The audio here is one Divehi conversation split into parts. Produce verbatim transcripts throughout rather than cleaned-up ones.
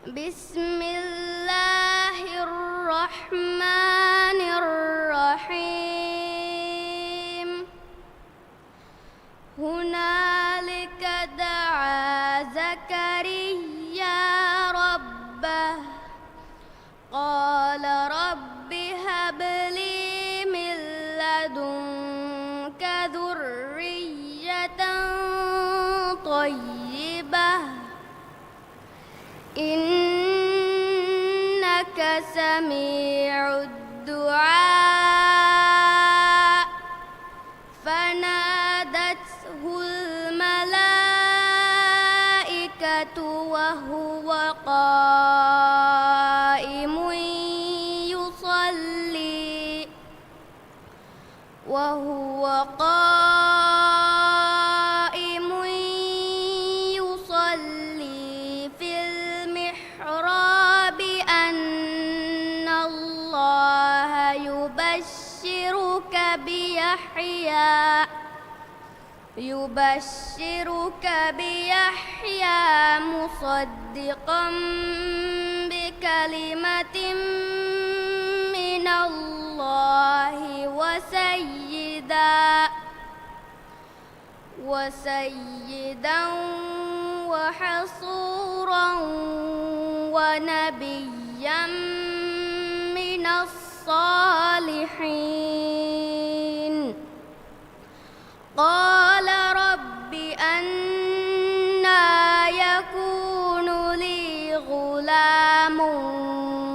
بسم الله الرحمن الرحيم. هنالك دعا زكريا ربه، قال رب هب لي من لدنك ذرية طيبة، إنك سميع الدعاء. فنادته الملائكة وهو قائم يصلي، وهو قائم يصلي في المحراب أن الله يبشرك بيحيى، يبشرك بيحيى مصدقا بكلمة من الله وسيدا، وسيدا وحصورا ونبيا من الصالحين. قال رب أنى يكون لي غلام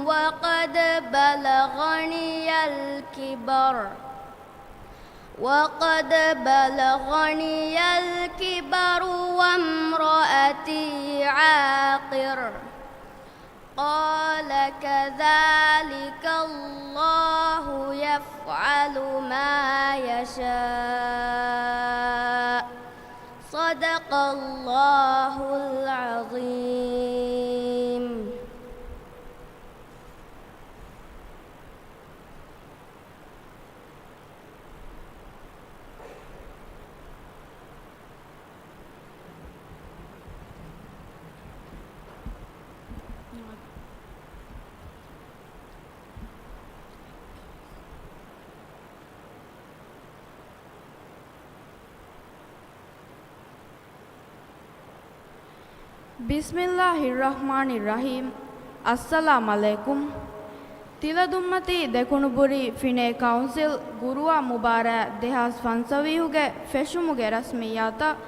وقد بلغني الكبر، وقد بلغني الكبر وامرأتي عاقر. قال كذلك الله يفعل ما يشاء. صدق الله العظيم. بسم الله الرحمن الرحيم. އައްސަލާމް ޢަލައިކުމް. ތިލަދުންމަތީ ދެކުނުބުރި ފިނޭ ކައުންސިލް ގުރުއާން މުބާރާތް ދެހާސް ފަންސަވީހުގެ ފެށުމުގެ ރަސްމިއްޔާތަށް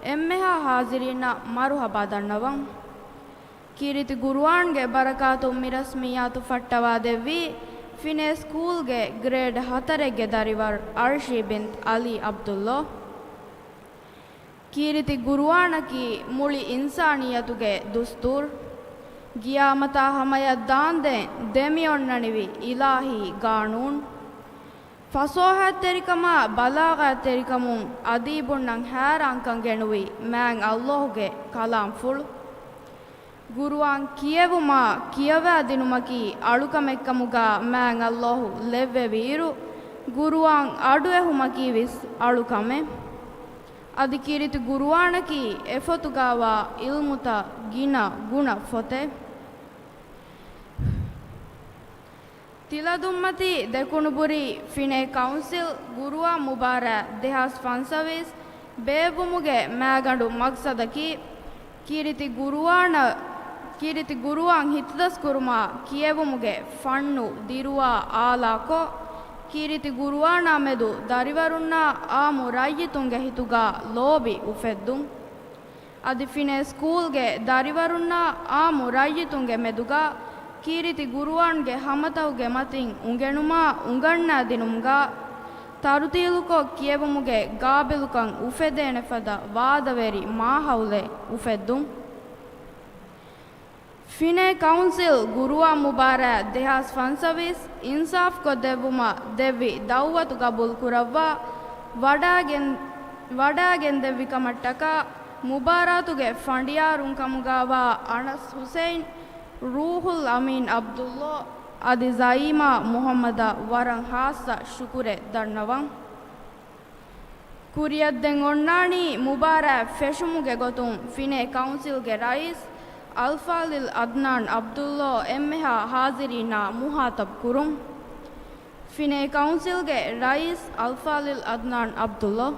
އެންމެހާ ހާޒިރީންނަށް މަރުޙަބާ ދަންނަވަން. ކީރިތި ގުރުއާންގެ ބަރަކާތުން މި ރަސްމިއްޔާތު ފައްޓަވާދެއްވީ ފިނޭ ސްކޫލްގެ ގްރޭޑް ހަތަރެއްގެ ދަރިވަރު އަރްޝީ ބިންތު ޢަލީ ޢަބްދުﷲ. ކީރިތި ގުރުއާނަކީ މުޅި އިންސާނިއްޔަތުގެ ދުސްތޫރު. ގިޔާމަތާ ހަމަޔަށް ދާންދެން ދެމިއޮންނަނިވި އިލާހީ ގާނޫނު. ފަސޯހަތްތެރިކަމާ ބަލާޣަތްތެރިކަމުން އަދީބުންނަށް ހައިރާންކަން ގެނުވި މާތް ﷲގެ ކަލާމްފުޅު. ގުރުއާން ކިޔެވުމާ ކިޔަވާދިނުމަކީ އަޅުކަމެއްކަމުގާ މާތް ﷲ ލެއްވެވިއިރު، ގުރުއާން އަޑުއެހުމަކީވެސް އަޅުކަމެއް. އަދި ކީރިތި ގުރުއާނަކީ އެފޮތުގާވާ ޢިލްމުތައް ގިނަ ގުނަ ފޮތެއް. ތިލަދުންމަތީ ދެކުނުބުރި ފިނޭ ކައުންސިލް ގުރުއާން މުބާރާތް ދެހާސް ފަންސަވީސް ބޭއްވުމުގެ މާގަނޑު މަގްސަދަކީ، ކީރިތި ގުރުއާނަށް، ކީރިތި ގުރުއާން ހިތުދަސްކުރުމާ ކިޔެވުމުގެ ފަންނު ދިރުވާ އާލާކޮށް، ކީރިތި ގުރުއާނާ މެދު ދަރިވަރުންނާ ޢާއްމު ރައްޔިތުންގެ ހިތުގާ ލޯބި އުފެއްދުން. އަދި ފިނޭ ސްކޫލްގެ ދަރިވަރުންނާ ޢާއްމު ރައްޔިތުންގެ މެދުގާ ކީރިތި ގުރުއާންގެ ހަމަތައުގެ މަތިން އުނގެނުމާ އުނގަންނާދިނުމުގާ ތަރުތީލުކޮށް ކިޔެވުމުގެ ގާބިލުކަން އުފެދޭނެ ފަދަ ވާދަވެރި މާހައުލެއް އުފެއްދުން. ފިނޭ ކައުންސިލް ގުރުއާން މުބާރާތް ދެހާސް ފަންސަވީސް އިންސާފްކޮށްދެއްވުމަށް ދެއްވި ދައުވަތު ގަބޫލުކުރައްވާ ވަޑާގެން، ވަޑާގެންދެއްވިކަމަށްޓަކާ މުބާރާތުގެ ފަނޑިޔާރުން ކަމުގާވާ އަނަސް ޙުސައިން، ރޫޙުލް އަމީން ޢަބްދުﷲ އަދި ޒައީމާ މުޙައްމަދަށް ވަރަށް ޚާއްޞަ ޝުކުރެއް ދަންނަވަން. ކުރިއަށްދެން އޮންނާނީ މުބާރާތް ފެށުމުގެ ގޮތުން ފިނޭ ކައުންސިލްގެ ރައީސް އަލްފާޟިލް އަދްނާން ޢަބްދުﷲ އެންމެހާ ޙާޟިރީންނާ މުޚާޠަބު ކުރުން. ފިނޭ ކައުންސިލްގެ ރައީސް އަލްފާޟިލް އަދްނާން ޢަބްދުﷲ.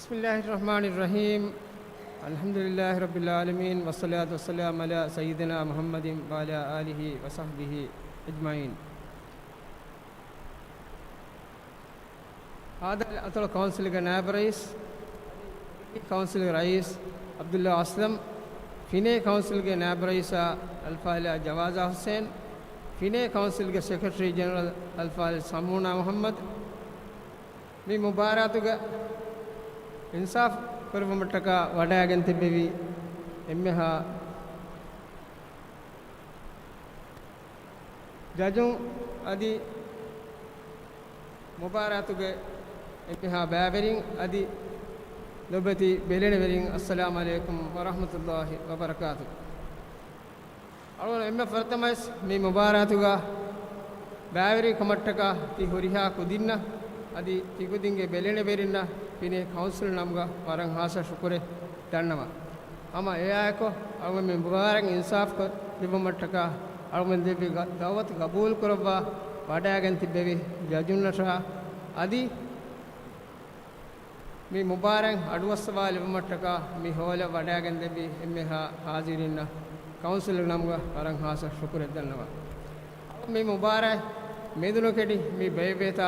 بسم الله الرحمن الرحيم. الحمد لله رب العالمين، والصلاة والسلام على سيدنا محمد وعلى آله وصحبه أجمعين. ހާދަ އަތޮޅު ކައުންސިލްގެ ނާއިބު ރައީސް، ކައުންސިލްގެ ރައީސް ޢަބްދުﷲ އަސްލަމް، ފިނޭ ކައުންސިލްގެ ނާއިބު ރައީސާ އަލްފާޟިލާ ޖަވާޒާ ޙުސެން، ފިނޭ ކައުންސިލްގެ ސެކްރެޓަރީ ޖެނެރަލް އަލްފާޟިލް ސަމޫނާ މުޙައްމަދު، މި މުބާރާތުގަ އިންސާފް ކުރެއްވުމަށްޓަކާ ވަޑައިގެން ތިއްބެވި އެންމެހާ ޖަޖުން އަދި މުބާރާތުގެ އެންމެހާ ބައިވެރިން އަދި ލޮބުވެތި ބެލެނިވެރިން، އައްސަލާމު ޢަލައިކުމް ވަރަޙްމަތުﷲ ވަބަރަކާތު. އަޅުގަނޑު އެންމެ ފުރަތަމަވެސް މި މުބާރާތުގަ ބައިވެރި ކަމަށްޓަކާ ތި ހުރިހާ ކުދިންނަށް އަދި ތި ކުދިންގެ ބެލެނިވެރިންނަށް ފިނޭ ކައުންސިލް ނަމުގަ ވަރަށް ޚާއްޞަ ޝުކުރެއް ދަންނަވަން. ހަމަ އެއާއެކު، އަޅުގަނޑު މި މުބާރާތް އިންސާފް ކޮށް ލިބުމަށްޓަކާ އަޅުގަނޑު ދެއްވި ގަ-، ދަޢުވަތު ގަބޫލު ކުރައްވާ ވަޑައިގެން ތިއްބެވި ޖަޖުންނަށާ އަދި މި މުބާރާތް އަޑުއައްސަވާލެވުމަށްޓަކާ މި ހޯލަށް ވަޑައިގެން ދެއްވި އެންމެހާ ޙާޟިރީންނަށް ކައުންސިލް ނަމުގަ ވަރަށް ޚާއްޞަ ޝުކުރެއް ދަންނަވަން. މި މުބާރާތް މެދުނުކެނޑި މި ބޭއްވޭތާ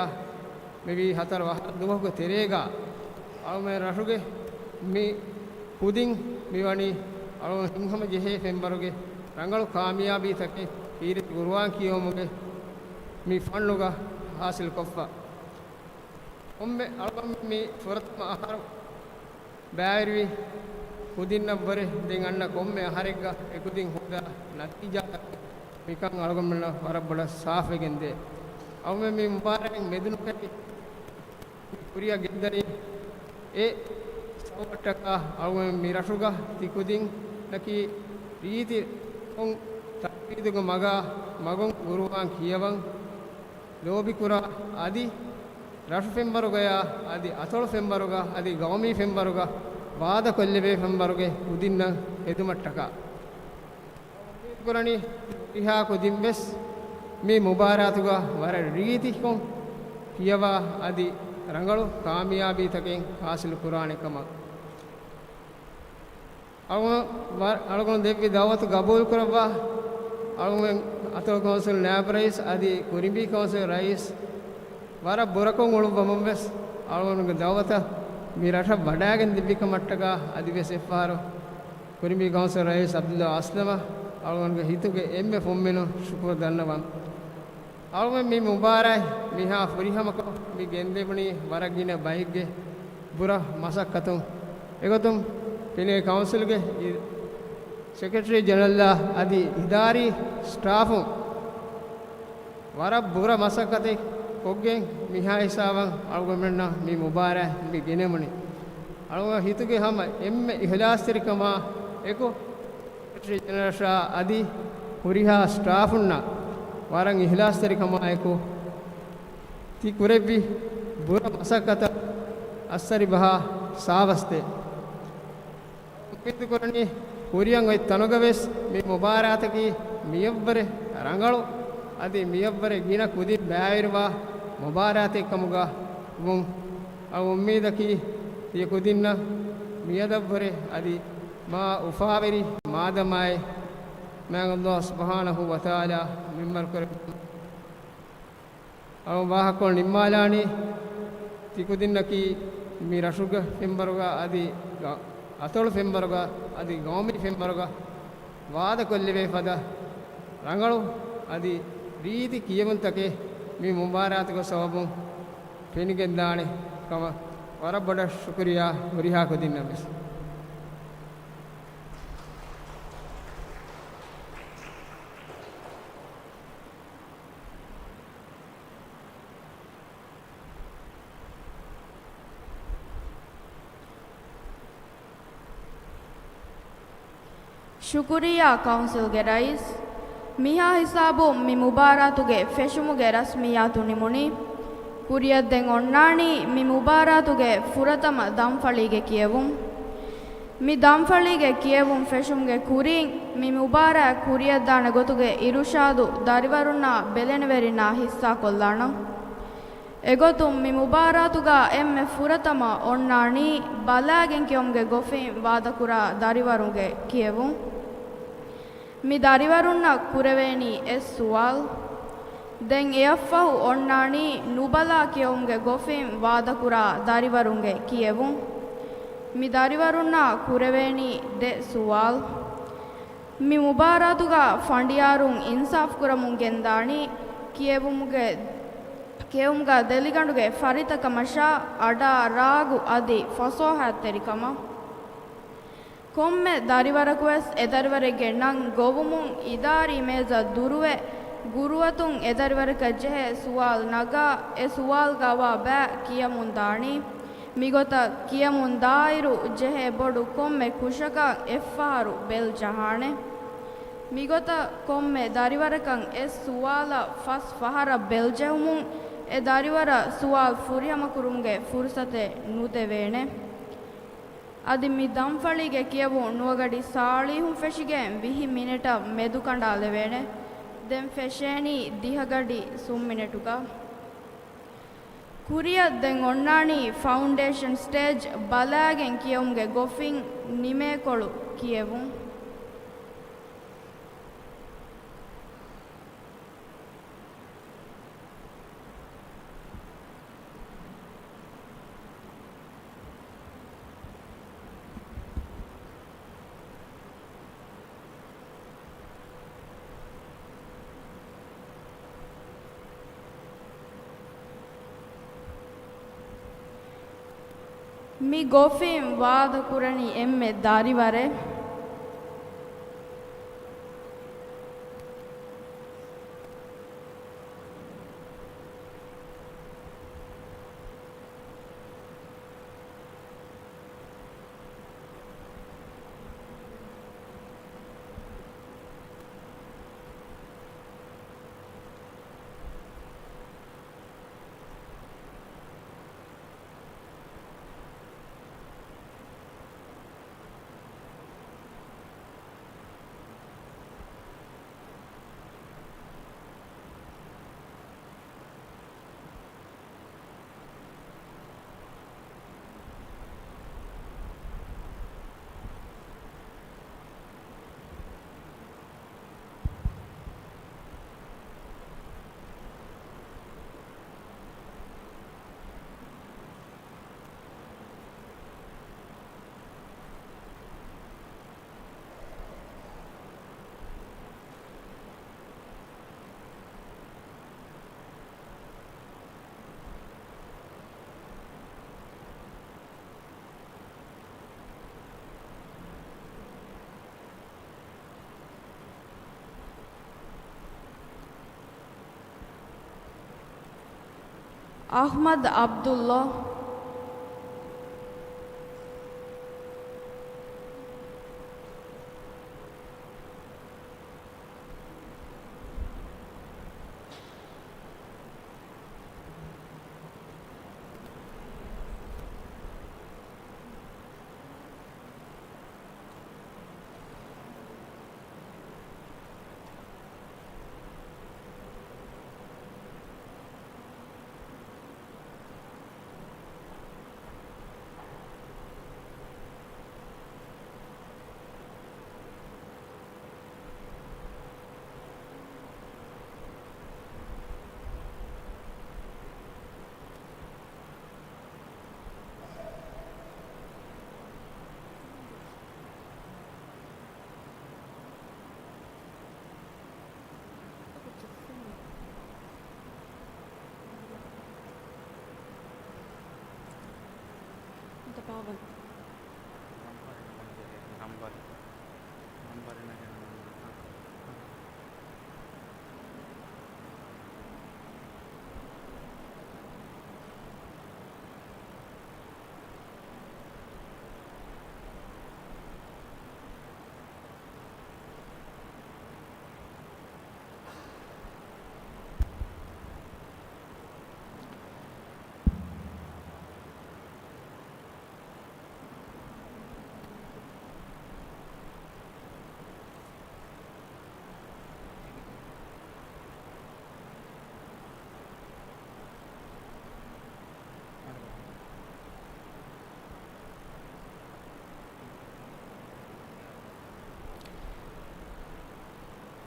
މިވީ ހަތަރު އަހަރު ދުވަހުގެ ތެރޭގަ އަޅުމެން ރަށުގެ މި ކުދިން މިވަނީ އަޅުގަނޑު ހިތްހަމަޖެހޭ ފެންވަރުގެ ރަނގަޅު ކާމިޔާބީތަކެއް ކީރިތި ޤުރުއާން ކިޔެވުމުގެ މި ފަންނުގަ ޙާޞިލުކޮށްފަ. ކޮންމެ އަޅުގަނޑު މި ފުރަތަމަ އަހަރު ބައިވެރިވި ކުދިންނަށްވުރެ ދެން އަންނަ ކޮންމެ އަހަރެއްގަ އެކުދިން ހޯދާ ނަތީޖާތަކެއް މިކަން އަޅުގަނޑުމެންނަށް ވަރަށް ބޮޑަށް ސާފުވެގެންދޭ. އަޅުގަނޑު މި މުބާރާތް މެދުނުކެނޑި ކުރިއަށް ގެންދަނީ އެ ސަބަބަށްޓަކާ އަޅުގަނޑު މި ރަށުގަ ތި ކުދިންނަކީ ރީތިކޮށް ތައުޙީދުގެ މަގާ މަގުން ޤުރުއާން ކިޔަވަން ލޯބިކުރާ އަދި ރަށު ފެންވަރުގަޔާ އަދި އަތޮޅު ފެންވަރުގަ އަދި ގައުމީ ފެންވަރުގަ ވާދަކޮށްލެވޭ ފެންވަރުގެ ކުދިންނަށް ހެދުމަށްޓަކާ. އުއްމީދުކުރަނީ ހުރިހާ ކުދިންވެސް މި މުބާރާތުގަ ވަރަށް ރީތިކޮށް ކިޔަވާ އަދި ރަނގަޅު ކާމިޔާބީތަކެއް ޙާޞިލު ކުރާނެ ކަމަށް. އަޅުގަނޑު ވަ-، އަޅުގަނޑު ދެއްވި ދަޢުވަތު ގަބޫލު ކުރައްވާ، އަޅުގަނޑު އަތޮޅު ކައުންސިލް ނާއިބު ރައީސް އަދި ކުރިނބީ ކައުންސިލް ރައީސް ވަރަށް ބުރަކޮށް އުޅުއްވަމުން ވެސް އަޅުގަނޑުގެ ދަޢުވަތަށް މި ރަށަށް ވަޑައިގެން ދެއްވި ކަމަށްޓަކާ އަދިވެސް އެއްފަހަރު ކުރިނބީ ކައުންސިލް ރައީސް ޢަބްދުﷲ އަސްލަމަށް އަޅުގަނޑުގެ ހިތުގެ އެންމެ ފުންމިނުން ޝުކުރު ދަންނަވަން. އަޅުގަނޑު މި މުބާރާތް މިހާ ފުރިހަމަކޮށް މި ގެންދެވުނީ ވަރަށް ގިނަ ބައެއްގެ ބުރަ މަސައްކަތުން. އެގޮތުން ފިނޭ ކައުންސިލްގެ ސެކްރެޓަރީ ޖެނެރަލްއާ އަދި އިދާރީ ސްޓާފުން ވަރަށް ބުރަ މަސައްކަތެއް ކޮށްގެން މިހާ ހިސާބަށް އަޅުގަނޑުމެންނަށް މި މުބާރާތް މި ގެނެވުނީ. އަޅުގަނޑު ހިތުގެ ހަމަ އެންމެ އިޚްލާޞްތެރިކަމާ އެކު ސެކްރެޓަރީ ޖެނެރަލްއާ އަދި ހުރިހާ ސްޓާފުންނަށް ވަރަށް އިޚްލާޞްތެރިކަމާއެކު ތި ކުރެއްވި ބުރަ މަސައްކަތަށް އައްސަރި ބަހާ ސާވަސްދޭ. އުއްމީދުކުރަނީ ކުރިއަށް އޮތް ތަނުގަވެސް މި މުބާރާތަކީ މިޔަށްވުރެ ރަނގަޅު އަދި މިޔަށްވުރެ ގިނަ ކުދިން ބައިވެރިވާ މުބާރާތެއް ކަމުގަ ވުން. އަޅު އުއްމީދަކީ ތިޔަ ކުދިންނަށް މިއަދަށްވުރެ އަދި މާ އުފާވެރި މާދަމާއެއް މާތް ﷲ ސުބްޙާނަހޫ ވަތަޢާލާ މިންވަރު ކުރެއްވުން. އަޅު ވާހަކަކޮޅު ނިންމާލާނީ ތި ކުދިންނަކީ މި ރަށުގެ ފެންވަރުގަ އަދި ގަ-، އަތޮޅު ފެންވަރުގަ އަދި ގައުމީ ފެންވަރުގަ ވާދަކޮށްލެވޭ ފަދަ ރަނގަޅު އަދި ރީތި ކިޔެވުންތަކެއް މި މުބާރާތުގެ ސަބަބުން ފެނިގެންދާނެ ކަމަށް ވަރަށް ބޮޑަށް ޝުކުރިޔާ ހުރިހާ ކުދިންނަށް ވެސް. ޝުކުރިއްޔާ ކައުންސިލްގެ ރައީސް. މިހާ ހިސާބުން މި މުބާރާތުގެ ފެށުމުގެ ރަސްމިއްޔާތު ނިމުނީ. ކުރިއަށް ދެން އޮންނާނީ މި މުބާރާތުގެ ފުރަތަމަ ދަންފަޅީގެ ކިޔެވުން. މި ދަންފަޅީގެ ކިޔެވުން ފެށުމުގެ ކުރިން މި މުބާރާތް ކުރިއަށްދާނެ ގޮތުގެ އިރުޝާދު ދަރިވަރުންނާ ބެލެނިވެރިންނާ ހިއްސާކޮށްލާނަން. އެގޮތުން މި މުބާރާތުގަ އެންމެ ފުރަތަމަ އޮންނާނީ ބަލާގެން ކިޔުމުގެ ގޮފިން ވާދަކުރާ ދަރިވަރުންގެ ކިޔެވުން. މި ދަރިވަރުންނަށް ކުރެވޭނީ އެއް ސުވާލު. ދެން އެއަށްފަހު އޮންނާނީ ނުބަލާ ކިޔުމުގެ ގޮފިން ވާދަކުރާ ދަރިވަރުންގެ ކިޔެވުން. މި ދަރިވަރުންނާ ކުރެވޭނީ ދެ ސުވާލު. މި މުބާރާތުގަ ފަނޑިޔާރުން އިންސާފުކުރަމުން ގެންދާނީ ކިޔެވުމުގެ، ކިޔެވުމުގަ ދެލިގަނޑުގެ ފަރިތަކަމަށާ އަޑާ ރާގު އަދި ފަސޯހަތްތެރިކަމަށް. ކޮންމެ ދަރިވަރަކުވެސް އެދަރިވަރެއްގެ ނަން ގޮވުމުން އިދާރީ މޭޒަށް ދުރުވެ، ގުރުއަތުން އެދަރިވަރަކަށް ޖެހޭ ސުވާލު ނަގާ، އެ ސުވާލުގަވާ ބައި ކިޔަމުންދާނީ. މިގޮތަށް ކިޔަމުން ދާއިރު ޖެހޭ ބޮޑު ކޮންމެ ކުށަކަށް އެއްފަހަރު ބެލް ޖަހާނެ. މިގޮތަށް ކޮންމެ ދަރިވަރަކަށް އެއް ސުވާލަށް ފަސް ފަހަރަށް ބެލް ޖެހުމުން އެ ދަރިވަރަށް ސުވާލު ފުރިހަމަކުރުމުގެ ފުރުސަތެއް ނުދެވޭނެ. އަދި މި ދަންފަޅީގެ ކިޔެވުން ނުވަގަޑި ސާޅީހުން ފެށިގެން ވިހި މިނެޓަށް މެދުކަނޑާލެވޭނެ. ދެން ފެށޭނީ ދިހަގަޑި ސުން މިނެޓުގަ. ކުރިއަށް ދެން އޮންނާނީ ފައުންޑޭޝަން ސްޓޭޖް ބަލާގެން ކިޔެވުމުގެ ގޮފިން ނިމޭކޮޅު ކިޔެވުން. މި ގޮފިން ވާދަކުރަނީ އެންމެ ދަރިވަރެއް. އަޙްމަދު ޢަބްދުﷲ.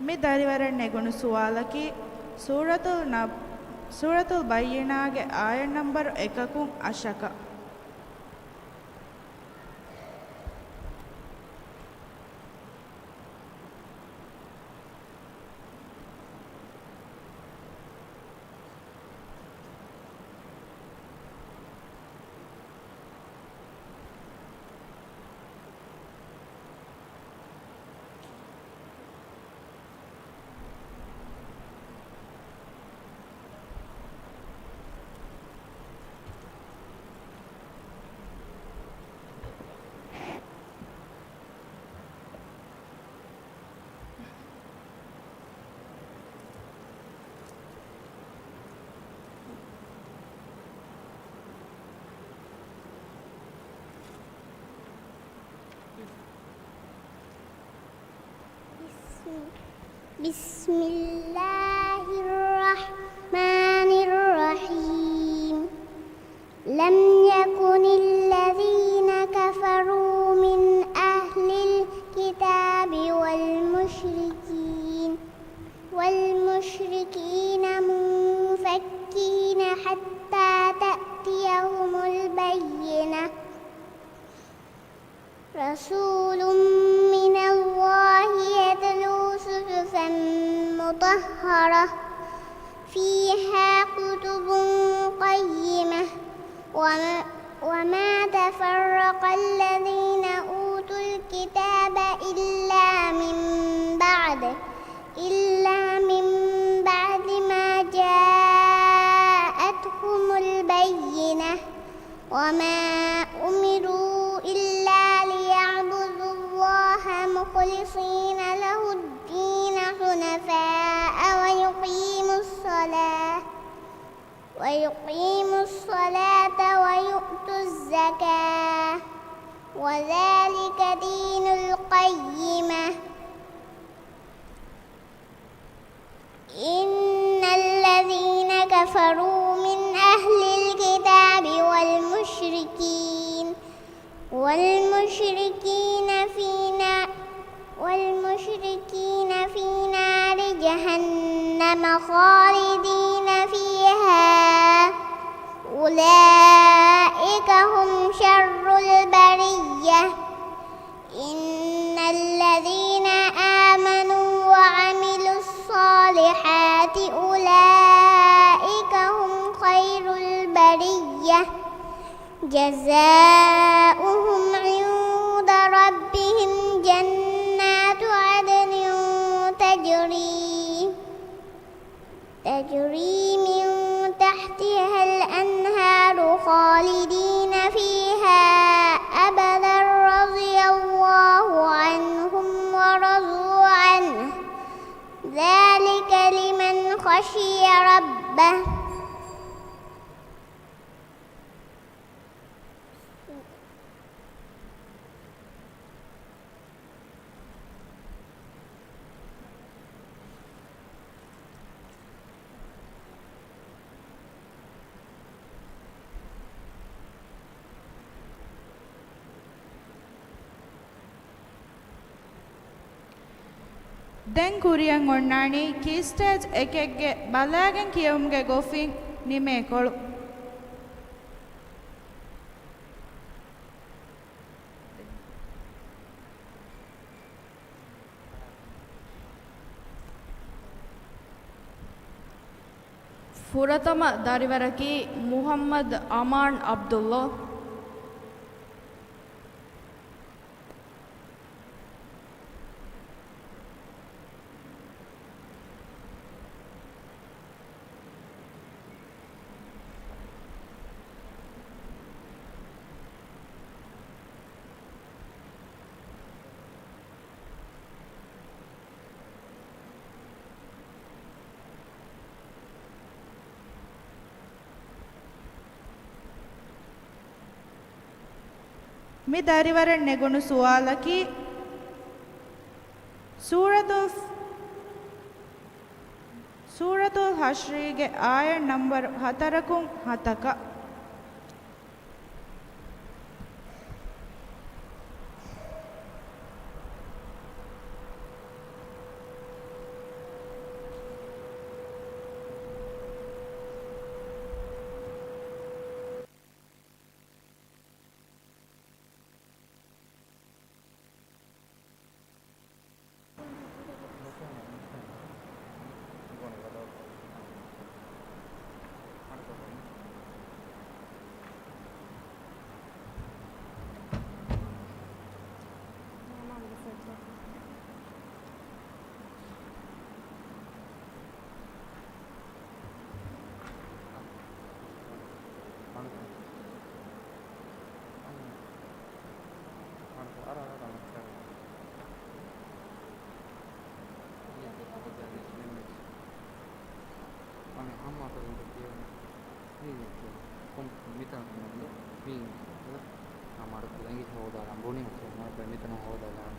މި ދަރިވަރަށް ނެގުނު ސުވާލަކީ، ސޫރަތުލް ނަބް، ސޫރަތުލް ބައްޔިނާގެ އާޔަތް ނަންބަރު އެކަކުން އަށަކަށް. بسم، بسم الله الرحمن الرحيم. لم يكن الذين كفروا من أهل الكتاب والمشركين، والمشركين منفكين حتى تأتيهم البينة. رسول من الله يتلو صحفا مطهرة فيها كتب قيمة وما، وما تفرق الذين أوتوا الكتاب إلا من بعد، إلا من بعد ما جاءتهم البينة. وما أمروا إلا ليعبدوا الله مخلصين له الدين حنفاء ويقيموا الصلاة، ويقيموا الصلاة ويؤتوا الزكاة، وذلك دين القيمة. إن الذين كفروا من أهل الكتاب والمشركين، والمشركين في نا-، والمشركين في نار جهنم خالدين فيها، أولئك هم شر البرية. إن الذين آمنوا وعملوا الصالحات أولئك هم خير البرية. جزاؤهم عند ربهم جنات عدن تجري تجري من تحتها الأنهار خالدين فيها أبدا رضي الله عنهم ورضوا عنه ذلك لمن خشي ربه. ދެން ކުރިއަށް އޮންނާނީ ކީ ސްޓޭޖް އެކެއްގެ ބަލާގެން ކިޔެވުމުގެ ގޮފިން ނިމޭކޮޅު. ފުރަތަމަ ދަރިވަރަކީ މުޙައްމަދު އަމާން ޢަބްދުﷲ. މި ދަރިވަރަށް ނެގުނު ސުވާލަކީ، ސޫރަތުލް، ސޫރަތުލް ޙަޝްރީގެ އާޔަތް ނަންބަރު ހަތަރަކުން ހަތަކަށް. މިތަނުން މި ހޯދާލަން ބުނި މިތަނުން ހޯދާލަން.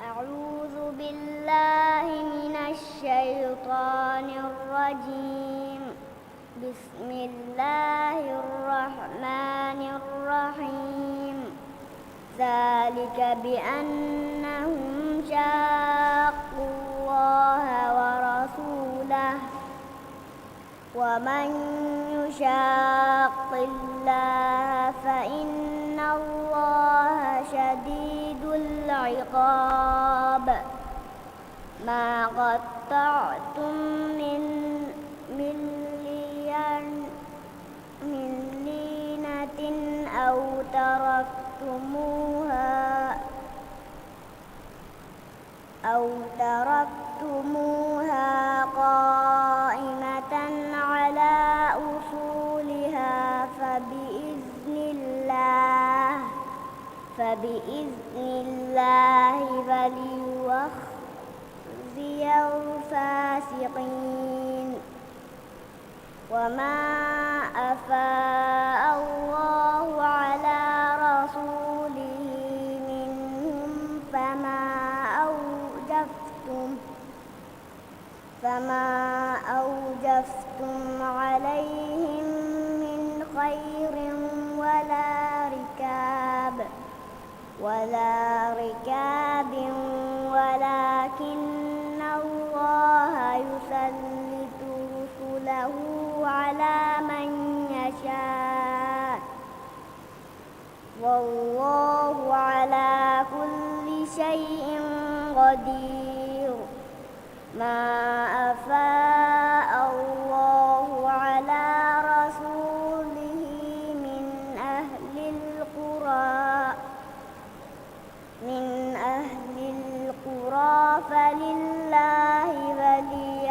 أعوذ بالله من الشيطان الرجيم. بسم الله الرحمن الرحيم. ذلك بأنهم شاقوا الله ورسوله، ومن يشاق الله فإن الله شديد العقاب. ما قطعتم من، من لين-، من لينة أو تركتموها، أو تركتموها قائمة على أصولها فبإذن الله، فبإذن الله وليخزي الفاسقين. وما أفاء الله على رسوله منهم فما أوجفتم، فما أوجفتم ولا ركاب ولكن الله يسلط رسله على من يشاء والله على كل شيء قدير. ما أفاء الله على رسوله من أهل القرى من أهل القرى فلله ولي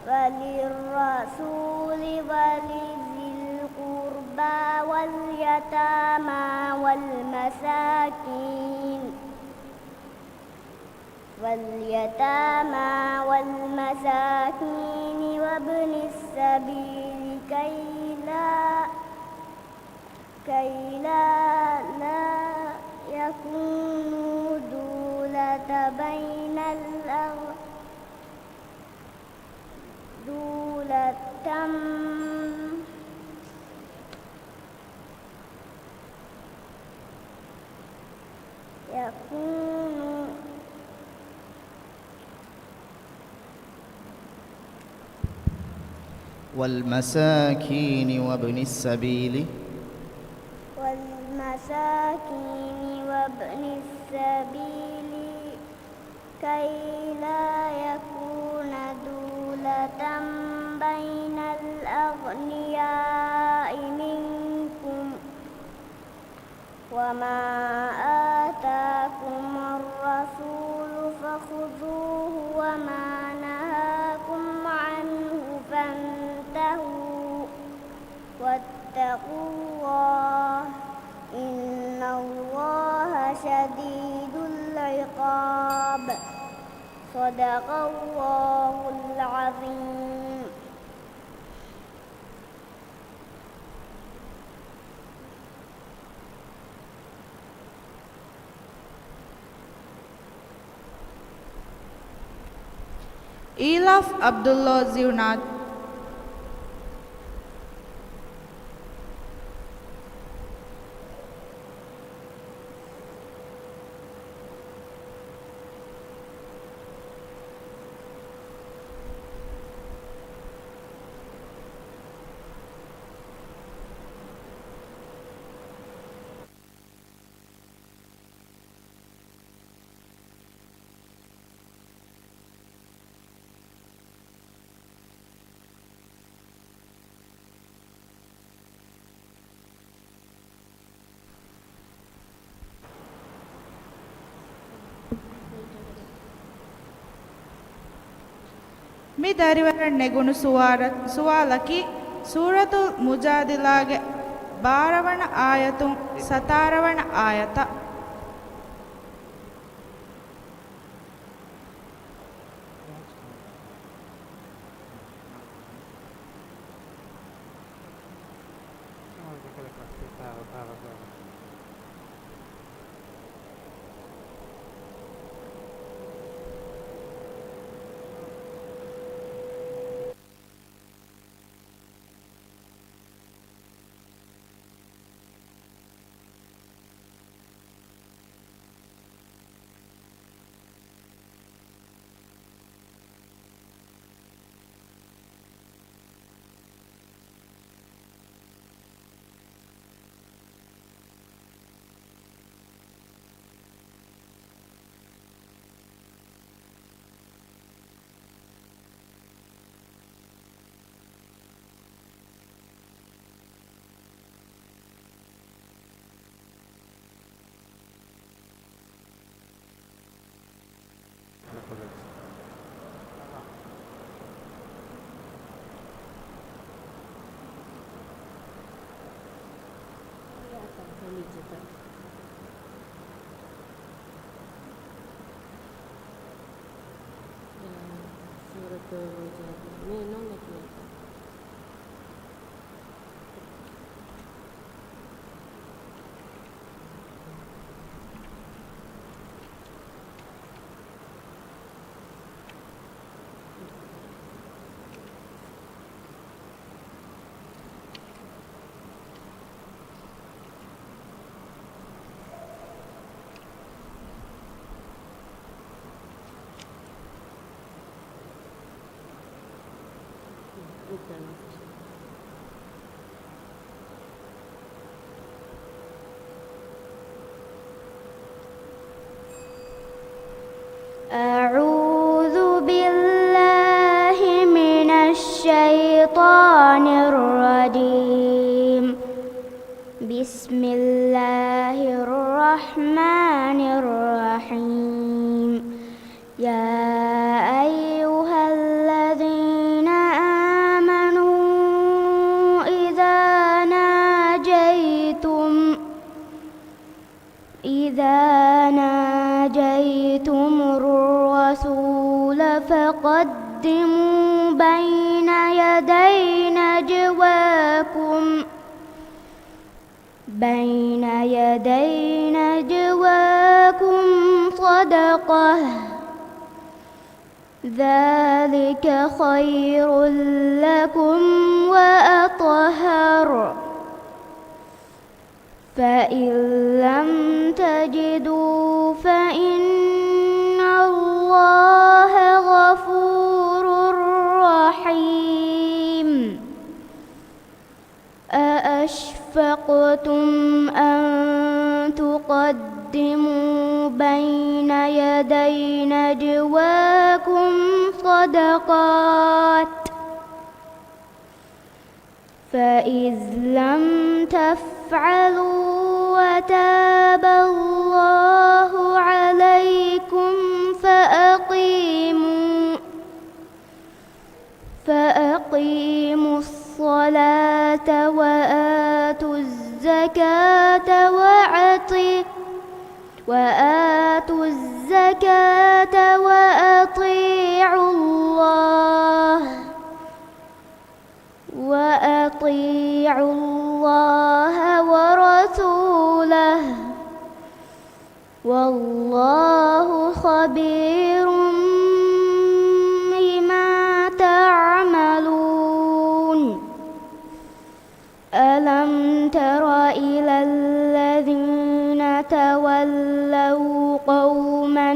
وللرسول ولذي القربى واليتامى والمساكين واليتامى والمساكين وابن السبيل كي لا كي لا لا يكونوا دولة بين الأغ دولة يكونوا والمساكين وابن السبيل والمساكين وابن السبيل كي لا يكون دولة بين الأغنياء منكم وما آتاكم الرسول فخذوه وما نهاكم عنه فانتهوا واتقوا الله إن الله شديد العقاب. صدق الله العظيم. އީލާފް ޢަބްދުﷲ ޒިއުނާތް. މި ދަރިވަރަށް ނެގުނު ސުވާރަ-، ސުވާލަކީ، ސޫރަތުލް މުޖާދިލާގެ ބާރަ ވަނަ އާޔަތުން ސަތާރަ ވަނަ އާޔަތަށް. ސޫރަތުލް މުޖާދިލާ. މީ ނޫން އެކި އެކި. الشيطان الرجيم. بسم الله الرحمن الرحيم. يا أيها الذين آمنوا إذا ناجيتم إذا ناجيتم الرسول فقدموا بين يدي نجواكم بين يدي نجواكم صدقة ذلك خير لكم وأطهر. فإن لم تجدوا فإن الله غفور رحيم. أأشفقتم أن تقدموا بين يدي نجواكم صدقات فإذ لم تفعلوا وتاب الله عليكم فأقيموا فأقيموا الصلاة وآتوا الزكاة وأطيعوا وآتوا الزكاة وأطيعوا الله وأطيعوا الله ورسوله والله خبير بما تعملون. ألم تر إلى الذين تولوا قوما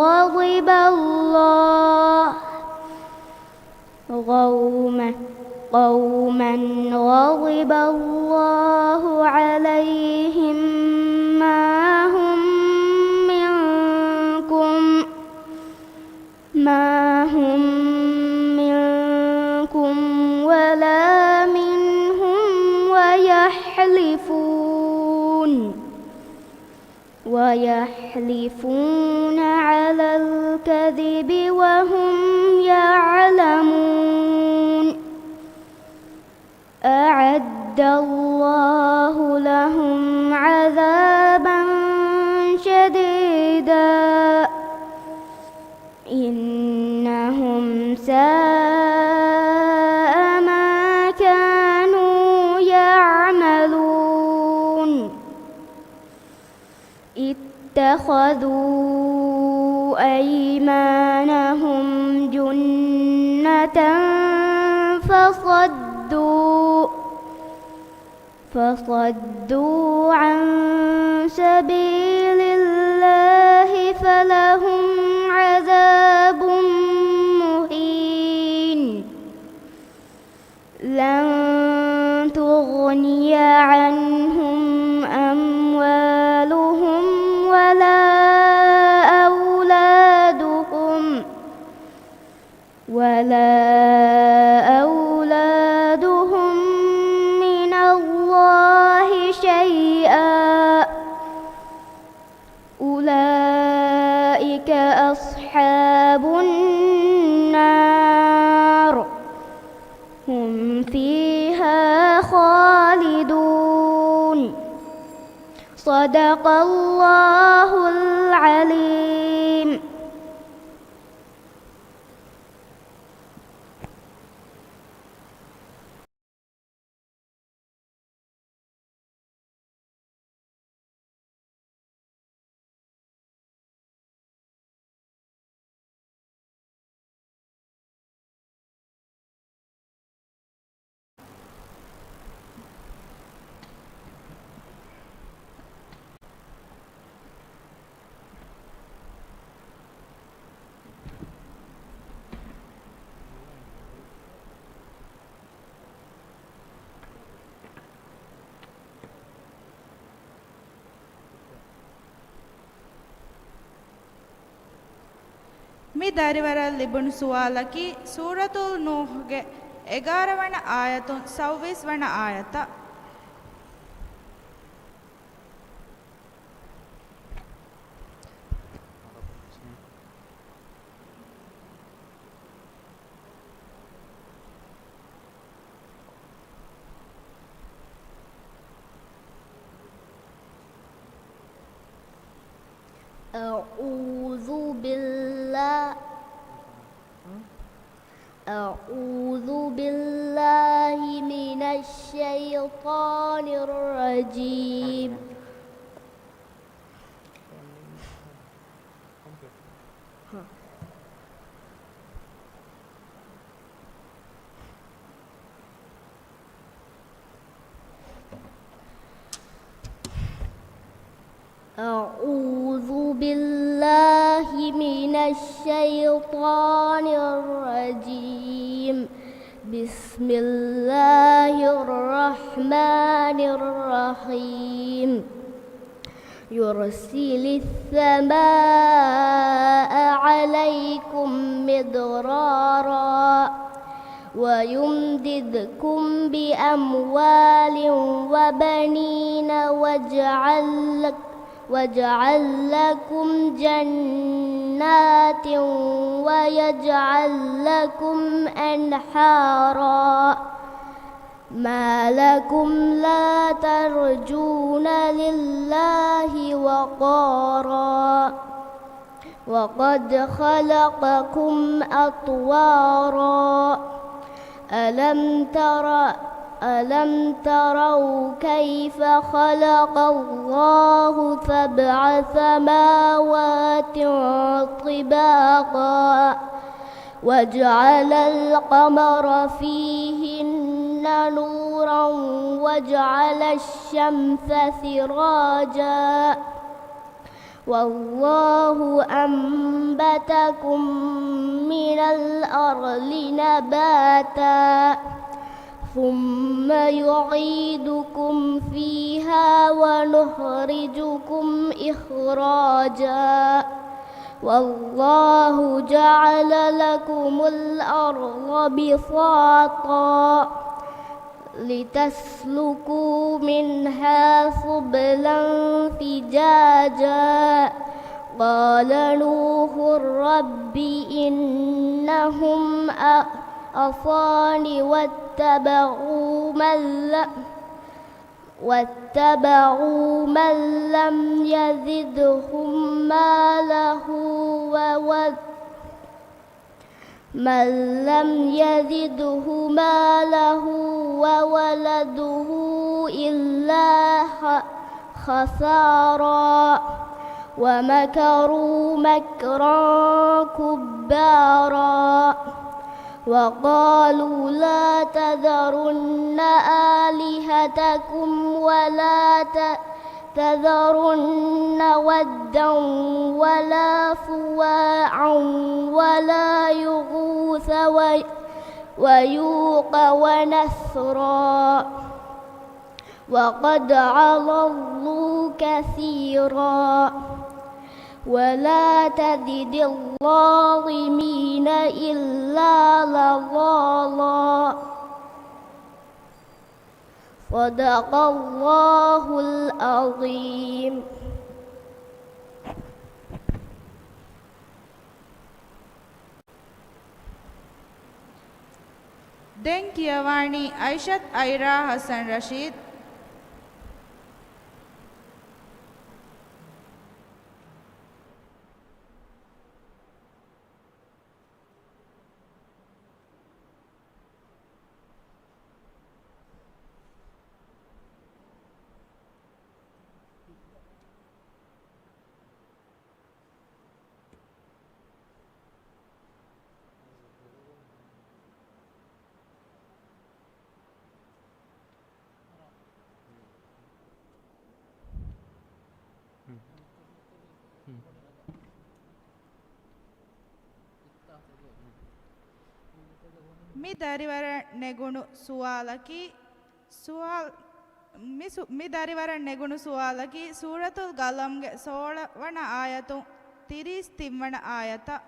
غضب الله قوما قوما غضب الله عليهم ما هم منكم ما هم منكم ولا منهم ويحلفون ويحلفون على الكذب وهم يعلمون. أعد الله لهم عذابا شديدا إنهم ساء ما كانوا يعملون. اتخذوا أيمانهم جنة فصدوا فصدوا عن سبيل الله فلهم عذاب مهين. لن تغني عنهم أموالهم ولا أولادهم ولا أولادهم من الله شيئا أولئك أصحاب النار هم فيها خالدون. صدق الله العليم. މި ދަރިވަރަށް ލިބުނު ސުވާލަކީ، ސޫރަތުލް ނޫޙްގެ އެގާރަ ވަނަ އާޔަތުން ސައުވީސް ވަނަ އާޔަތަށް. أعوذ بالله أعوذ بالله من الشيطان الرجيم. أعوذ بالله من الشيطان الرجيم. بسم الله الرحمن الرحيم. يرسل السماء عليكم مدرارا ويمددكم بأموال وبنين ويجعل لك-، ويجعل لكم جنات ويجعل لكم أنهارا. ما لكم لا ترجون لله وقارا وقد خلقكم أطوارا. ألم تر-، ألم تروا كيف خلق الله سبع سماوات طباقا وجعل القمر فيهن نورا وجعل الشمس سراجا والله أنبتكم من الأرض نباتا ثم يعيدكم فيها ونخرجكم إخراجا والله جعل لكم الأرض بساطا لتسلكوا منها سبلا فجاجا. قال نوح رب إنهم أ-، عصوني واتبعوا من ل-، واتبعوا من لم يزده ماله وو-، من لم يزده ماله وولده إلا خ-، خسارا ومكروا مكرا كبارا وقالوا لا تذرن آلهتكم ولا ت-، تذرن ودا ولا سواعا ولا يغوث و-، ويوق ونسرا وقد أضلوا كثيرا ولا تزد الظالمين إلا ضلالا. صدق الله العظيم. ދެން ކިޔަވާނީ އައިޝަތް އައިރާ ހަސަން ރަޝީދު. މި ދަރިވަރަށް ނެގުނު ސުވާލަކީ، ސުވާލް، މި ސު-، މި ދަރިވަރަށް ނެގުނު ސުވާލަކީ، ސޫރަތުލް ގަލަމްގެ ސޯޅަ ވަނަ އާޔަތުން ތިރީސް ތިން ވަނަ އާޔަތަށް.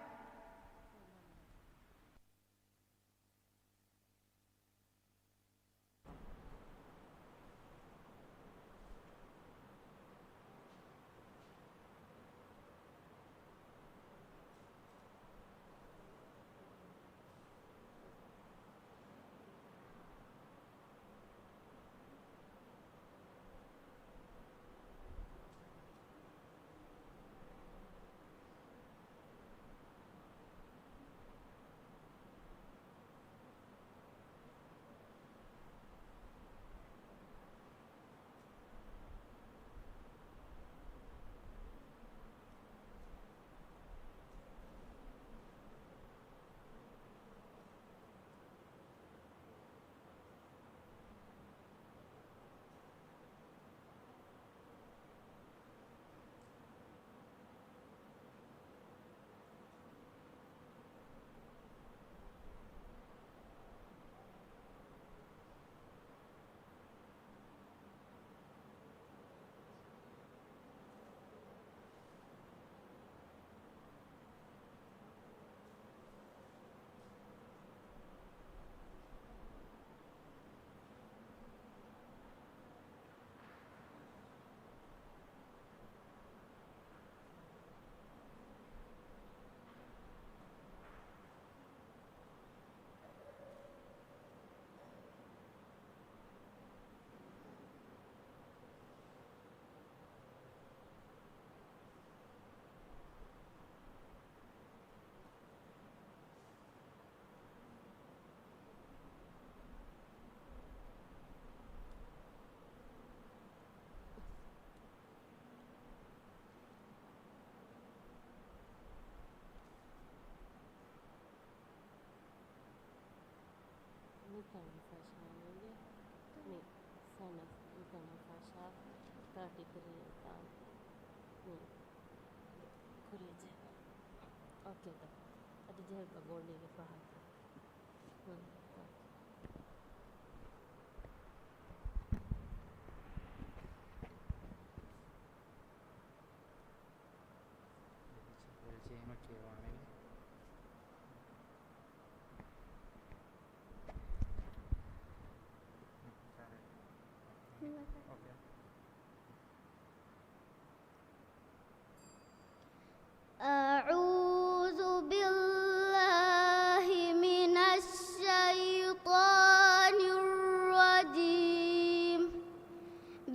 ޑިގްރީ ދާން. ހުން. ކުރިޔަށް ޖެހޭ. އޯކޭ ދޯ. އަދި ޖެހޭ ގޯލީގެ ފަހަތަށް. ހުން. އޯކޭ. أعوذ بالله من الشيطان الرجيم.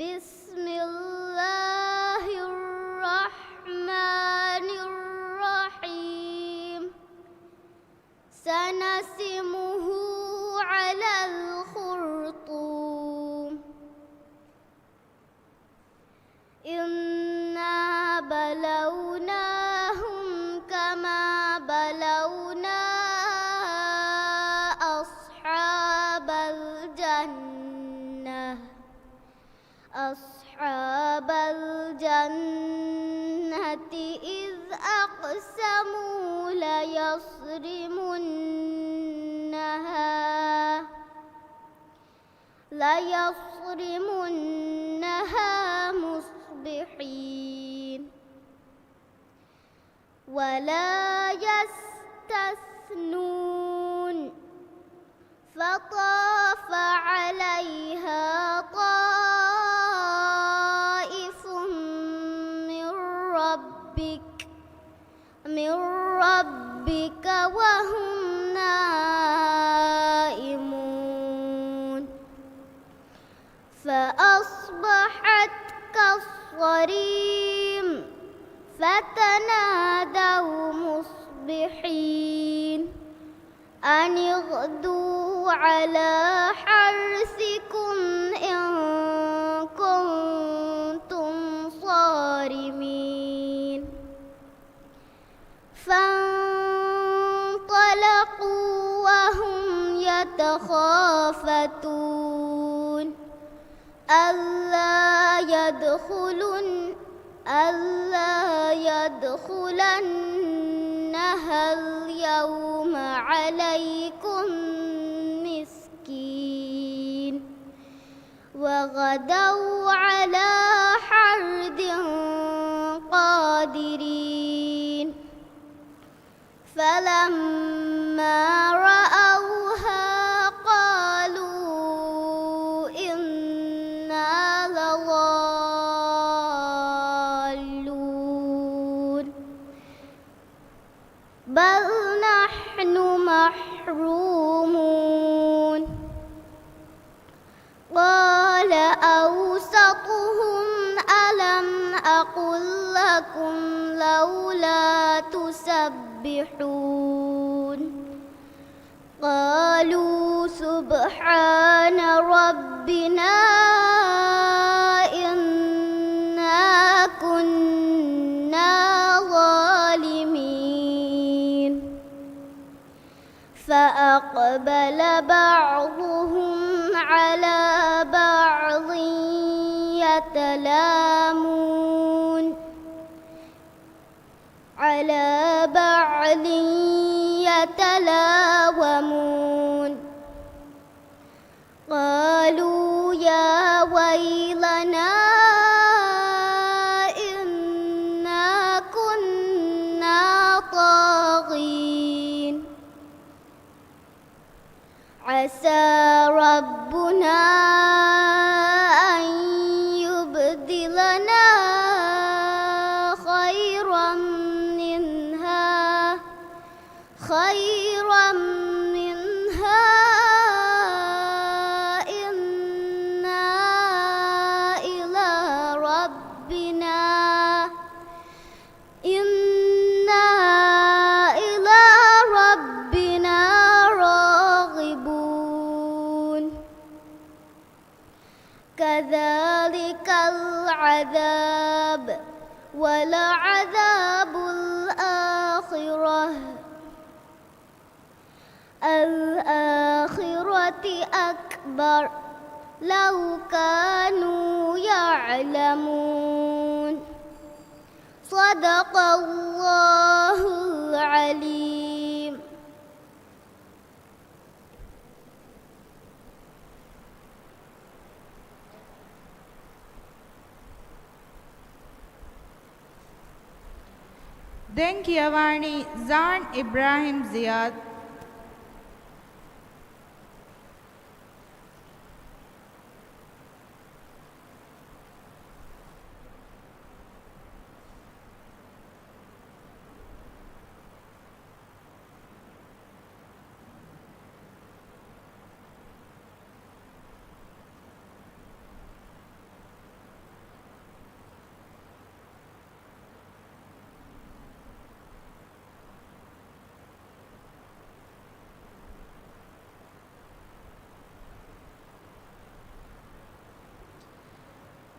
بسم الله الرحمن الرحيم. سنسمه على الخرطوم. إنا بلوناهم كما بلونا أصحاب الجنة، أصحاب الجنة إذ أقسموا ليصرمنها، ليصرمنها مصبحين. ولا يستثنون. فطاف عليها طائف من ربك، من ربك وهم نائمون. فأصبحت كالصريم. فتنادوا مصبحين أن اغدوا على حرثكم إن كنتم صارمين. فانطلقوا وهم يتخافتون ألا يدخلن، ألا يدخلنها اليوم عليكم مسكين. وغدوا على حرد قادرين. فلما رأوها قالوا إنا لضالون. بل نحن محرومون. قال أوسطهم ألم أقل لكم لولا تسبحون؟ قالوا سبحان ربنا إنا كنا ظالمين. فأقبل بعضهم على بعض يتلامون، على بعض يتلاومون. قالوا يا ويلنا إنا كنا طاغين. عسى ربنا أن يبدلنا خيرا منها، خيرا منها إنا إلى ربنا، إنا إلى ربنا راغبون. كذلك العذاب، ولعذاب الآخرة، الآخرة أكبر، لو كانوا يعلمون. صدق الله العليم. ދެން ކިޔަވާނީ ޒާން އިބްރާހިމް ޒިޔާދް.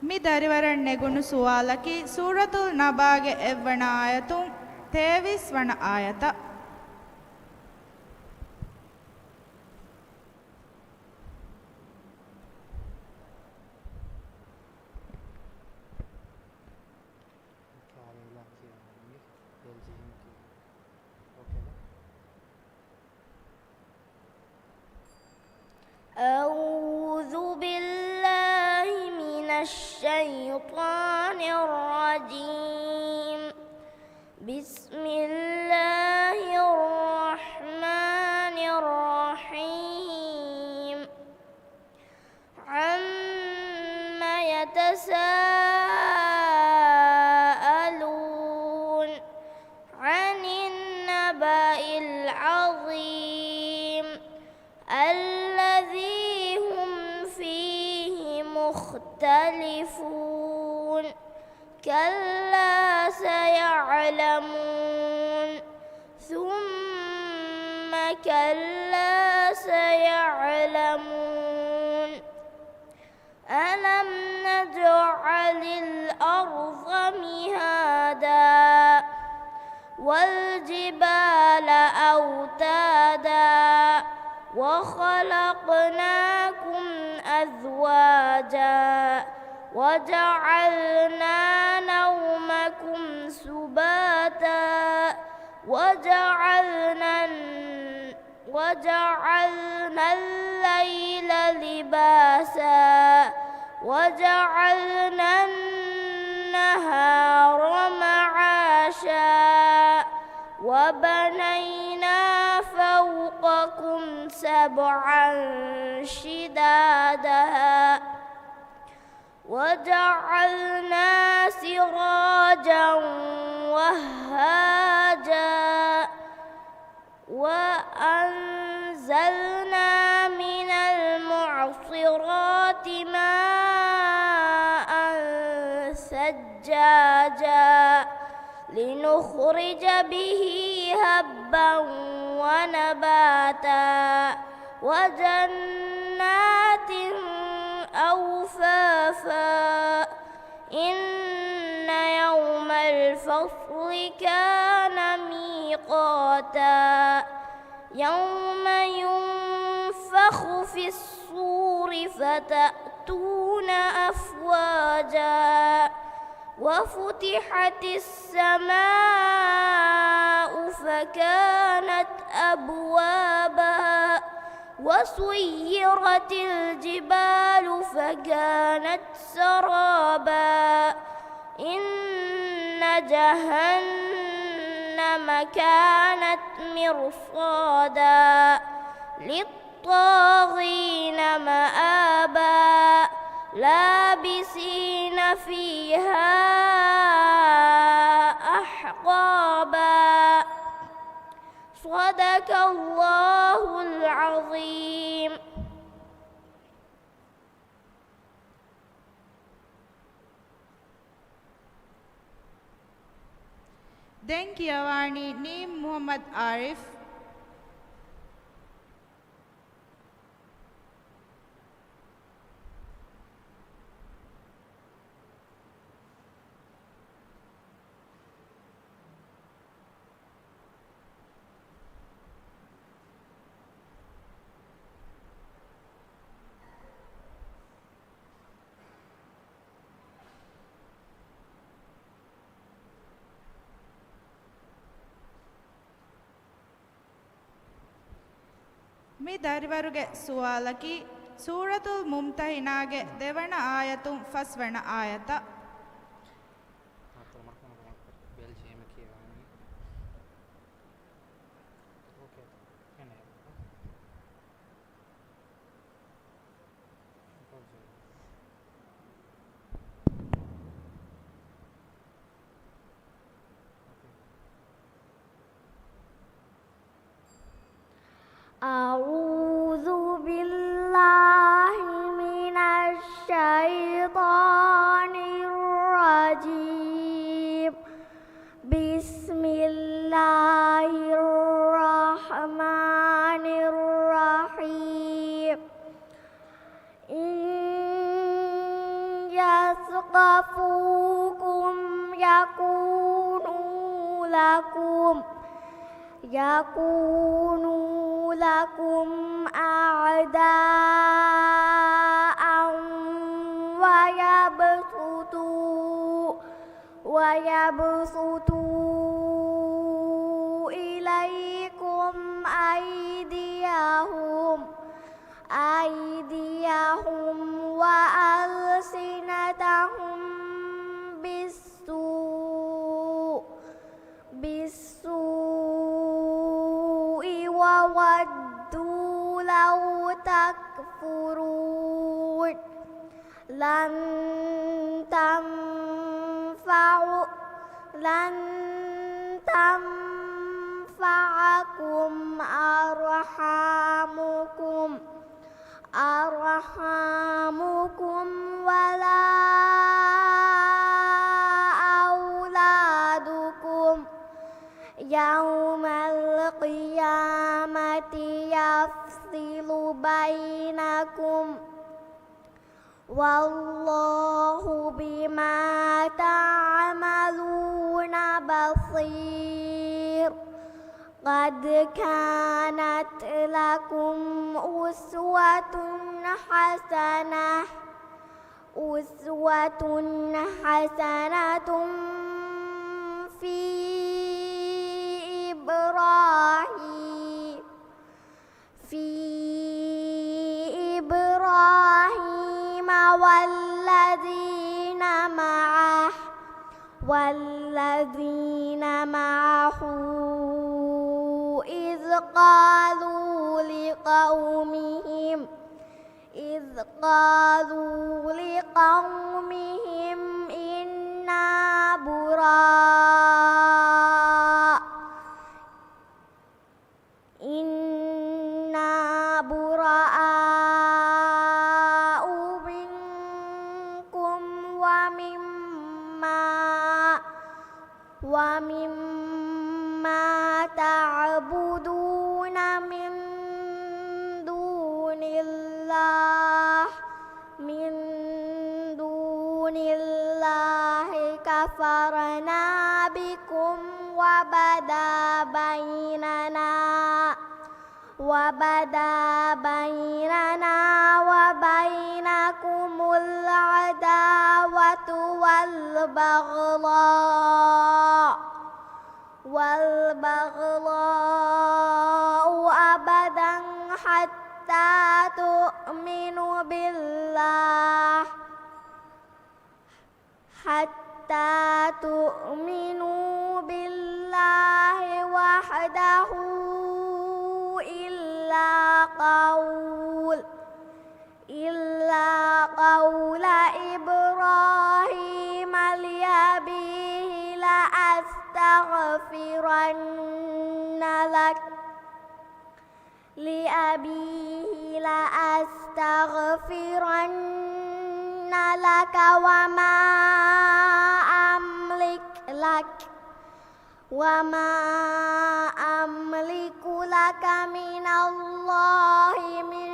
މި ދަރިވަރަށް ނެގުނު ސުވާލަކީ، ސޫރަތުލް ނަބާގެ އެއްވަނަ އާޔަތުން ތޭވީސް ވަނަ އާޔަތަށް. أعوذ بالله من الشيطان الرجيم. بسم الله الرحمن الرحيم. عم يتساءلون. عن النبأ العظيم. الذي هم فيه مختلفون. كلا سيعلمون. ثم كلا سيعلمون. ألم نجعل الأرض مهادا والجبال أوتادا وخلقناكم أزواجا وجعلنا نومكم سباتا وجعلنا الن- وجعلنا الليل لباسا وجعلنا النهار معاشا وبنينا فوقكم سبعا شدادا وجعلنا سراجا وهاجا وأنزلنا من المعصرات ماء ثجاجا لنخرج به حبا ونباتا وجنات ألفافا إن يوم الفصل كان ميقاتا يوم ينفخ في الصور فتأتون أفواجا وفتحت السماء فكانت أبوابا وسيرت الجبال فكانت سرابا إن جهنم كانت مرصادا للطاغين مآبا لابثين فيها أحقابا صدق الله العظيم. ދެން ކިޔަވާނީ ނީމް މުޙައްމަދު އާރިފް. މި ދަރިވަރުގެ ސުވާލަކީ، ސޫރަތުލް މުމްތަހިނާގެ ދެވަނަ އާޔަތުން ފަސްވަނަ އާޔަތަށް. أعوذ بالله من الشيطان الرجيم. بسم الله الرحمن الرحيم. إن يثقفوكم يكونوا لكم، يكونوا لكم أعداء ويبسطوا، ويبسطوا إليكم أيديهم، أيديهم وألسنتهم بالسوء، بالسوء وودوا لو تكفرون. لن تنفعوا، لن تنفعكم أرحامكم، أرحامكم ولا أولادكم يوم القيامة يفصل بينكم والله بما تعملون بصير. قد كانت لكم أسوة حسنة، أسوة حسنة في إبراهيم، في إبراهيم والذين معه، والذين معه إذ قالوا لقومهم، إذ قالوا لقومهم إنا براء إنا براء منكم ومما، ومما تعبدون من دون الله، من دون الله كفرنا بكم وبدا بيننا، وبدا بيننا وبينكم العداوة والبغضاء، والبغضاء أبدا حتى تؤمنوا بالله، حتى تؤمنوا بالله وحده إلا قول، إلا قول إبراهيم لأبيه لأستغفرن لك، لأبيه لأستغفرن لك وما أملك لك، وما أملك لك من الله من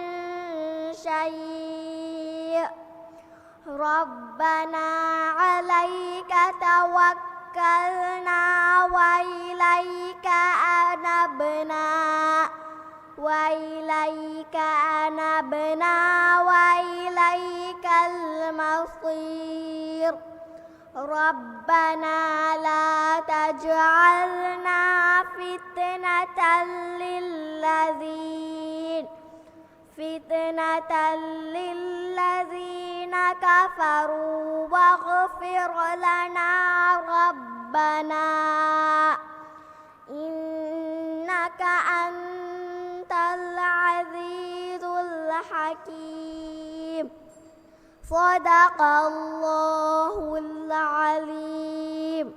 شيء. ربنا عليك توكلنا وإليك أنبنا، وإليك أنبنا وإليك المصير. ربنا لا تجعلنا فتنة للذين فتنة للذين كفروا واغفر لنا ربنا إنك أنت العزيز الحكيم. صدق الله العظيم.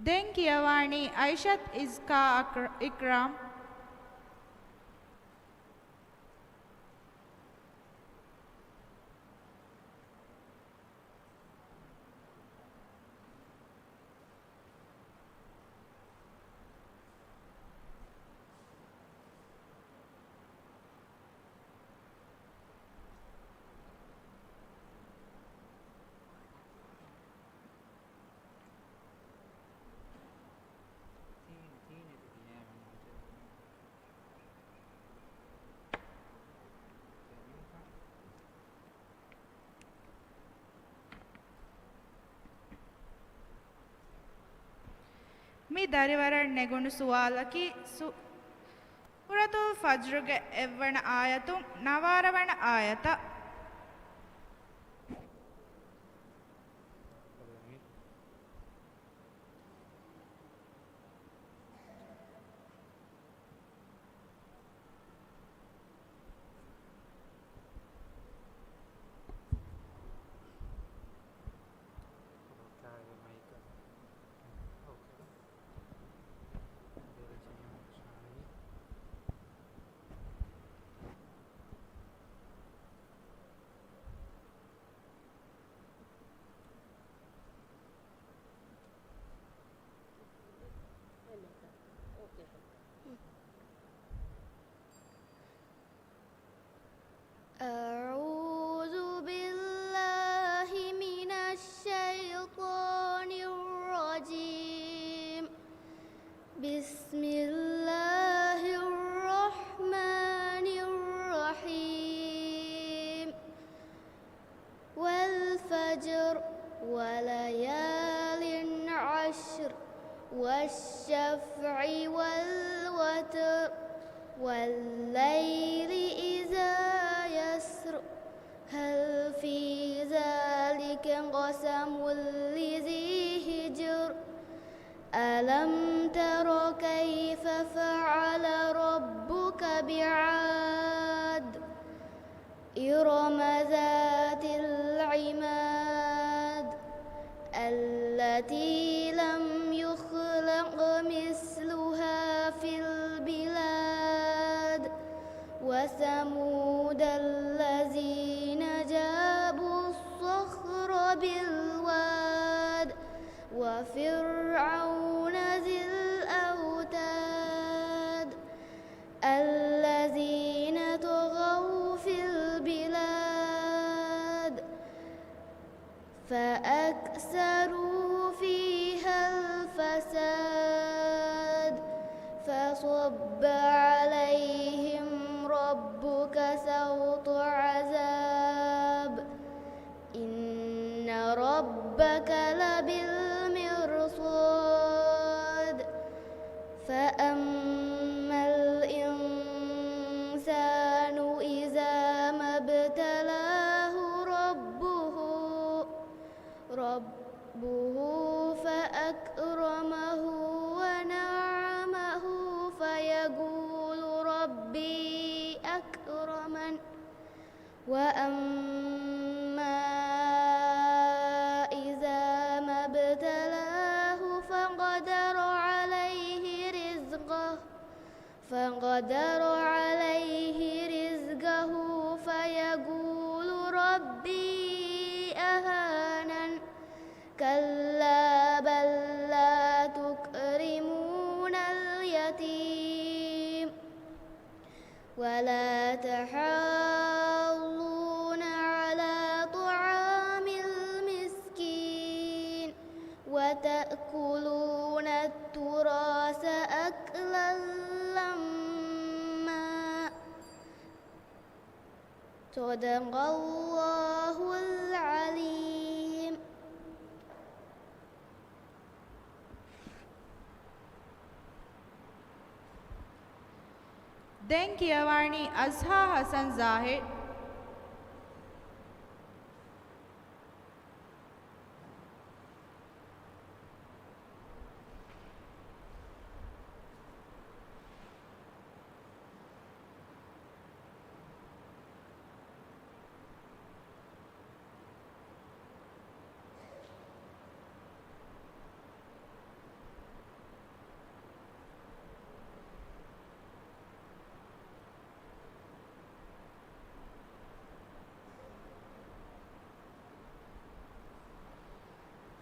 ދެން ކިޔަވާނީ އައިޝަތް އިޒްކާ އަކްރ-، އިކްރާމް. މި ދަރިވަރަށް ނެގުނު ސުވާލަކީ ސު-، ސޫރަތުލް ފަޖްރުގެ އެއްވަނަ އާޔަތުން ނަވާރަވަނަ އާޔަތަށް. أعوذ بالله من الشيطان الرجيم. بسم الله الرحمن الرحيم. والفجر وليال عشر والشفع والوتر والليل إذا يسر هل في ذلك قسم لذي حجر ألم تر كيف فعل ربك بعاد إرم ذات العماد التي لم يخلق مثلها في البلاد وثمود الذين جابوا الصخر بالواد وفرعون ذي الأوتاد الذين طغوا في البلاد فأكثروا فيها الفساد فصب عليهم ربك سوط عذاب إن ربك لبالمرصاد فأما الإنسان إذا ما ابتلاه ربه ربه فأكرمه ونعمه فيقول ربي أكرمن وأما إذا ما ابتلاه فقدر عليه رزقه فقدر عليه رزقه فيقول ربي أهانن كلا بل لا تكرمون اليتيم ولا تحاضون على طعام المسكين وتأكلون التراث أكلا لما صدق الله العظيم. ދެން ކިޔަވާނީ އަޒްހާ ޙަސަން ޒާހިރް.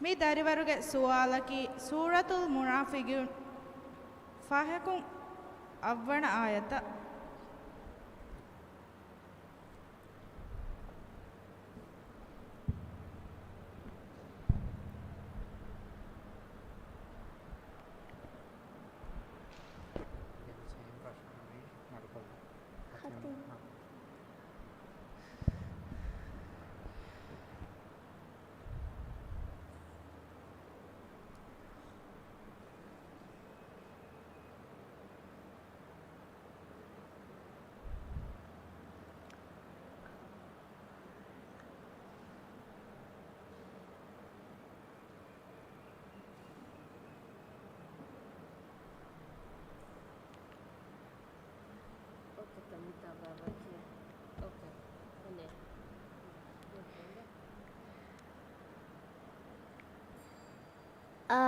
މި ދަރިވަރުގެ ސުވާލަކީ، ސޫރަތުލް މުނާފިގުން ފަހަކުން އަށްވަނަ އާޔަތަށް.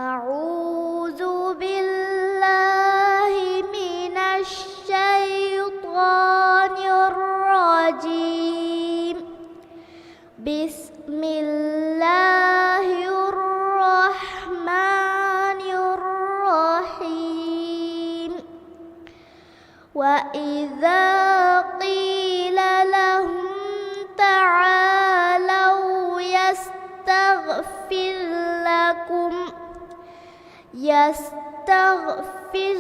أعوذ بالله من الشيطان الرجيم. بسم الله الرحمن الرحيم. وإذا قيل لهم تعالوا يستغفر لكم، يستغفر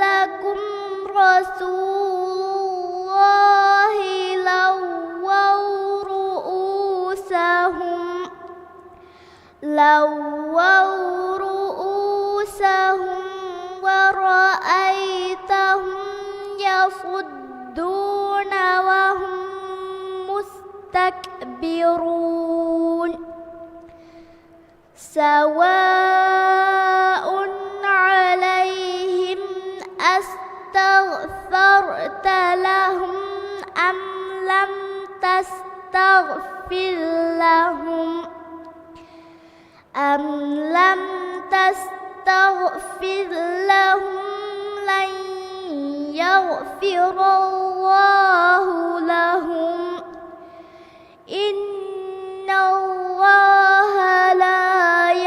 لكم رسول الله لووا رؤوسهم، لووا رؤوسهم ورأيتهم يصدون وهم مستكبرون. سواء عليهم أستغفرت لهم أم لم تستغفر لهم، أم لم تستغفر لهم لن يغفر الله لهم، إن الله لا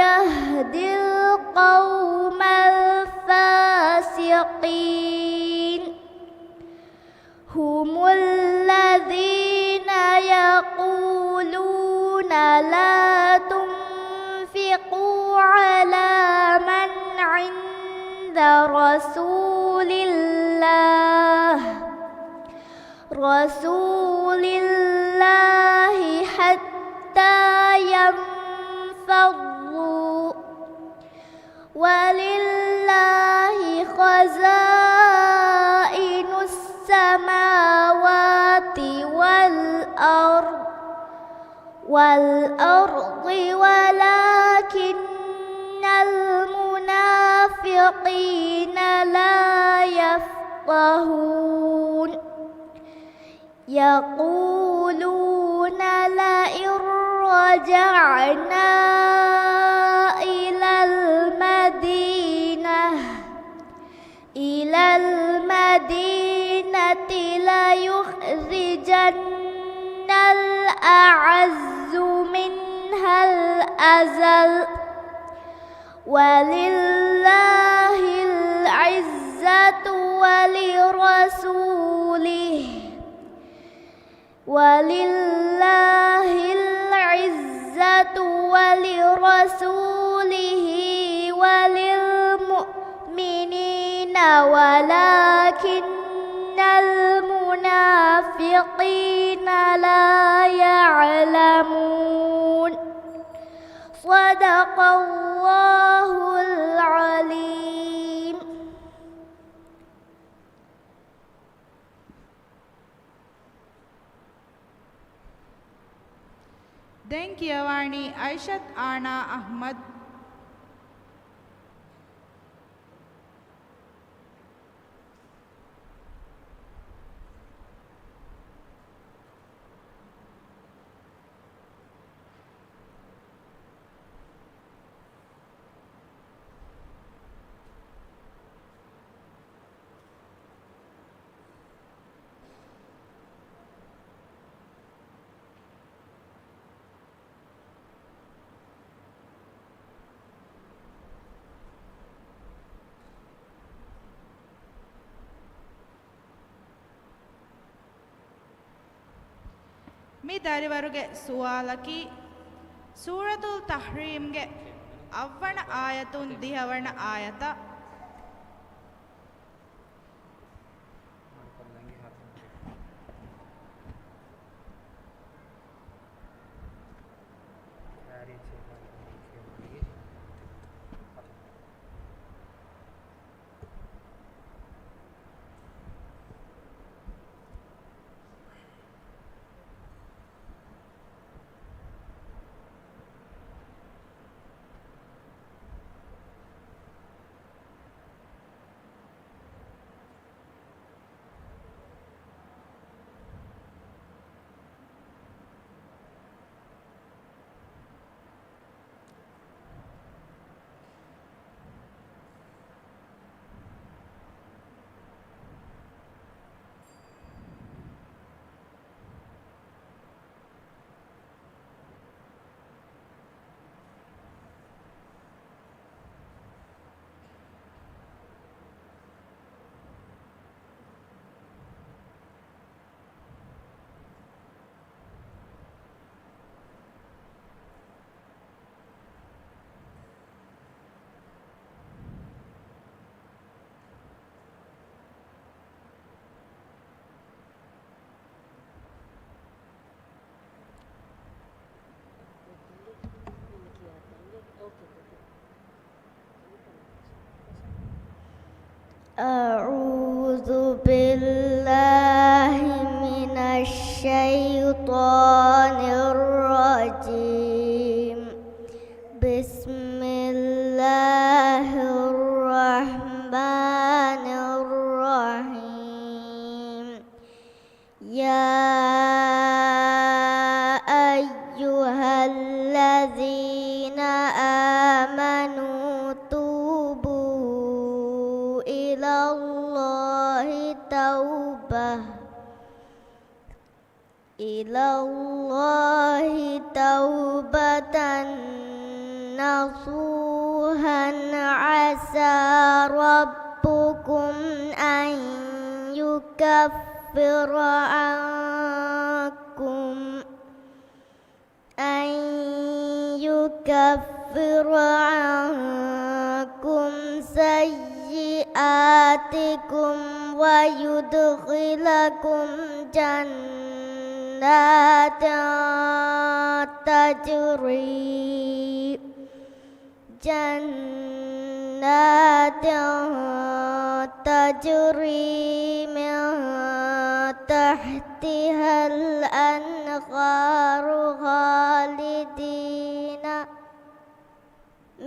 يهدي القوم الفاسقين. هم الذين يقولون لا تنفقوا على من عند رسول الله، رسول الله حتى ينفضوا، ولله خزائن السماوات والأرض، والأرض ولكن المنافقين لا يفقهون. يقولون لئن رجعنا إلى المدينة، إلى المدينة ليخرجن الأعز منها الأذل، ولله العزة ولرسوله، ولله العزة ولرسوله وللمؤمنين ولكن المنافقين لا يعلمون. صدق الله العظيم. ދެން ކިޔަވާނީ އައިޝަތް އާނާ އަޙްމަދު. މި ދަރިވަރުގެ ސުވާލަކީ، ސޫރަތުލް ތަޙްރީމްގެ އަށްވަނަ އާޔަތުން ދިހަވަނަ އާޔަތަށް. أعوذ بالله من الشيطان الرجيم. بسم الله الرحمن الرحيم. يا أيها الذين آمنوا توبوا إلى الله توبة، إلى الله توبة نصوحا عسى ربكم أن يكفر عنكم أن يكفر عنكم سيئاتكم ويدخلكم جنات تجري جنات تجري من تحتها الأنهار خالدين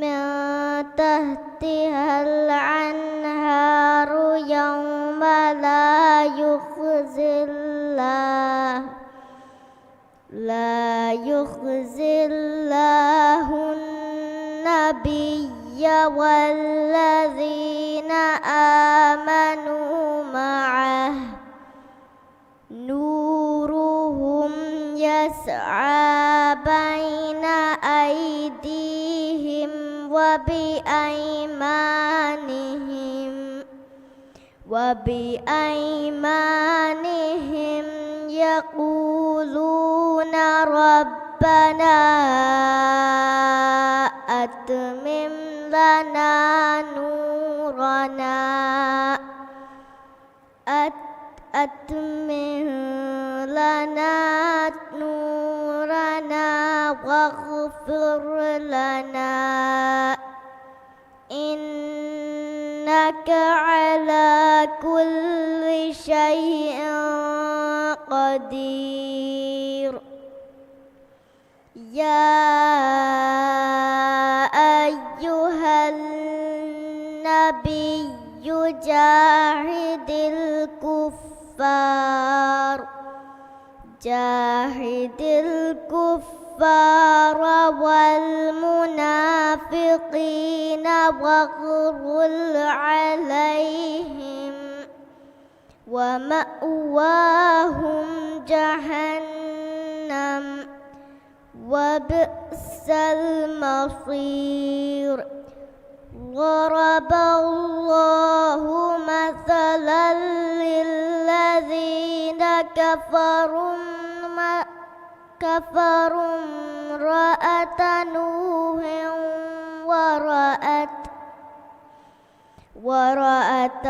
من تحتها الأنهار يوم لا يخزي الله لا يخزي الله النبي والذين آمنوا معه نورهم يسعى بين أيديهم وبأيمانهم وبأيمانهم يقولون ربنا أتمم لنا نورنا أت-، أتمم لنا نورنا واغفر لنا إنك على كل شيء قدير. يا أيها النبي جاهد الكفار، جاهد الكفار والمنافقين واغلظ عليهم، ومأواهم جهنم، وبئس المصير. ضرب الله مثلا للذين كفروا، كفروا امرأة نوح وامرأة وامرأة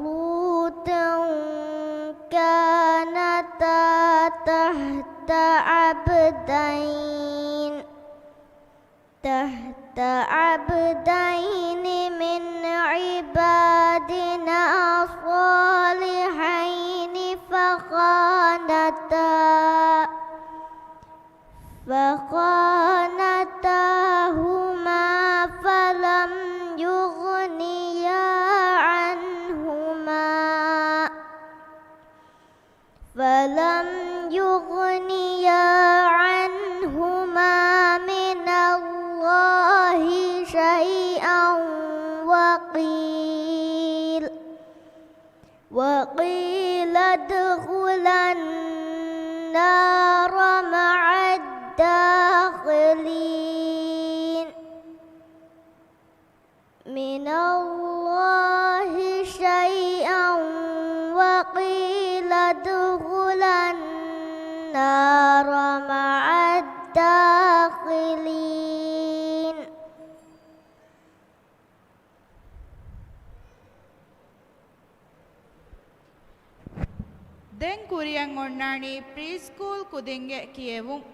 لوط كانتا تحت عبدين، تحت عبدين من عبادنا صالحين فخانتا، فخانتاهما فلم يغنيا عنهما، فلم يغنيا عنهما من الله شيئا، وقيل وقيل ادخلا النار مع الداخلين. من الله شيئا، وقيل ادخلا النار مع الداخلين. ދެން ކުރިއަށް އޮންނާނީ ޕްރީސްކޫލް ކުދިންގެ ކިޔެވުން.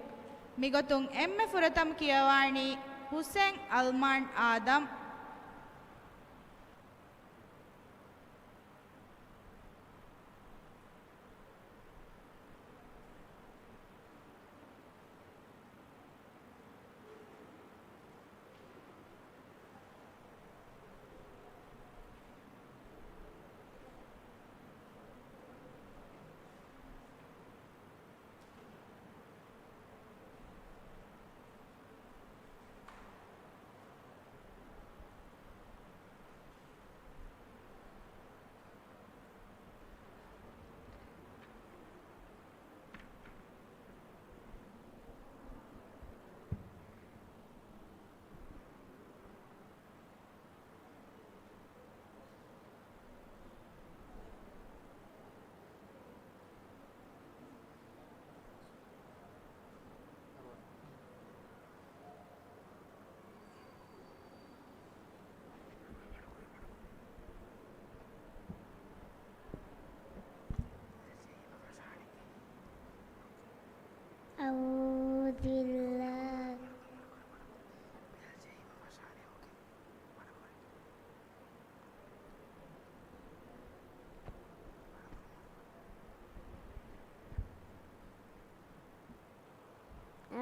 މިގޮތުން އެންމެ ފުރަތަމަ ކިޔަވާނީ ހުސެން އަލްމާން އާދަމް. أعوذ بالله.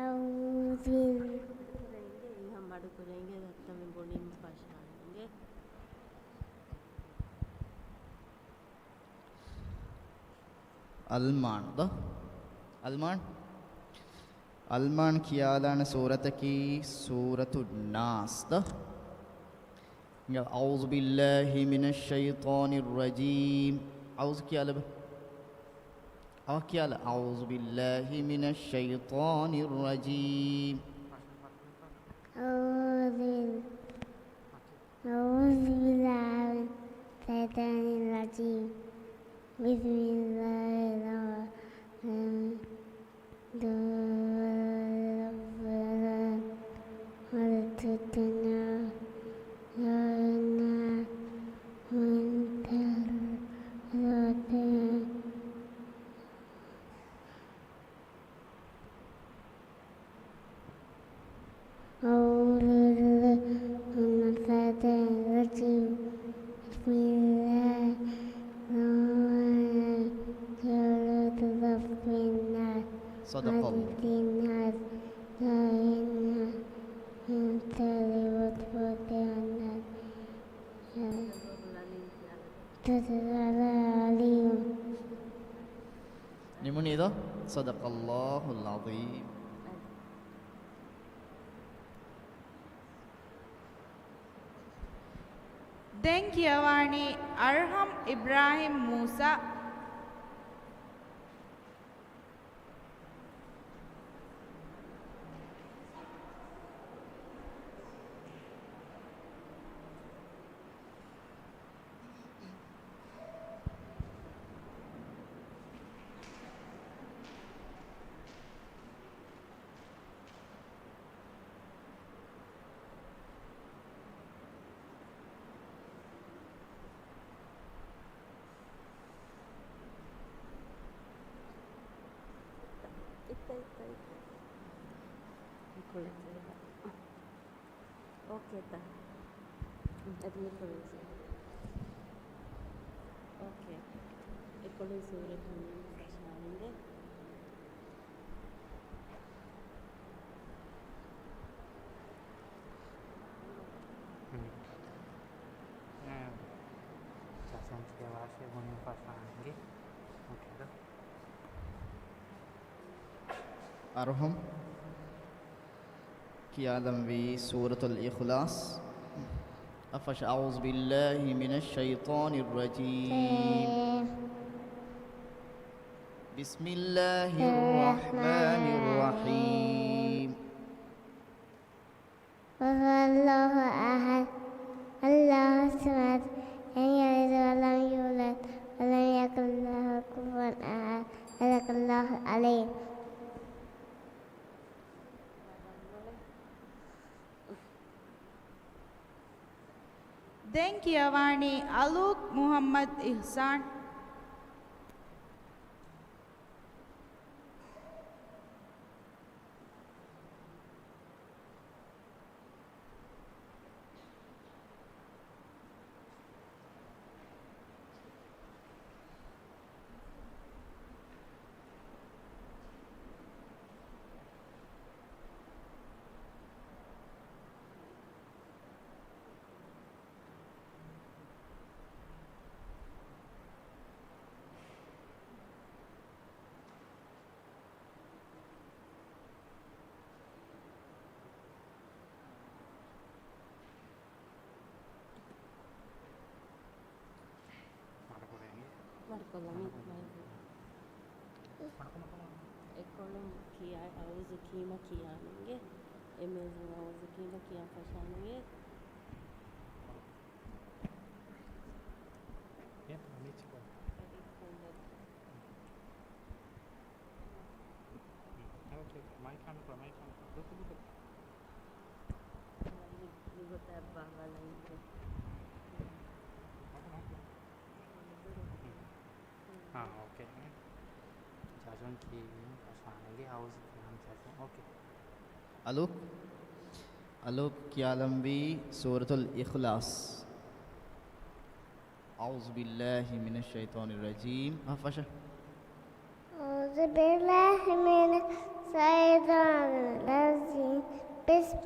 أعوذ بالله. މަޑުކުރައިގެން ރައްތަމެން ބުނީމަ ފަށާނެގެ. އަލްމާން ދޯ؟ އަލްމާން؟ އަލްމާން ކިޔާލާނެ ސޫރަތަކީ ސޫރަތު ނާސް ދޯ؟ އައުޒު ބިއްލާހި މިނައްޝައިޠާނިއްރަޖީމް. އައުޒު ކިޔާލަބަ. އަވަ ކިޔާލަ. އައުޒު ބިއްލާހި މިނައްޝައިޠާނިއްރަޖީމް. أعوذ، أعوذ بالله من الشيطان الرجيم. بسم الله الرحمن الرحيم. أعوذ بالله من الشيطان الرجيم. بسم الله الرحمن الرحيم. سورة رب الناس. صدق الله. ملك الناس. صدق الله العظيم. ދެން ކިޔަވާނީ އަރްހަމް އިބްރާހިމް މޫސާ. އިއްތަ، އިއްތަ، އިއްތަ. އެކޮޅެއް ޖެހިލަ. އޯކޭތަ؟ އަދި އެކޮޅެއް ޖެހިލަ. އޯކޭ. އެކޮޅުން ސޫރަތު މީމް ފަށާނަންގެ. ހުން. އެ، ޖަޒުން ކިޔަވާށޭ ބުނިން ފަށާނަންގެ. އޯކޭ. އަރްހަމް ކިޔާލަންވީ ސޫރަތުލް އިޚްލާޞް. އަފަށަ، أعوذ بالله من الشيطان الرجيم. بسم الله الرحمن الرحيم. قل هو الله أحد، الله الصمد، لم يلد ولم يولد، ولم يكن له كفوا أحد. صدق الله العظيم. ދެން ކިޔަވާނީ އަލޫކް މުޙައްމަދު އިޙްސާން. މަޑުކޮށްލަނީ. މަޑުކޮށްލަނީ. މަޑުކޮށްލަނީ. މަޑުކޮށްލަނީ. އެކޮޅުން ކިޔާ، އައޫޒު ކީމަ ކިޔާނަންގެ. އެމޭޒުން އައޫޒު ކީމަ ކިޔާ ފަށާނަންގެ. އެ މިޗިކޮ. އެ ކޮންޑެއް. މައިކް ހާން ކުރ، މައިކް ހާން ކުރ. ދުކު ދުކު. މި، މިގޮތަށް ބާވާލައިގެން. ހާ، އޯކޭ. ޖަޒުން ކީ ފަށާނަންގެ އައޫޒު ކިޔާނަން ޖަޒުން. އޯކޭ. އަލޫކް، އަލޫކް ކިޔާލަންވީ ސޫރަތުލް އިޚްލާޞް. أعوذ بالله من الشيطان الرجيم. އަފަށަ. أعوذ بالله من الشيطان الرجيم. بسم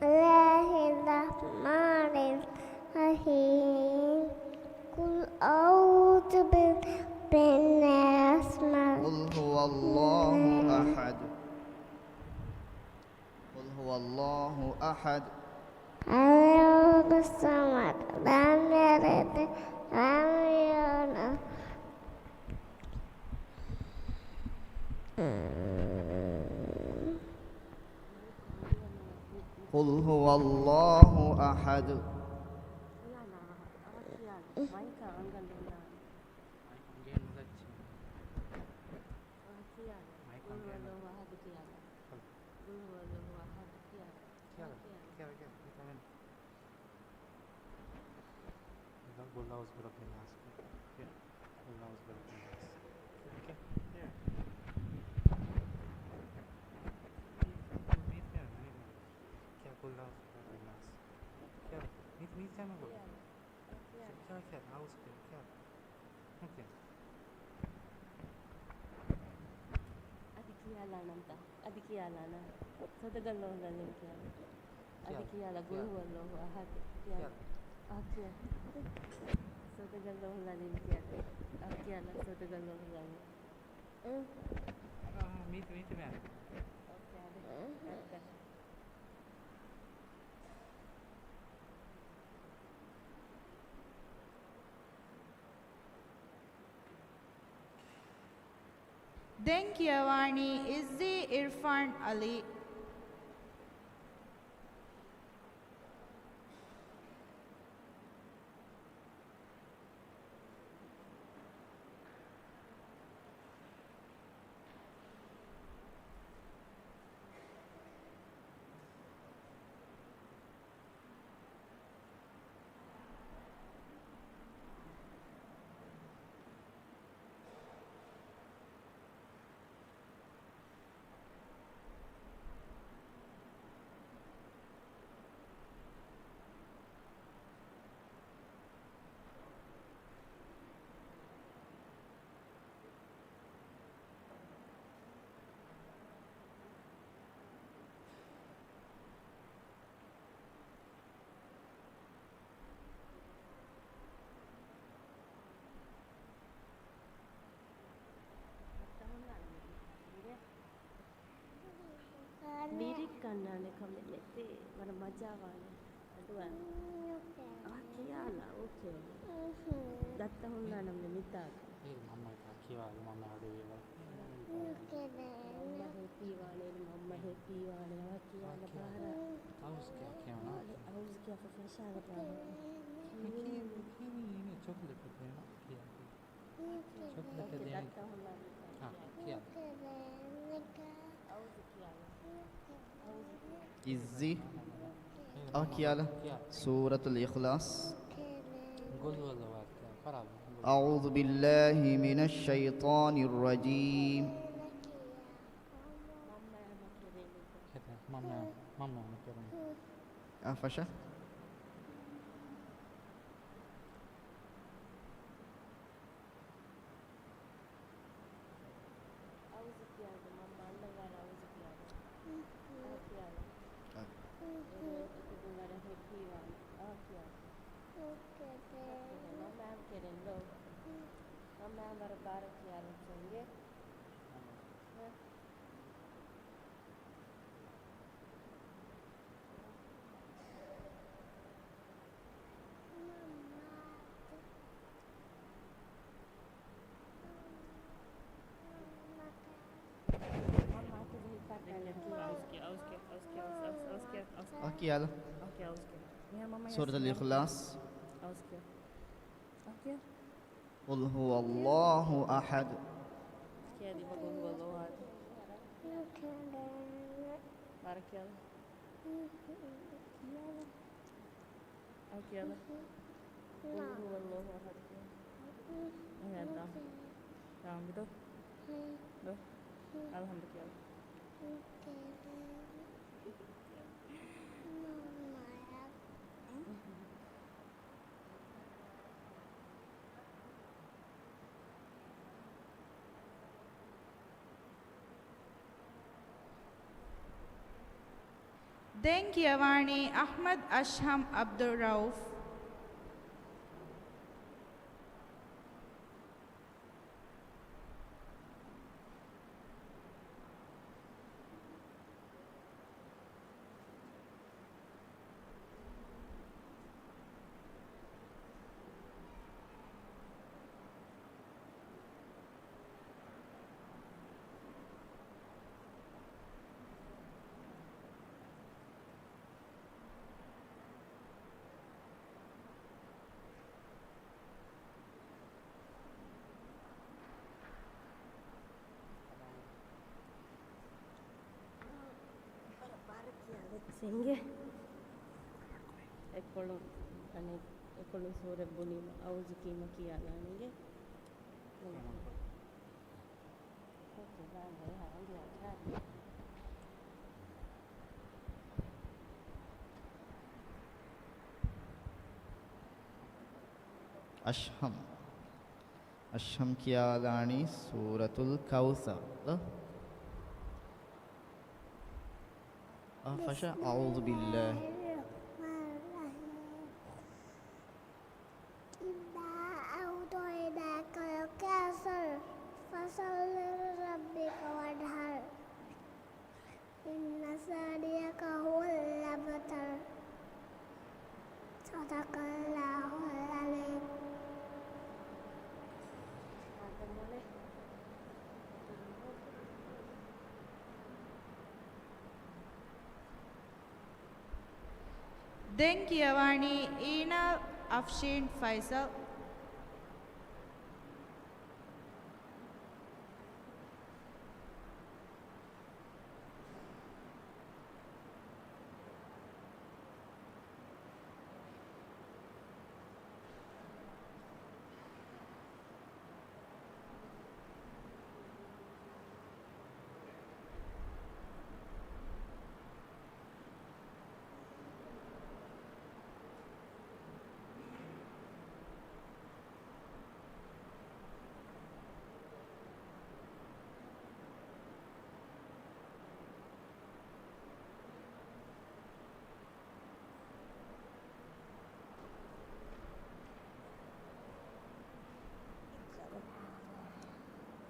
الله الرحمن الرحيم. قل أعوذ برب الناس، ملك قل هو الله أحد. قل هو الله أحد. الله الصمد. لم يلد ولم يولد. قل هو الله أحد. މައިކަށް އަނގަ ނުލާނެ. މައިކަށް އަނގަ ނުލާ. އަ، ކިޔާނެ. މައިކަށް އަނގަ ނުލާ. ޤުލް ހުވައްލާހު އަޙަދު ކިޔާނެ. ޤުލް ހުވައްލާހު އަޙަދު ކިޔާނެ. ކިޔާނެ. ކިޔާނެ. ކިޔާނެ. ކިޔާނެ. ޤުލް އަޢޫޛު ބިރައްބިން ނާސް. ކިޔާނެ. ޤުލް އަޢޫޛު ބިރައްބިން ނާސް. ކިޔާނެ. ކިޔާނެ. ޤުލް އަޢޫޛު ބިރައްބިން ނާސް. ކިޔާނެ. މީ، މީ ކިޔާނެ ގޮތް. ކިޔާ، ކިޔާ، އައޫޒު ކިޔާ، ކިޔާ. އޯކޭ. އަދި ކިޔާލާނަންތަ؟ އަދި ކިޔާލާނަން. ޞަދަޤަﷲ އަލްޢަޒީމް ކިޔާ. އަދި ކިޔާ، ކިޔާލާ، ޤުލް ހުވައްލާހު އަޙަދު. ކިޔާ. ކިޔާ. އާ، ކިޔާ. ޞަދަޤަﷲ އަލްޢަޒީމް ކިޔާ. އާ، ކިޔާލާ، ޞަދަޤަﷲ އަލްޢަޒީމް. އަ. މީތި، މީތި މޭ. ދެން ކިޔަވާނީ އިއްޒީ އިރްފާން އަލީ. މިރިއްކަންނާނެ ކަމެއް ނެތޭ. ވަރަށް މަޖާވާނެ. އަދުވާ. އާ، ކިޔާލާ. އޯކޭ. ދައްތަ ހުންނާނަމެ މިތާގަ. އޭ، މަންމަ ކިޔާލު، މަންމަ އަޑު ވީވަ. މަންމަ ހެޕީވާނެ، މަންމަ ހެޕީވާނެ. އާ، ކިޔާލަ ބާރަ. އައުސް ކިޔާ، ކިޔާނާ. އައުސް ކިޔާ ފަށާލަ ބާރަ. މި ކި، މި ކި، މި ޗޮކްލެޓް ކިޔާ. އާ، ކިޔާ. އިއްޒީ. އާ، ކިޔާލަ. ސޫރަތުލް އިޚްލާޞް. ގުލް ހުވައްލާހު އަޙަދު. އަޢޫޛު ބިއްލާހި މިނައްޝައިޠާނިއްރަޖީމް. އާ، ފަށާ. އައުޒު ކިޔާލަ، މަންމަ އަންނަ ގާނަ އައުޒު ކިޔާލަ. އާ، ކިޔާލަ. އާ. އެ އިކުދިން ވަރަށް ހެޕީވާނެ. އާ، ކިޔާލަ. މަންމަ އާމް ކެރެން ލޯ. މަންމަ އާމް ވަރަށް ބާރަށް ކިޔާލަ އިނގޭ. އާ. އާ، ކިޔާލަ. ސޫރަތުލް އިޚްލާޞް. ޤުލް ހުވައްލާހު އަޙަދު. ކިޔާދީބަ، ޤުލް ހުވައްލާހު އަޙަދު. ބާރަށް ކިޔާލަ. ކިޔާލަ. އާ، ކިޔާލަ. ޤުލް ހުވައްލާހު އަޙަދު ކިޔާލަ. އެހެންތާ. އާ، ދޯ. ދޯ. އަލްޙަމްދު ކިޔާލަ. ދެން ކިޔަވާނީ އަޙްމަދު އަޝްހަމް ޢަބްދުއްރައުފް. އިނގޭ. އެކޮޅުން، އަނެއް އެކޮޅުން ސޫރަތް ބުނީމަ އައުޒު ކީމަ ކިޔާލާނެ އިނގޭ. އަޝްހަމް. އަޝްހަމް ކިޔާލާނީ ސޫރަތުލް ކައުސަރް. އާ، ފަށާ. އަޢޫޛު ބިއްލާހި. إنا أعطيناك الكوثر، فصل لربك وانحر. ދެން ކިޔަވާނީ އީނާލް އަފްޝީން ފައިސަލް.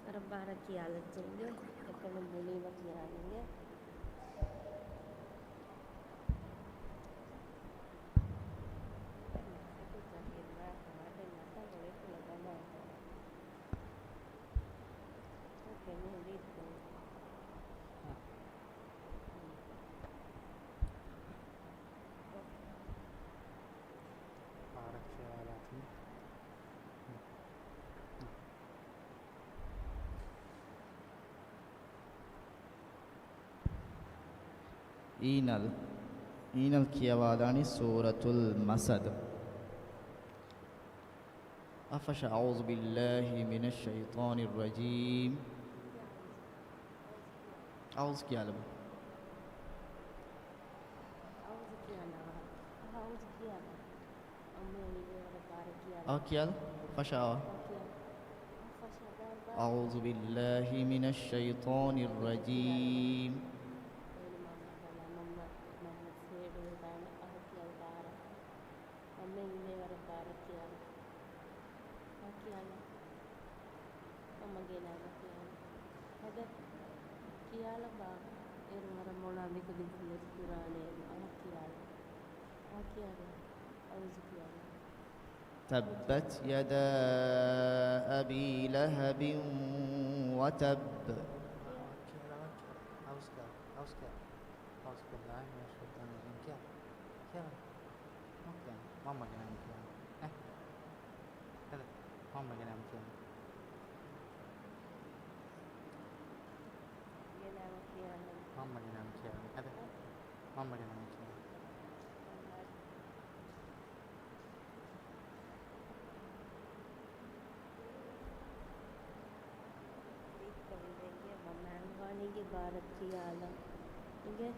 ވަރަށް ބާރަށް ކިޔާލައްޗޭ އިނގޭ. އެކަމެއް ބުނީމަ ކިޔާނީ އިނގޭ. ދެން މަސަދު ޖަހިލްވާ ކަމާ ދެން މަސަދު ވެފުޅަ ދަމާ ކަމާ. އޯކޭ، މީ ހުރީ ދެން. އޯކޭ. ޕާރަކް ޚިޔާލާތު. އީނަލް، އީނަލް ކިޔަވާލާނީ ސޫރަތުލް މަސަދު. އަފަށަ، أعوذ بالله من الشيطان الرجيم. އައުޒު ކިޔާލަބަ. އައުޒު ކިޔާނަ. އައުޒު ކިޔާނަ. އައު ކިޔާލަ، ފަށާ. أعوذ بالله من الشيطان الرجيم. މަންމަ އިނގޭ ވަރަށް ބާރަށް ކިޔާނެ. އާ ކިޔާނެ. މަންމަ ގޭނާގެ ކިޔާނެ. އަދެ ކިޔާލަބާ. އޭރު ވަރަށް މޮޅާ މިކުދިން ކުލެ ކުރާނެ. އާ ކިޔާނެ. އާ ކިޔާނެ. އައުޒު ކިޔާނެ. تبت يدا أبي لهب وتب. އައުޒު ކިޔާނެ. އައުޒު ކިޔާނެ. أعوذ بالله من الشيطان الرجيم. ކިޔާ. ކިޔާ. މަންމަގެ ނަމަ ކިޔާ. އެ. އަދެ. މަންމަގެ ނަމަ ކިޔާ. މަންމަގެ ނަމަ ކިޔާ. އަދެ. މަންމަގެ ނަމަ ކިޔާ. މަންމަ އަންގާނީގެ ބާރަށް ކިޔާލަން. އިނގޭ.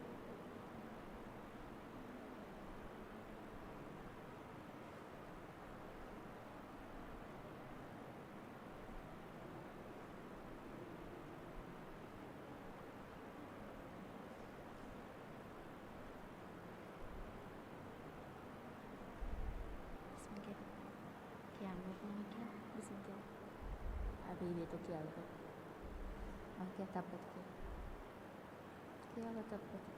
ބިސްމިގެ ކިޔާން ނުކުމެ ކިޔާ. ބިސްމިގެ. އަބީ ވޭތޯ ކިޔާލަބަ. އަން ކިޔާ ތައްބަތު ކިޔާ. ކިޔާލަ ތައްބަތު.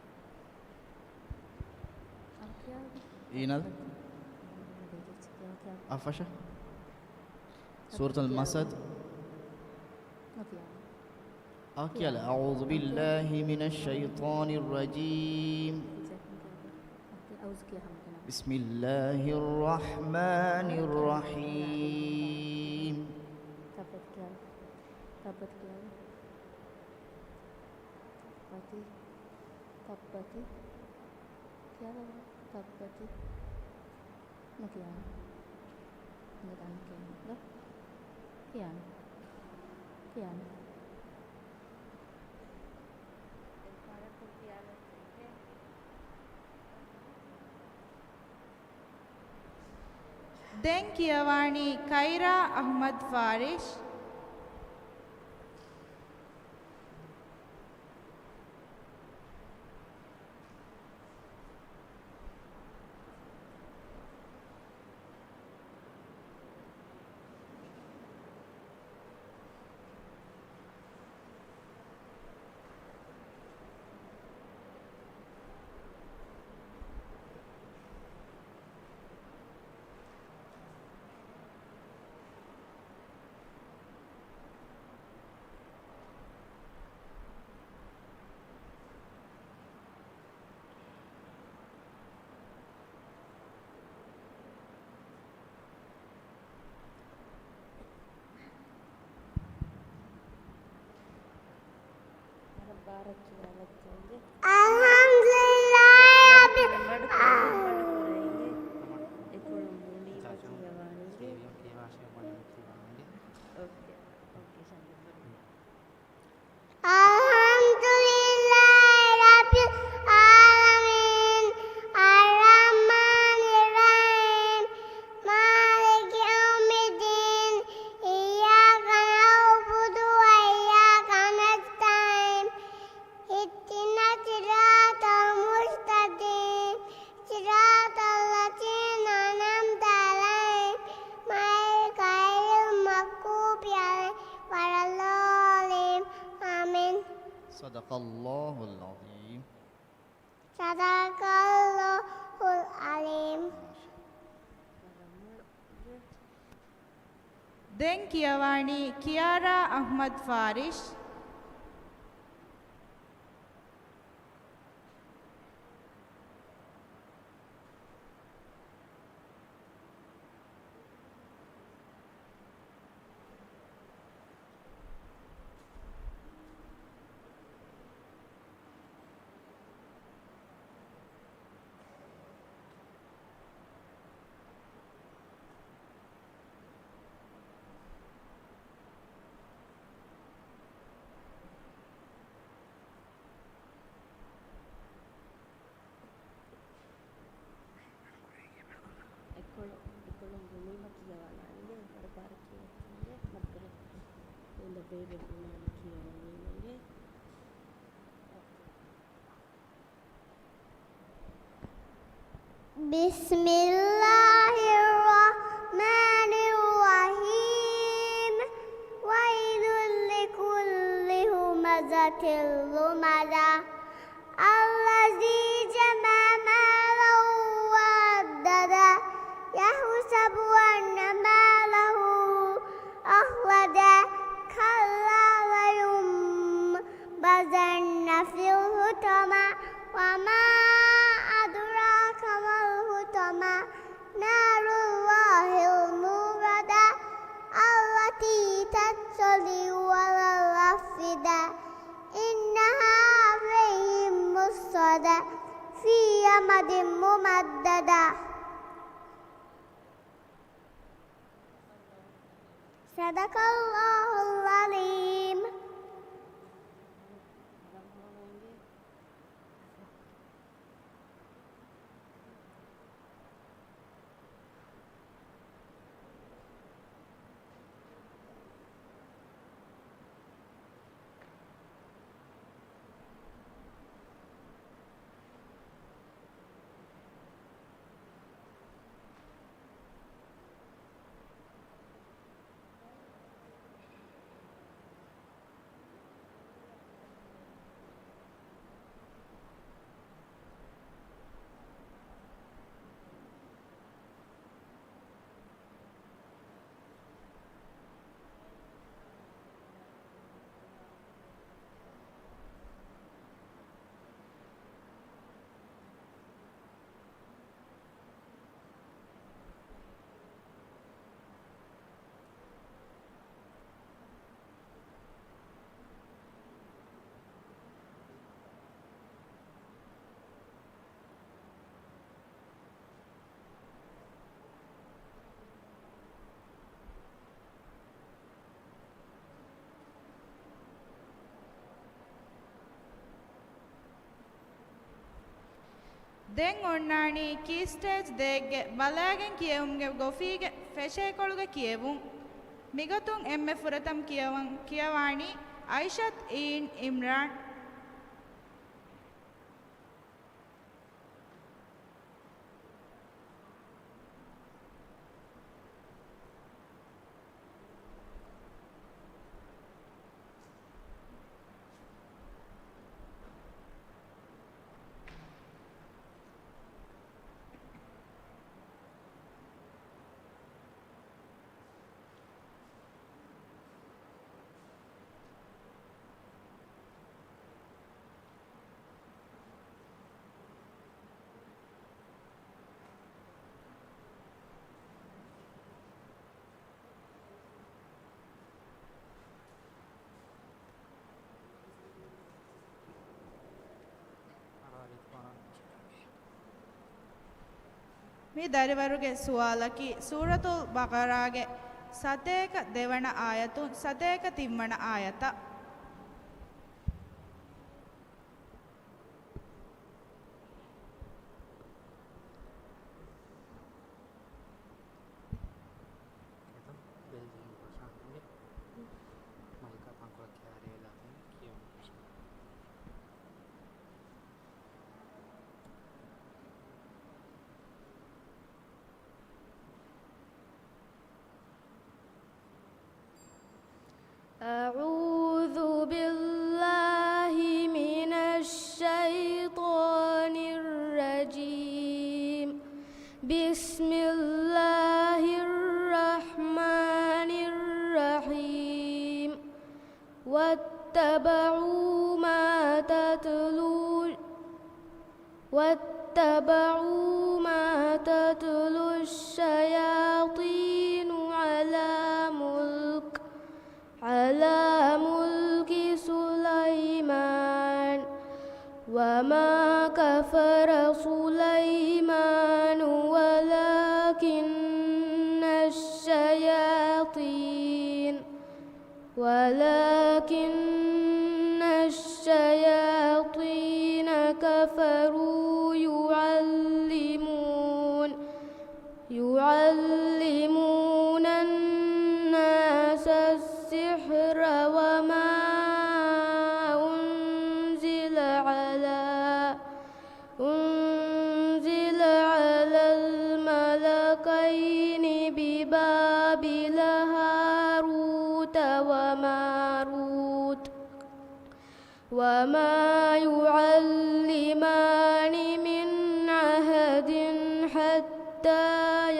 އަން ކިޔާލަ. އީނަލް. ކިޔާ، ކިޔާ. އަފަށަ. ސޫރަތުލް މަސަދު. ނުކިޔާނެ. އާ ކިޔާލަ. أعوذ بالله من الشيطان الرجيم. އައުޒު ކިޔާ ހަމަ ކިޔާނެ. بسم الله الرحمن الرحيم. ތައްބަތު ކިޔާނެ. ތައްބަތު ކިޔާނެ. ތައްބަތި. ތައްބަތި. ކިޔާލަ. ތައްބަތި. ނުކިޔާނެ. އަނގަ ދާން ކިޔާނެ. ކިޔާނެ. ކިޔާނެ. ދެން ކިޔަވާނީ ކައިރާ އަޙްމަދު ފާރިޝް. އަލްޙަމްދުލިއްލާހި ރައްބިލް ޢާލަމީން. އަލްޙަމްދުލިއްލާހި ރައްބިލް ޢާލަމީން. އައްރަޙްމާނިއް ރަޙީމް. މާލިކި ޔައުމިއްދީން. إياك نعبد وإياك نستعين. اهدنا الصراط المستقيم. صراط الذين أنعمت عليهم غير المغضوب عليهم ولا الضالين. آمين. صدق الله العظيم. صدق الله العظيم. ދެން ކިޔަވާނީ ކިޔާރާ އަޙްމަދު ފާރިޝް. އެކޮޅު، އެކޮޅު ބުނީމަ ކިޔަވާލާނީ. ވަރަށް ބާރަށް ކިޔަވައްޗޭ. މައްދުރެ އިނދަ ބޭބެ ބުނާނެ ކިޔަވަނީމައޭ. بسم الله الرحمن الرحيم. ويل لكل همزة لمزة. الذي جمع مالا وعدده. يحسب أن ماله أخلده. كلا لينبذن في الحطمة. وما أدراك ما الحطمة. نار الله الموقدة. التي تطلع على الأفئدة. إنها عليهم مؤصدة. في عمد ممددة. صدق الله العظيم. ދެން އޮންނާނީ ކީ ސްޓޭޖް ދޭއްގެ ބަލާގެން ކިޔެވުމުގެ ގޮފީގެ ފެށޭކޮޅުގެ ކިޔެވުން. މިގޮތުން އެންމެ ފުރަތަމަ ކިޔަވަން، ކިޔަވާނީ އައިޝަތު އީން އިމްރާން. މި ދަރިވަރުގެ ސުވާލަކީ ސޫރަތުލް ބަޤަރާގެ ސަތޭކަ ދެވަނަ އާޔަތުން ސަތޭކަ ތިންވަނަ އާޔަތަށް. އެތަން ބެލްޖިއަމް ޕްރޮޝާންތުގެ މައިކާ ތަންކޮޅެއް ކައިރިވެލާ ތިން ކިޔަމުން ޕްރޮޝާންތު. أعوذ بالله من الشيطان الرجيم. بسم الله الرحمن الرحيم. واتبعوا ما تتلو واتبعوا ما تتلو الشياطين على ملك، على ملك سليمان وما كفر سليمان ولكن الشياطين ولكن الشياطين كفروا يعلمون، يعلمون الناس السحر وما أنزل على أنزل على الملكين ببابل هاروت وماروت وما يعلمان من أحد حتى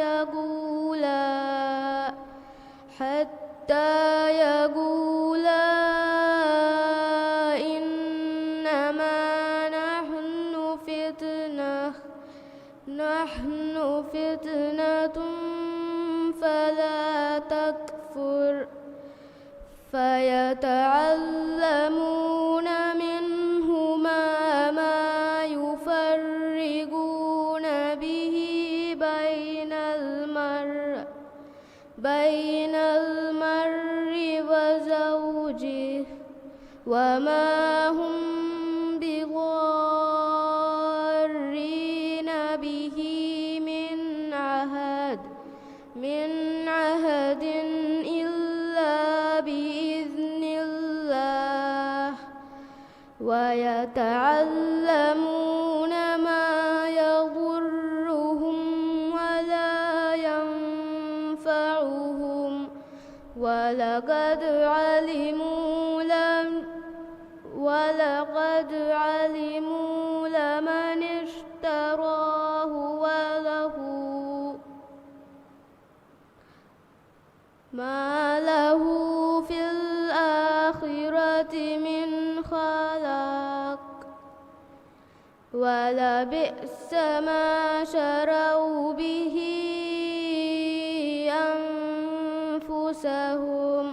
يقولا حتى يقولا إنما نحن فتنة، نحن فتنة فلا تكفر، فيتعلمون منهما ما يفرقون به بين المرء بين المرء وزوجه وما هم بضارين به من أحد، من أحد إلا بإذن الله. ويتعلمون ما يضرهم ولا ينفعهم، ولقد علموا لم-، ولقد علموا لمن اشتراه وله ما له في الآخرة من خلاق، ولبئس ما شروا به أنفسهم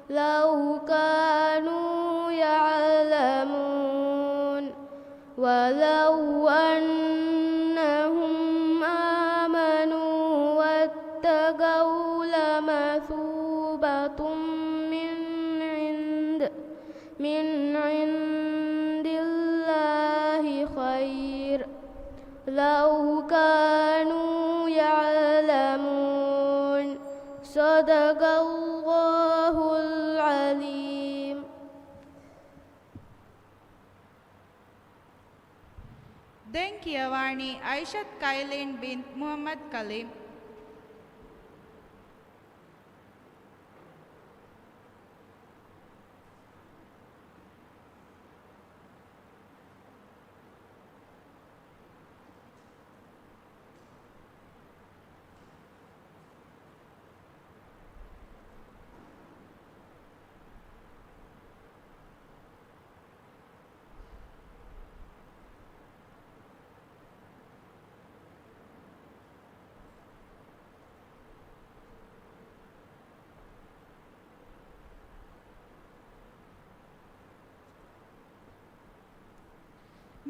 لو كانوا يعلمون. ولو أنهم آمنوا واتقوا لمثوبة من عند، من عند الله خير، لو كانوا يعلمون. صدق الله العظيم. ދެން ކިޔަވާނީ އައިޝަތު ކައިލިން ބިންތު މުޙައްމަދު ކަލީމް.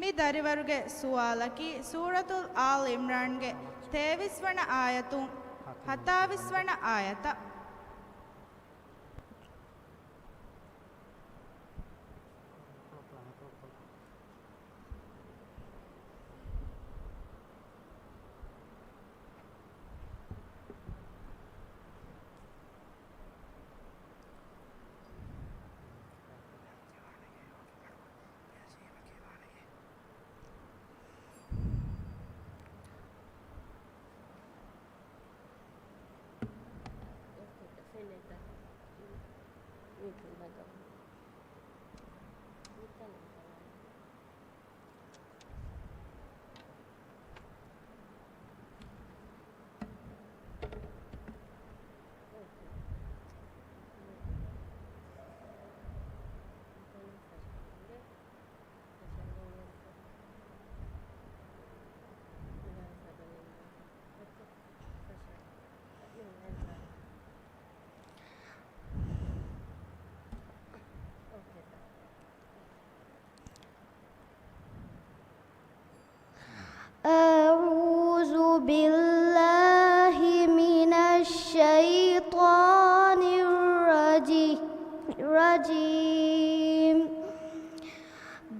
މި ދަރިވަރުގެ ސުވާލަކީ ސޫރަތުލް އާލް އިމްރާންގެ ތޭވީސް ވަނަ އާޔަތުން ހަތާވީސް ވަނަ އާޔަތަށް. أعوذ بالله من الشيطان الرجي-، الرجيم.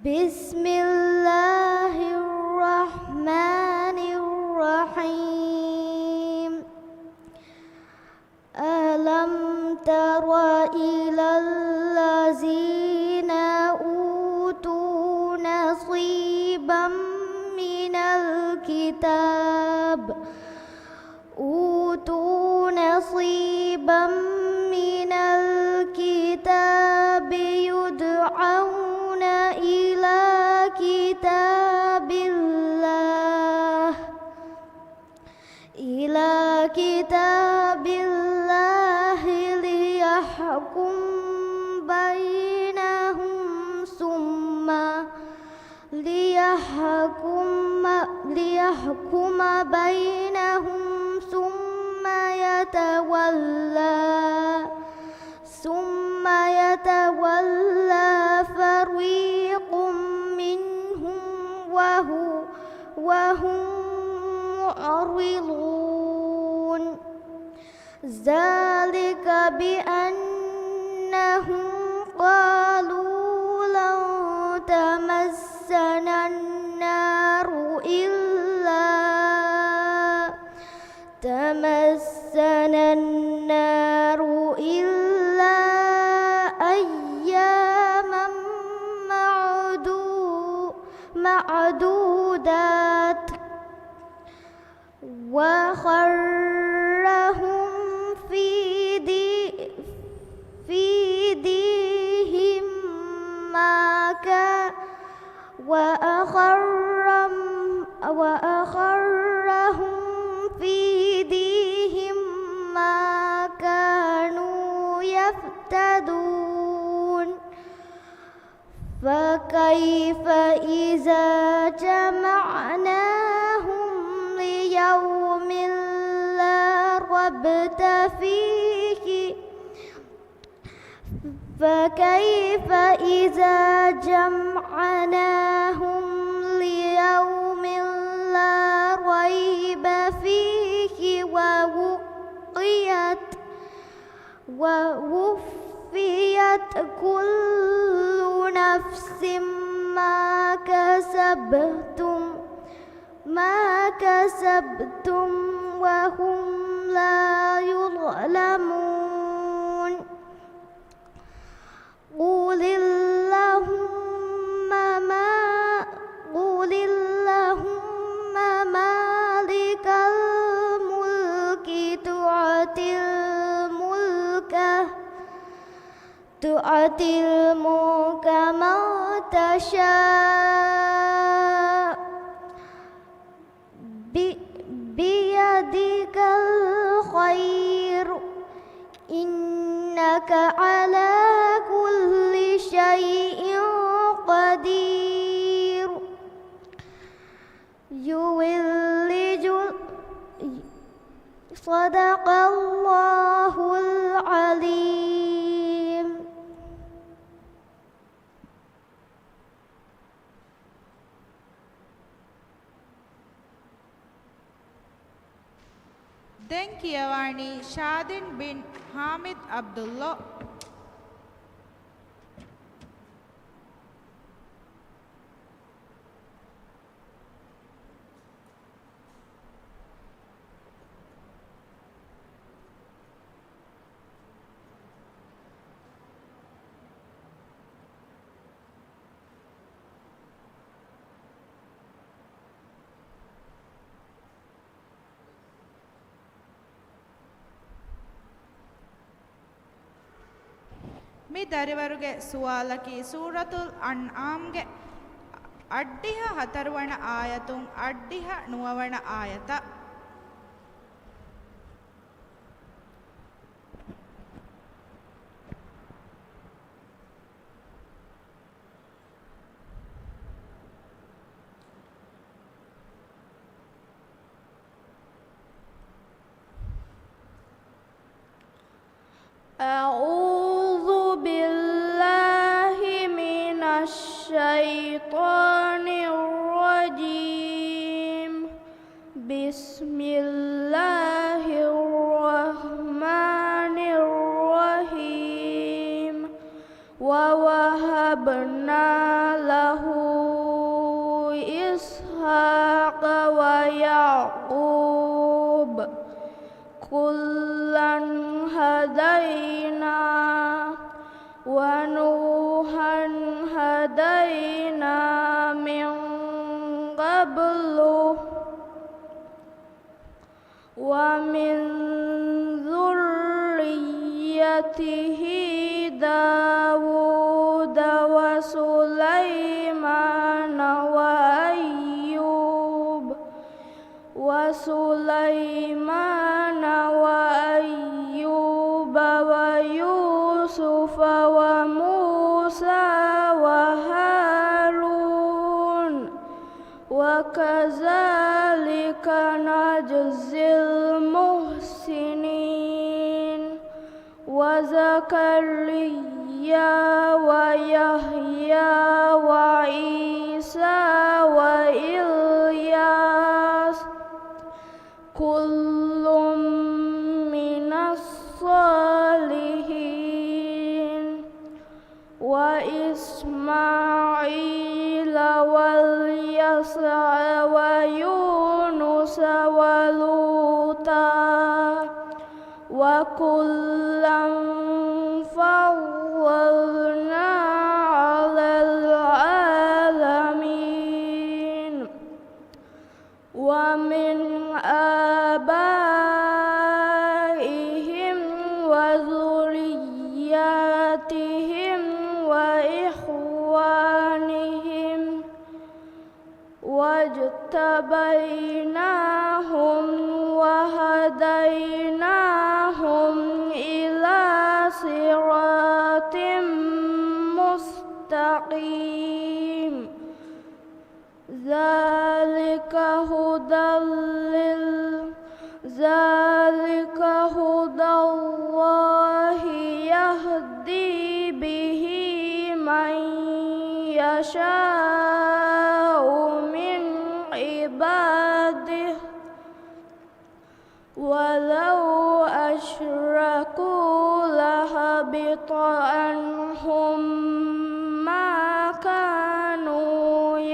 بسم الله الرحمن الرحيم. ألم تر إلى الذين أوتوا نصيبا من الكتاب، أوتوا نصيبا من الكتاب يدعون إلى كتاب الله إلى كتاب الله ليحكم بينهم ثم، ليحكم، ليحكم بينهم ثم يتولى، ثم يتولى فريق منهم وهو، وهم معرضون. ذلك بأنهم قالوا لن تمسنا النار إلا، تمسنا النار إلا أياما معدو-، معدودات. وغرهم في دي-، في دينهم ما كا-، وأغرم-، وأغرهم في دينهم ما كانوا يفترون. فكيف إذا جمعناهم ليوم لا ريب فيه، فكيف إذا جمعناهم ليوم لا ريب فيه ووقيت ووفيت كل نفس ما كسبتم، ما كسبتم وهم لا يظلمون. قل اللهم ما-، قل اللهم مالك الملك تؤتي الملك، تؤتي الملك من تشاء، ب-، بيدك الخير، إنك على كل شيء قدير. يولج، صدق الله العظيم. ދެން ކިޔަވާނީ ޝާދިން ބިން ހާމިދު ޢަބްދުﷲ. މި ދަރިވަރުގެ ސުވާލަކީ ސޫރަތުލް އަންޢާމްގެ އަށްޑިހަ ހަތަރުވަނަ އާޔަތުން އަށްޑިހަ ނުވަވަނަ އާޔަތަށް. أعوذ بالله من الشيطان الرجيم. بسم الله الرحمن الرحيم. ووهبنا له إسحاق ويعقوب كلا هدينا ونوحا هدينا من قبل ومن ذريته داود وسليمان وأيوب، وسليمان وأيوب ويوسف وموسى وهارون. وكذلك نجزي المحسنين. وزكريا ويحيى وعيسى وإلياس كل من الصالحين. وإسماعيل واليسع ويونس ولوطا وكلا فضلنا على العالمين. ومن آبائهم وذرياتهم وإخوانهم واجتبيناهم وهديناهم إلى صراط مستقيم. ذلك هدى ال-، ذلك هدى الله يهدي به من يشاء من عباده ولو أشركوا لحبط عنهم ما كانوا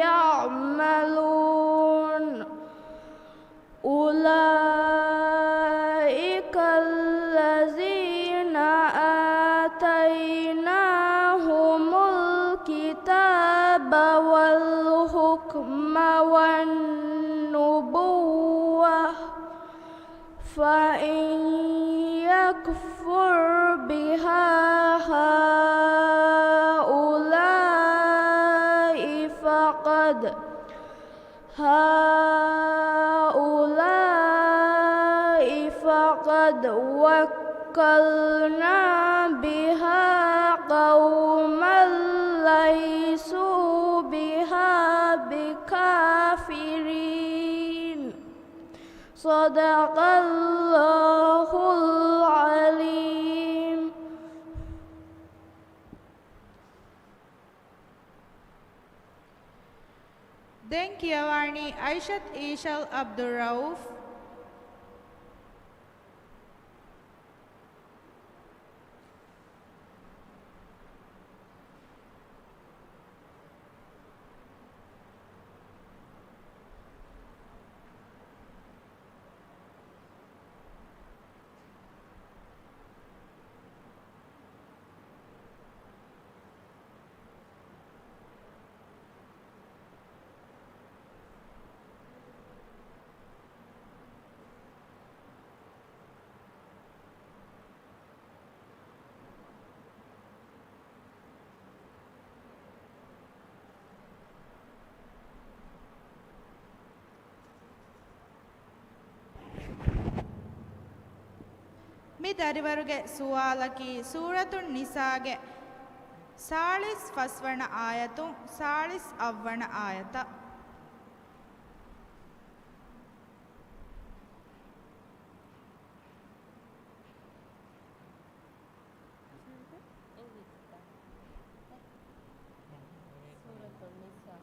يعملون. أولئك الذين آتيناهم الكتاب والحكم والنبوة فإن يكفر بها هؤلاء فقد، هؤلاء فقد وكلنا بها قوما ليسوا بها بكافرين. صدق الله العليم. ދެން ކިޔަވާނީ އައިޝަތު އީޝަލް ޢަބްދުއްރައޫފް. މި ދަރިވަރުގެ ސުވާލަކީ ސޫރަތުން ނިސާގެ ސާޅީސް ފަސްވަނަ އާޔަތުން ސާޅީސް އަށްވަނަ އާޔަތަށް. ސޫރަތުން ނިސާ.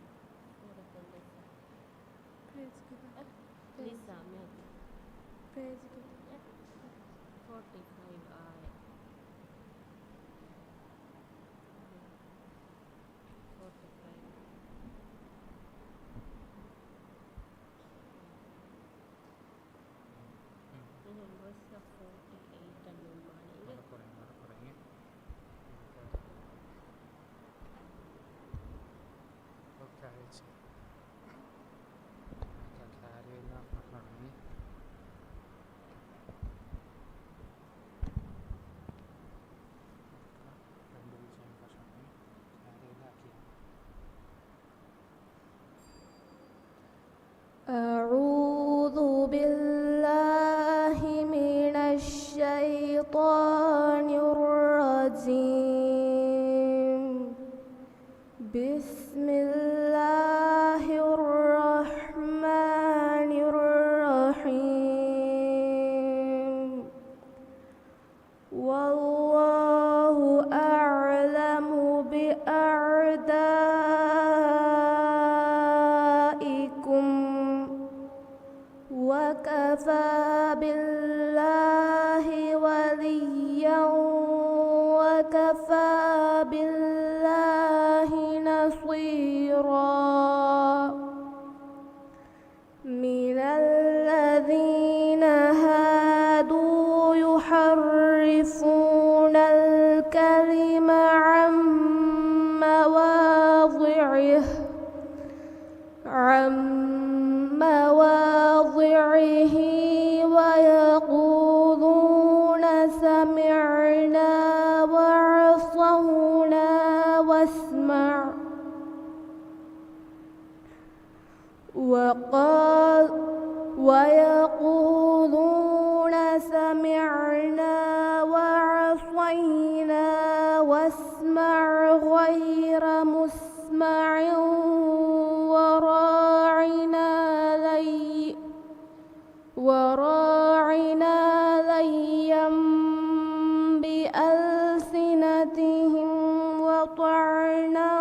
ސޫރަތުން ނިސާ. ޕޭޖް ކިތައް؟ ނިސާ މި. ޕޭޖް ކިތައް؟ ފޯޓީ ފައިވް އާޔަތް. ފޯޓީ ފައިވް. މިހެން ވެސް ފޯޓީ އެއިޓް އަށް ނިންމާނެ. އަޅުކުރެން، އަޅުކުރެން. ކާރިވެލާ ފަހަރުން. ރަންޑު ވިޖެން ފަށަން. ކާރިވެލާ ކިޔާ. أعوذ بالله من الشيطان الرجيم. بسم الله الرحمن الرحيم. والله أعلم بأعدائكم، وكفى بالله وليا، وكفى بالله نصيرا. من الذين هادوا يحرفون الكلم عن مواضعه، عن مواضعه ويقولون سمعنا وعصينا واسمع وقال، ويقولون سمعنا وعصينا واسمع غير مسمع وراعنا لي-، وراعنا ليا بألسنتهم وطعنا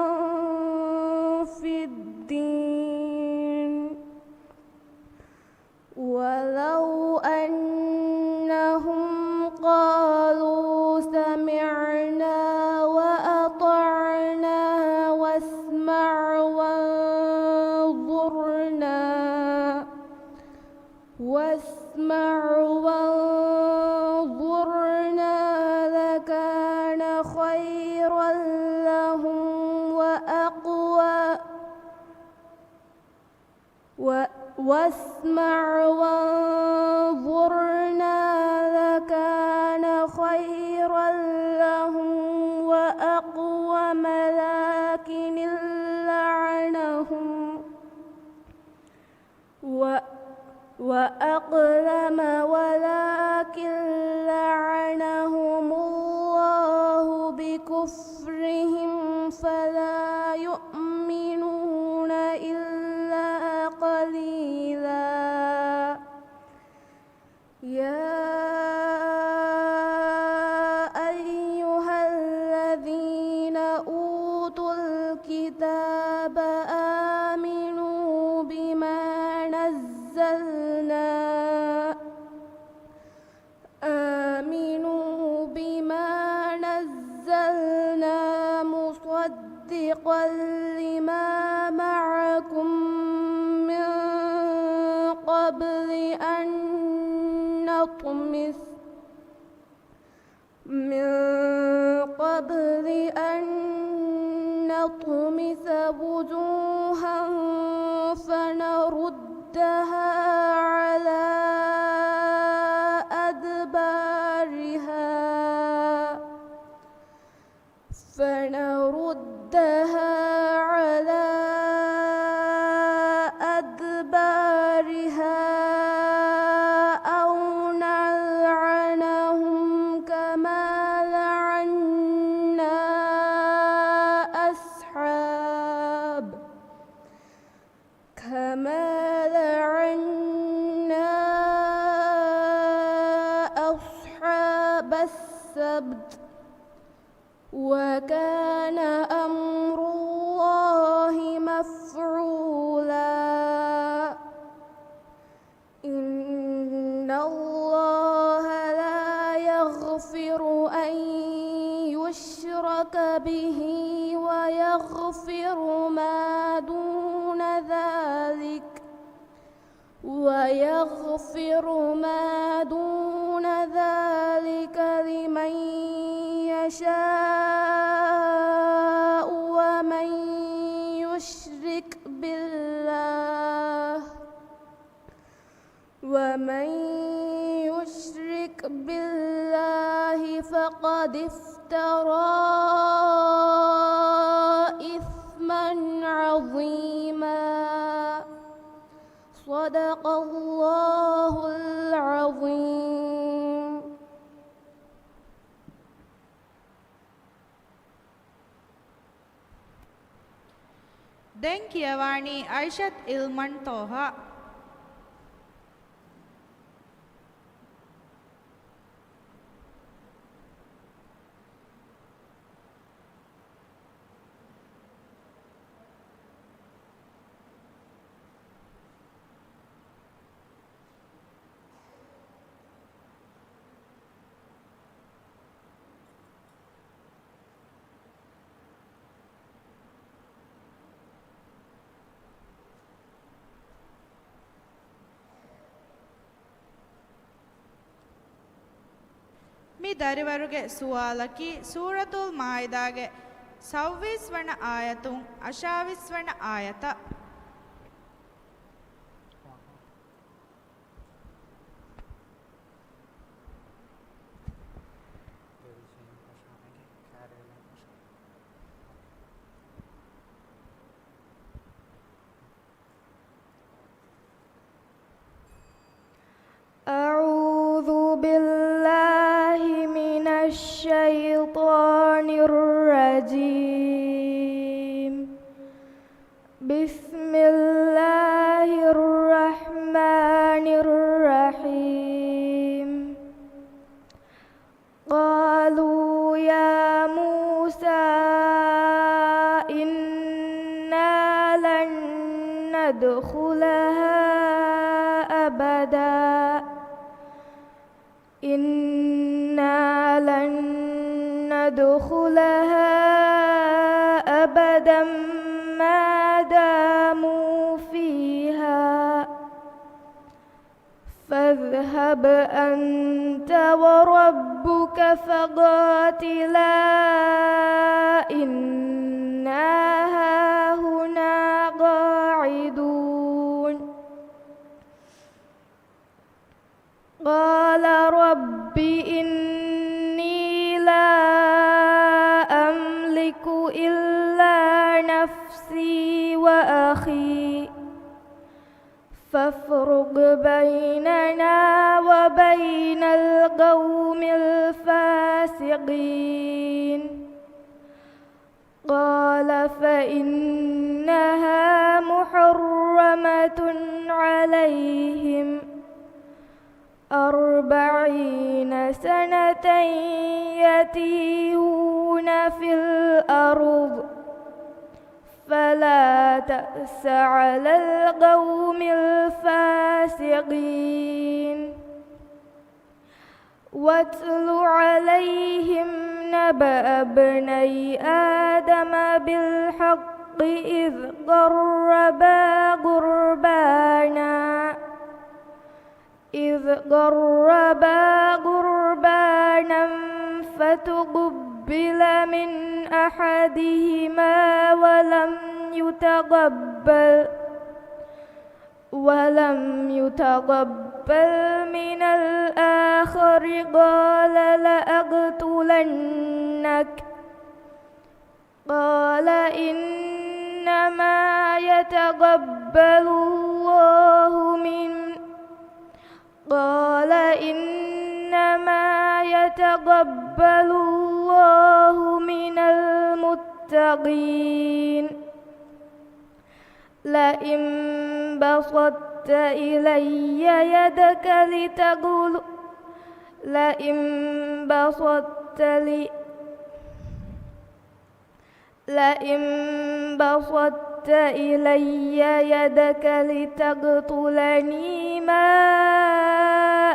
في الدين. ولو أنهم قالوا سمعنا وأطعنا واسمع وانظرنا، واسمع وانظرنا لكان خيرا لهم وأقوم، و-، واسمع وانظرنا لكان خيرا لهم وأقوم، لكن اللعنهم، و-، وأقوم، ولكن لعنهم الله بكفرهم فلا يؤمنون إلا قليلا. يا أيها الذين أوتوا الكتاب آمنوا بما نزلنا، آمنوا بما نزلنا مصدقا لما معكم من قبل أن نطمس، من قبل أن نطمس وجوها فنردها على أدبارها، فنردها على أدبارها أو نلعنهم السبت، وكان أمر الله مفعولا. إن الله لا يغفر أن يشرك به ويغفر ما دون ذلك، ويغفر ما دون ذلك لمن يشاء، ومن يشرك بالله ومن يشرك بالله فقد افترى إثما عظيما. صدق الله العظيم. ދެން ކިޔަވާނީ އައިޝަތް އިލްމަން ޠޯހާ. މި ދަރިވަރުގެ ސުވާލަކީ ސޫރަތުލް މާއިދާގެ ސައުވީސް ވަނަ އާޔަތުން އަށާވީސް ވަނަ އާޔަތަށް. أعوذ بالله من الشيطان الرجيم. بسم الله الرحمن الرحيم. قالوا يا موسى إنا لن ندخلها أبدا، إنا لن ندخلها أبدا ما داموا فيها، فاذهب أنت وربك فقاتلا إنا هاهنا قاعدون. قال رب إني لا أملك إلا نفسي وأخي، فافرق بيننا وبين القوم الفاسقين. قال فإنها محرمة عليهم أربعين سنة يتيهون في الأرض فلا تأس على القوم الفاسقين. واتل عليهم نبأ ابني آدم بالحق إذ قربا قربانا إذ قربا قربانا فتقبل من أحدهما ولم يتقبل ولم يتقبل من الآخر قال لأقتلنك قال إنما يتقبل الله من قال إنما يتقبل الله من المتقين. لئن بسطت إلي يدك لتقل لئن بسطت لئن بسطت إلي يدك لتقتلني ما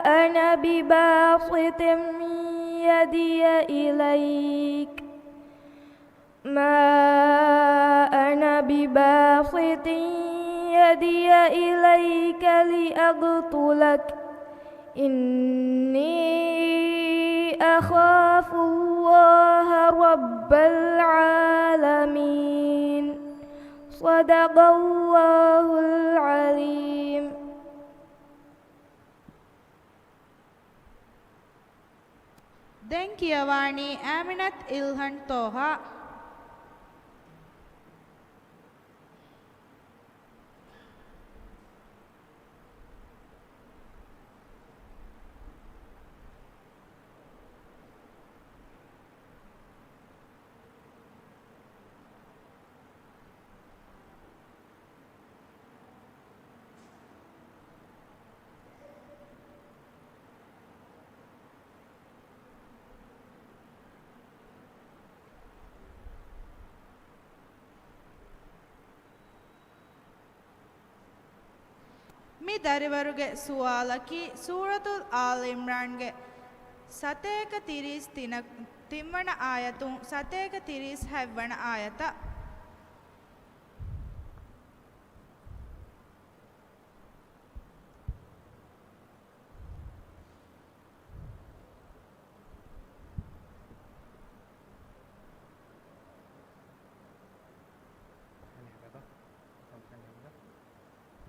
أنا بباسط يدي إليك، ما أنا بباسط يدي إليك لأقتلك، إني أخاف الله رب العالمين. صدق الله العظيم. ދެން ކިޔަވާނީ އާމިނަތު އިލްހަން ޠޯހާ. މި ދަރިވަރުގެ ސުވާލަކީ، ސޫރަތުލް އާލް އިމްރާންގެ ސަތޭކަ ތިރީސް ތިނަ، ތިންވަނަ އާޔަތުން ސަތޭކަ ތިރީސް ހަތްވަނަ އާޔަތަށް.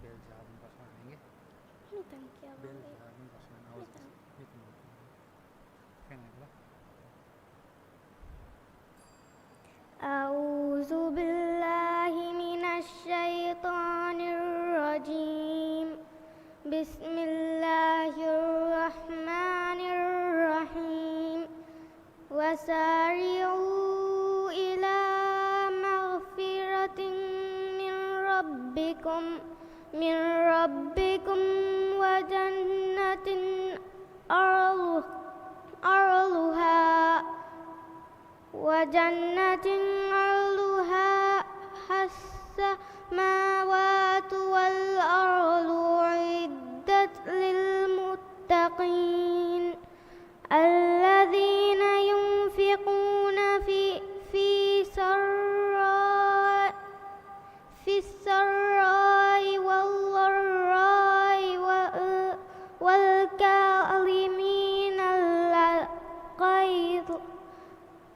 ބެލް ޖާބުން ފަށާނެ އިނގޭ. މިތަން ކިޔަވާ. ބެލް ޖާބުން ފަށާނެ. އަވަސް މިތަން. މިތަން. ފެން އެބަ. أعوذ بالله من الشيطان الرجيم. بسم الله الرحمن الرحيم. وسارعوا إلى مغفرة من ربكم، من ربكم وجنة عرض-، عرضها، وجنة عرضها السماوات والأرض أعدت للمتقين. الذين ينفقون في، في سراء، في السراء والضراء وال-، والكاظمين الغيظ،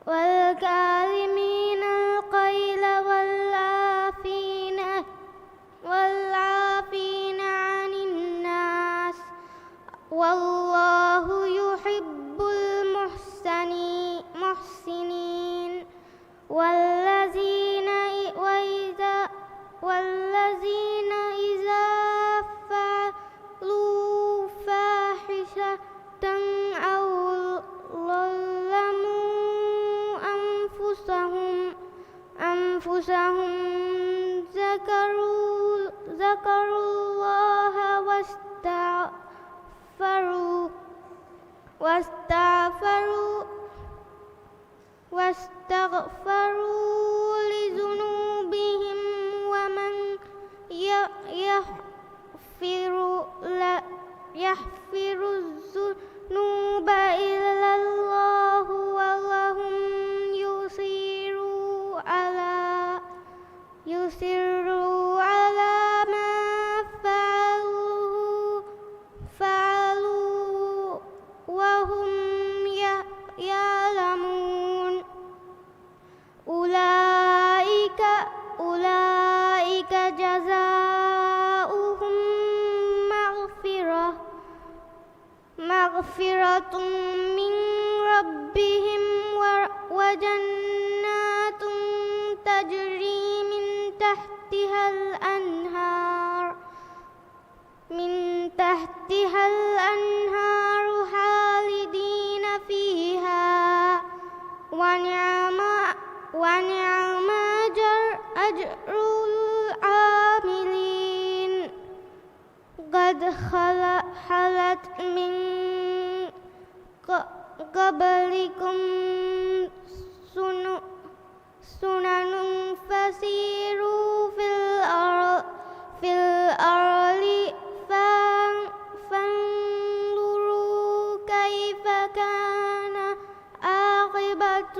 والكاظمين الغيظ والعافين، والعافين عن الناس، والله يحب المحسني-، المحسنين. والذين إ-، وإذا، والذين إذا فعلوا فاحشة أو ظلموا أنفسهم، أنفسهم ذكروا، ذكروا الله واستغفروا، واستغفروا، واستغفروا لذنوبهم ومن ي-، يغفر ل-، يغفر الذنوب إلا الله ولم يصروا على، يصروا على ما فعلوه، فعلوا وهم ي-، يعلمون. أولئك، أولئك جزاؤهم مغفرة، مغفرة من ربهم و-، وجنات تجري من تحتها الأنهار، من تحتها الأنهار خالدين فيها ونعم، ونعم أجر، أجر العاملين. قد خل-، خلت من ق-، قبلكم سن- سنن فسيروا في الأر- في الأرض فان- فانظروا كيف كان عاقبة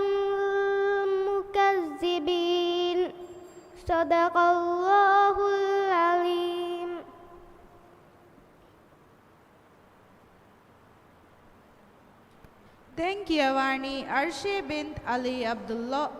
المكذبين. صدق الله العظيم. ދެން ކިޔަވާނީ އަރްޝީ ބިންތު ޢަލީ ޢަބްދުﷲ.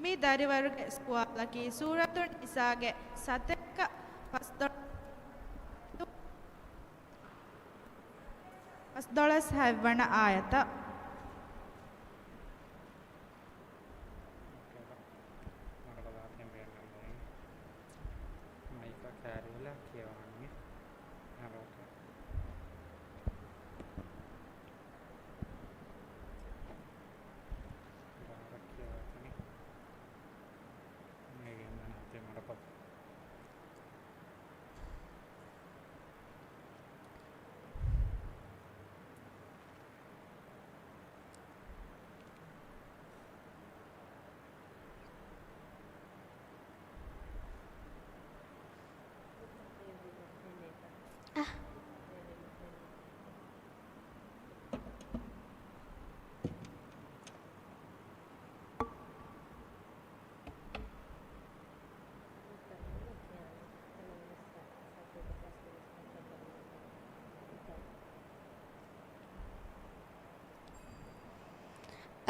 މި ދަރިވަރުގެ ސުވާލަކީ، ސޫރަތުން ނިސާގެ ސަތޭކަ ފަސްދޮޅަސް، ފަސްދޮޅަސް ހަތްވަނަ އާޔަތަށް. މަރުގަ ބާތިން ބޭންނަމުން މައިކަށް ކާރިއުލާ ކިޔަވާނީ މަރުގަ. ބާރަ ކިޔަވާތަނީ. މީގެ އިންދަނާތީ މަރުގަ.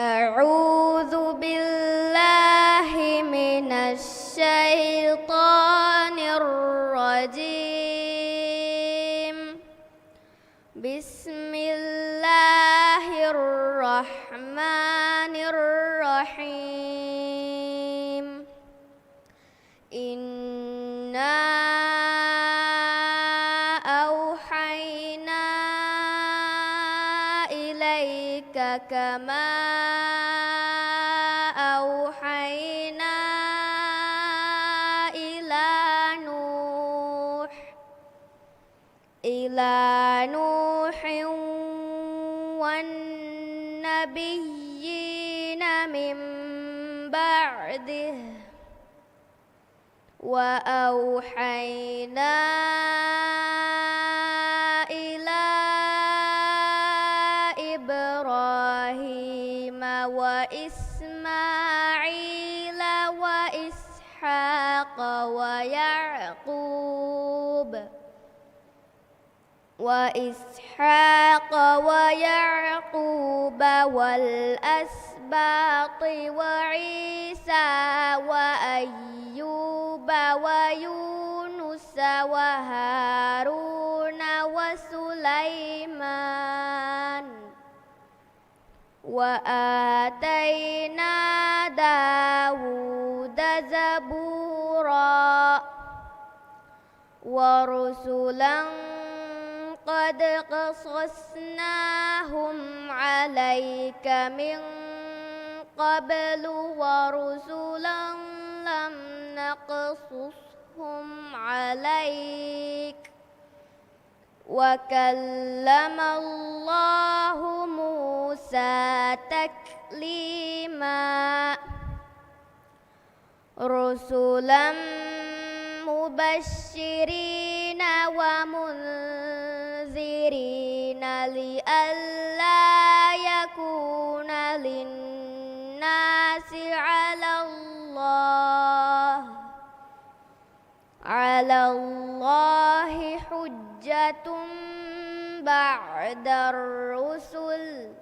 أعوذ بالله من الشيطان الرجيم. بسم الله الرحمن الرحيم. إنا أوحينا إليك كما أوحينا إلى نوح إلى نوح والنبيين من بعده وأوحينا إلى إبراهيم وإسماعيل وإسحاق ويعقوب وإسحاق ويعقوب والأسباط وعيسى وأيوب ويونس وهارون وسليمان وآتينا داود زبورا ورسلا قد قصصناهم عليك من قبل ورسلا لم نقصصهم عليك وكلم الله موسى تكليما رسلا مبشرين ومنذرين لئلا يكون للناس على الله على الله حجة بعد الرسل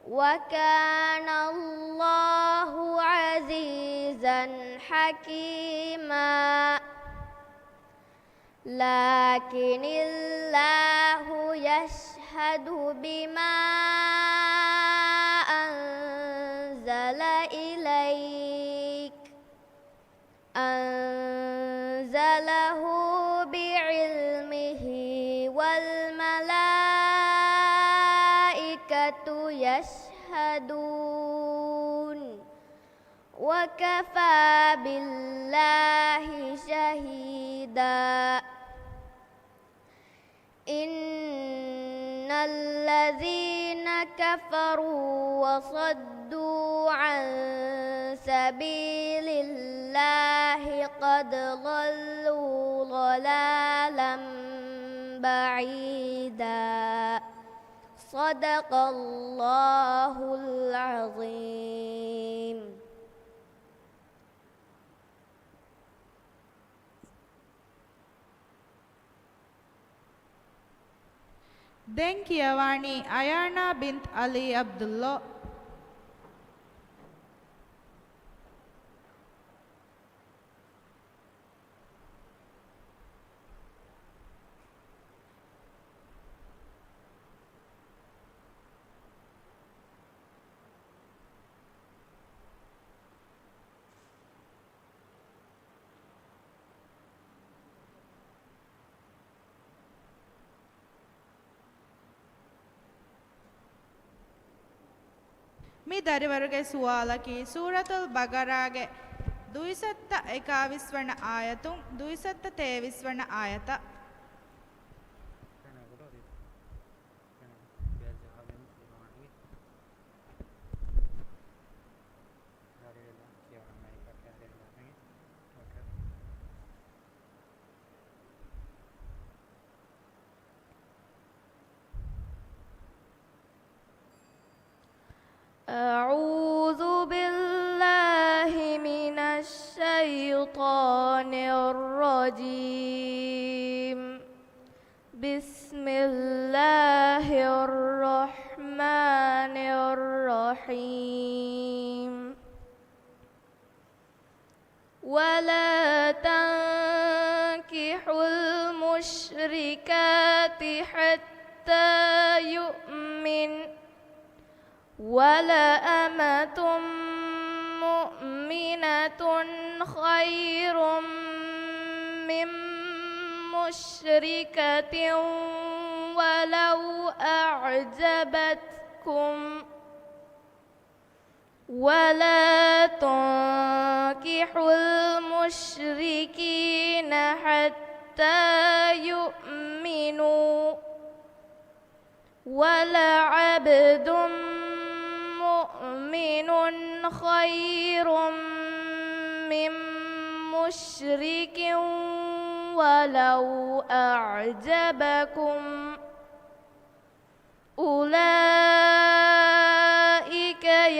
وكان الله عزيزا حكيما لكن الله يشهد بما أنزل إليك، أنزله بعلمه، والملائكة يشهدون، وكفى بالله شهيدا. إن الذين كفروا وصدوا عن سبيل الله قد ضلوا ضلالا بعيدا. صدق الله العظيم. ދެން ކިޔަވާނީ އަޔާނާ ބިންތް ޢަލީ ޢަބްދުﷲ. މި ދަރިވަރުގެ ސުވާލަކީ، ސޫރަތުލް ބަގަރާގެ ދުއިސައްތަ އެކާވީސް ވަނަ އާޔަތުން ދުއިސައްތަ ތޭވީސް ވަނަ އާޔަތަށް. أعوذ بالله من الشيطان الرجيم. بسم الله الرحمن الرحيم. ولا تنكحوا المشركات حتى يؤمن، ولأمة مؤمنة خير من مشركة ولو أعجبتكم، ولا تنكحوا المشركين حتى يؤمنوا، ولعبد مؤمن خير من مشرك ولو أعجبكم، أولئك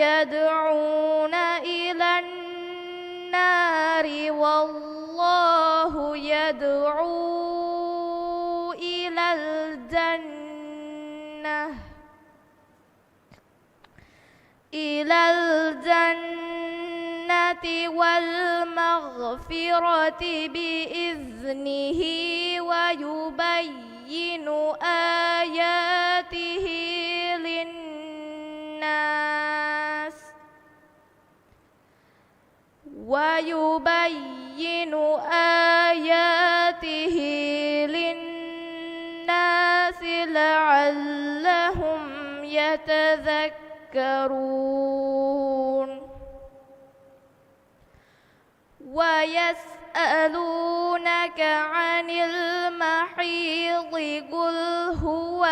يدعون إلى النار والله يدعو إلى الجنة، إلى الجنة والمغفرة بإذنه ويبين آياته للناس، ويبين آياته للناس لعلهم يتذكرون. ويسألونك عن المحيض، قل هو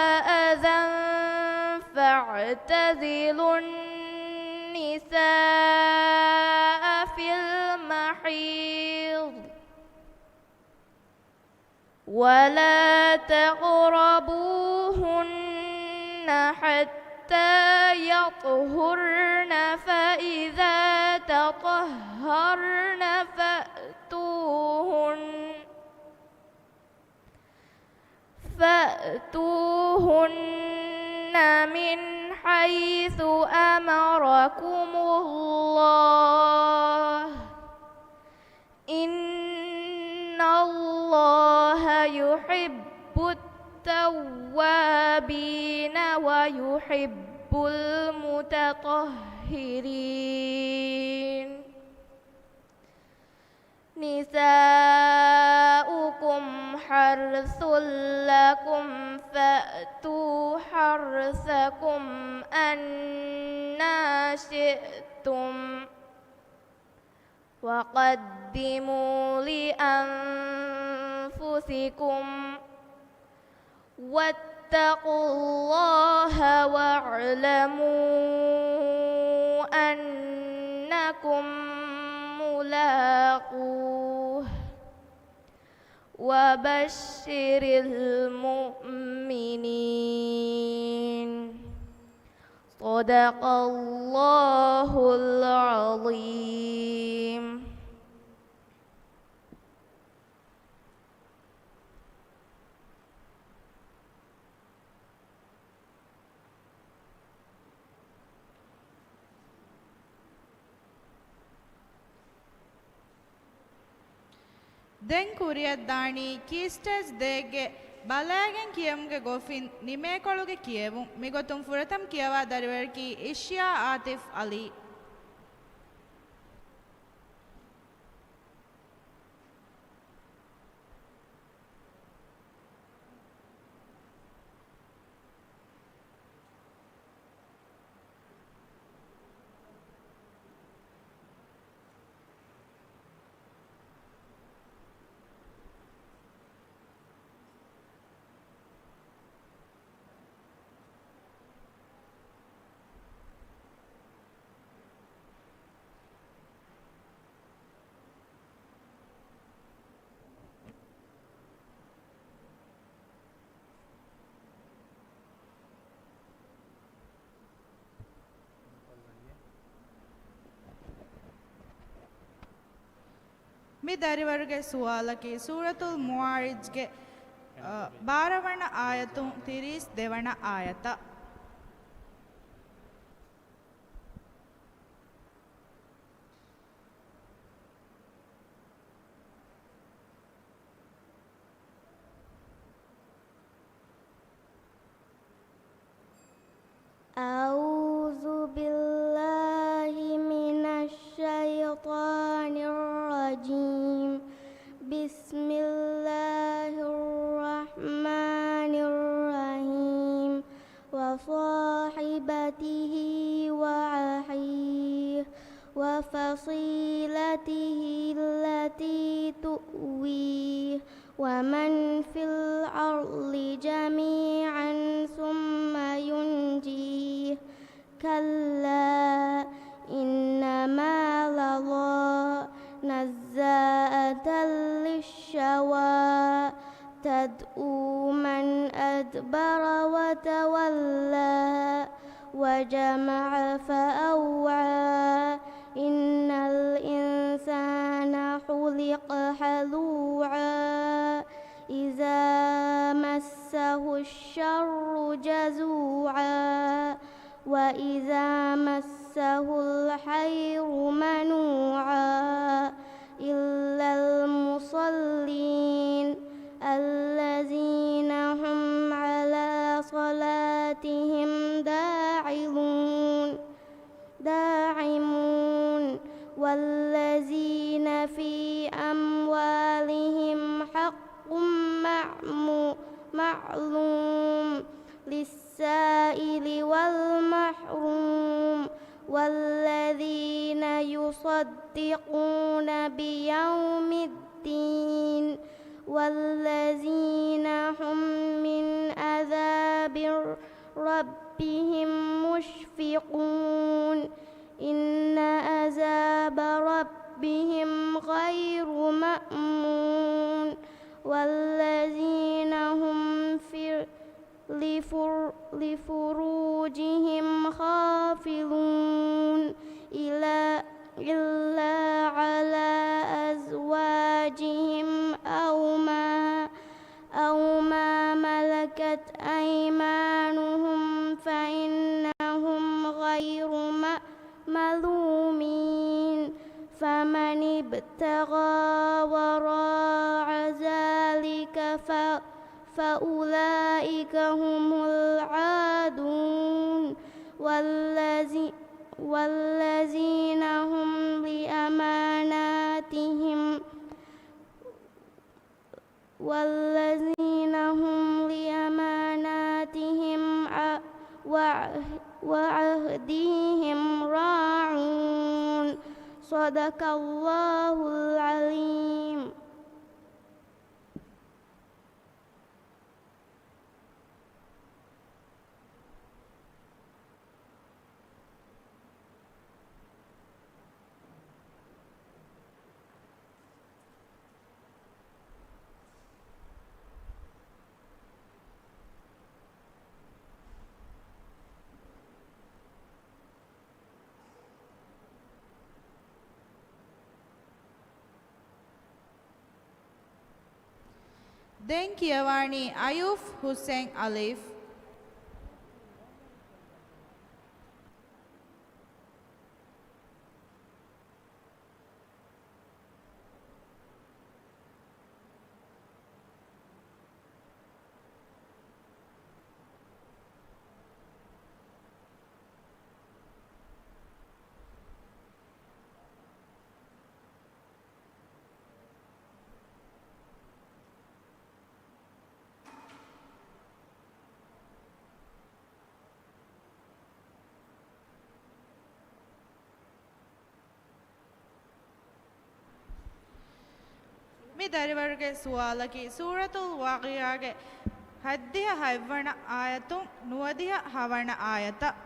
أذى فاعتزلوا النساء في المحيض، ولا تقربوهن حتى يطهرن، فإذا تطهرن فأتوهن، فأتوهن من حيث أمركم الله، إن الله يحب التوابين ويحب المتطهرين. نساؤكم حرث لكم فأتوا حرثكم أنى شئتم وقدموا لأنفسكم واتقوا الله واعلموا أنكم ملاقوه وبشر المؤمنين. صدق الله العظيم. ދެން ކުރިއަށްދާނީ ކީ ސްޓޭޖް ދޭއްގެ ބަލައިގެން ކިޔެވުމުގެ ގޮތުން ނިމޭކޮޅުގެ ކިޔެވުން. މިގޮތުން ފުރަތަމަ ކިޔަވާ ދަރިވަރަކީ އިޝްޔާ އާތިފް އަލީ. މި ދަރިވަރުގެ ސުވާލަކީ ސޫރަތުލް މުޢާރިޖްގެ، އަ، ބާރަ ވަނަ އާޔަތުން ތިރީސް ދެ ވަނަ އާޔަތަށް. أعوذ بالله من الشيطان الرجيم. بسم الله الرحمن الرحيم. وصاحبته وأخيه وفصيلته التي تؤويه ومن في الأرض جميعا ثم ينجيه. كلا إنها لظى نزاعة للشوى تدعو من أدبر وتولى وجمع فأوعى. إن الإنسان خلق هلوعا. إذا مسه الشر جزوعا. وإذا مسه الخير منوعا. إلا المصلين الذين هم على صلاتهم داعلون، داعمون، والذين في أموالهم حق معمو-، معلوم للسائل والمحروم، والذين يصدقون بيوم الدين، والذين هم من عذاب ربهم مشفقون. إن عذاب ربهم غير مأمون. والذين هم في لفر-، لفروجهم حافظون. إلى، إلا على أزواجهم أو ما، أو ما ملكت أيمانهم فإنهم غير م-، ملومين. فمن ابتغى وراء ذلك ف فأولئك هم العادون. والذي-، والذين هم لأماناتهم، والذين هم لأماناتهم ع-، وع-، وعهدهم راعون. صدق الله العظيم. ދެން ކިޔަވާނީ އަޔޫފް ހުސެން އަލީފް. މި ދަރިވަރުގެ ސުވާލަކީ، ސޫރަތުލް ވާޤިޢާގެ ހައްދިހަ ހަތްވަނަ އާޔަތުން ނުވަދިހަ ހަވަނަ އާޔަތަށް.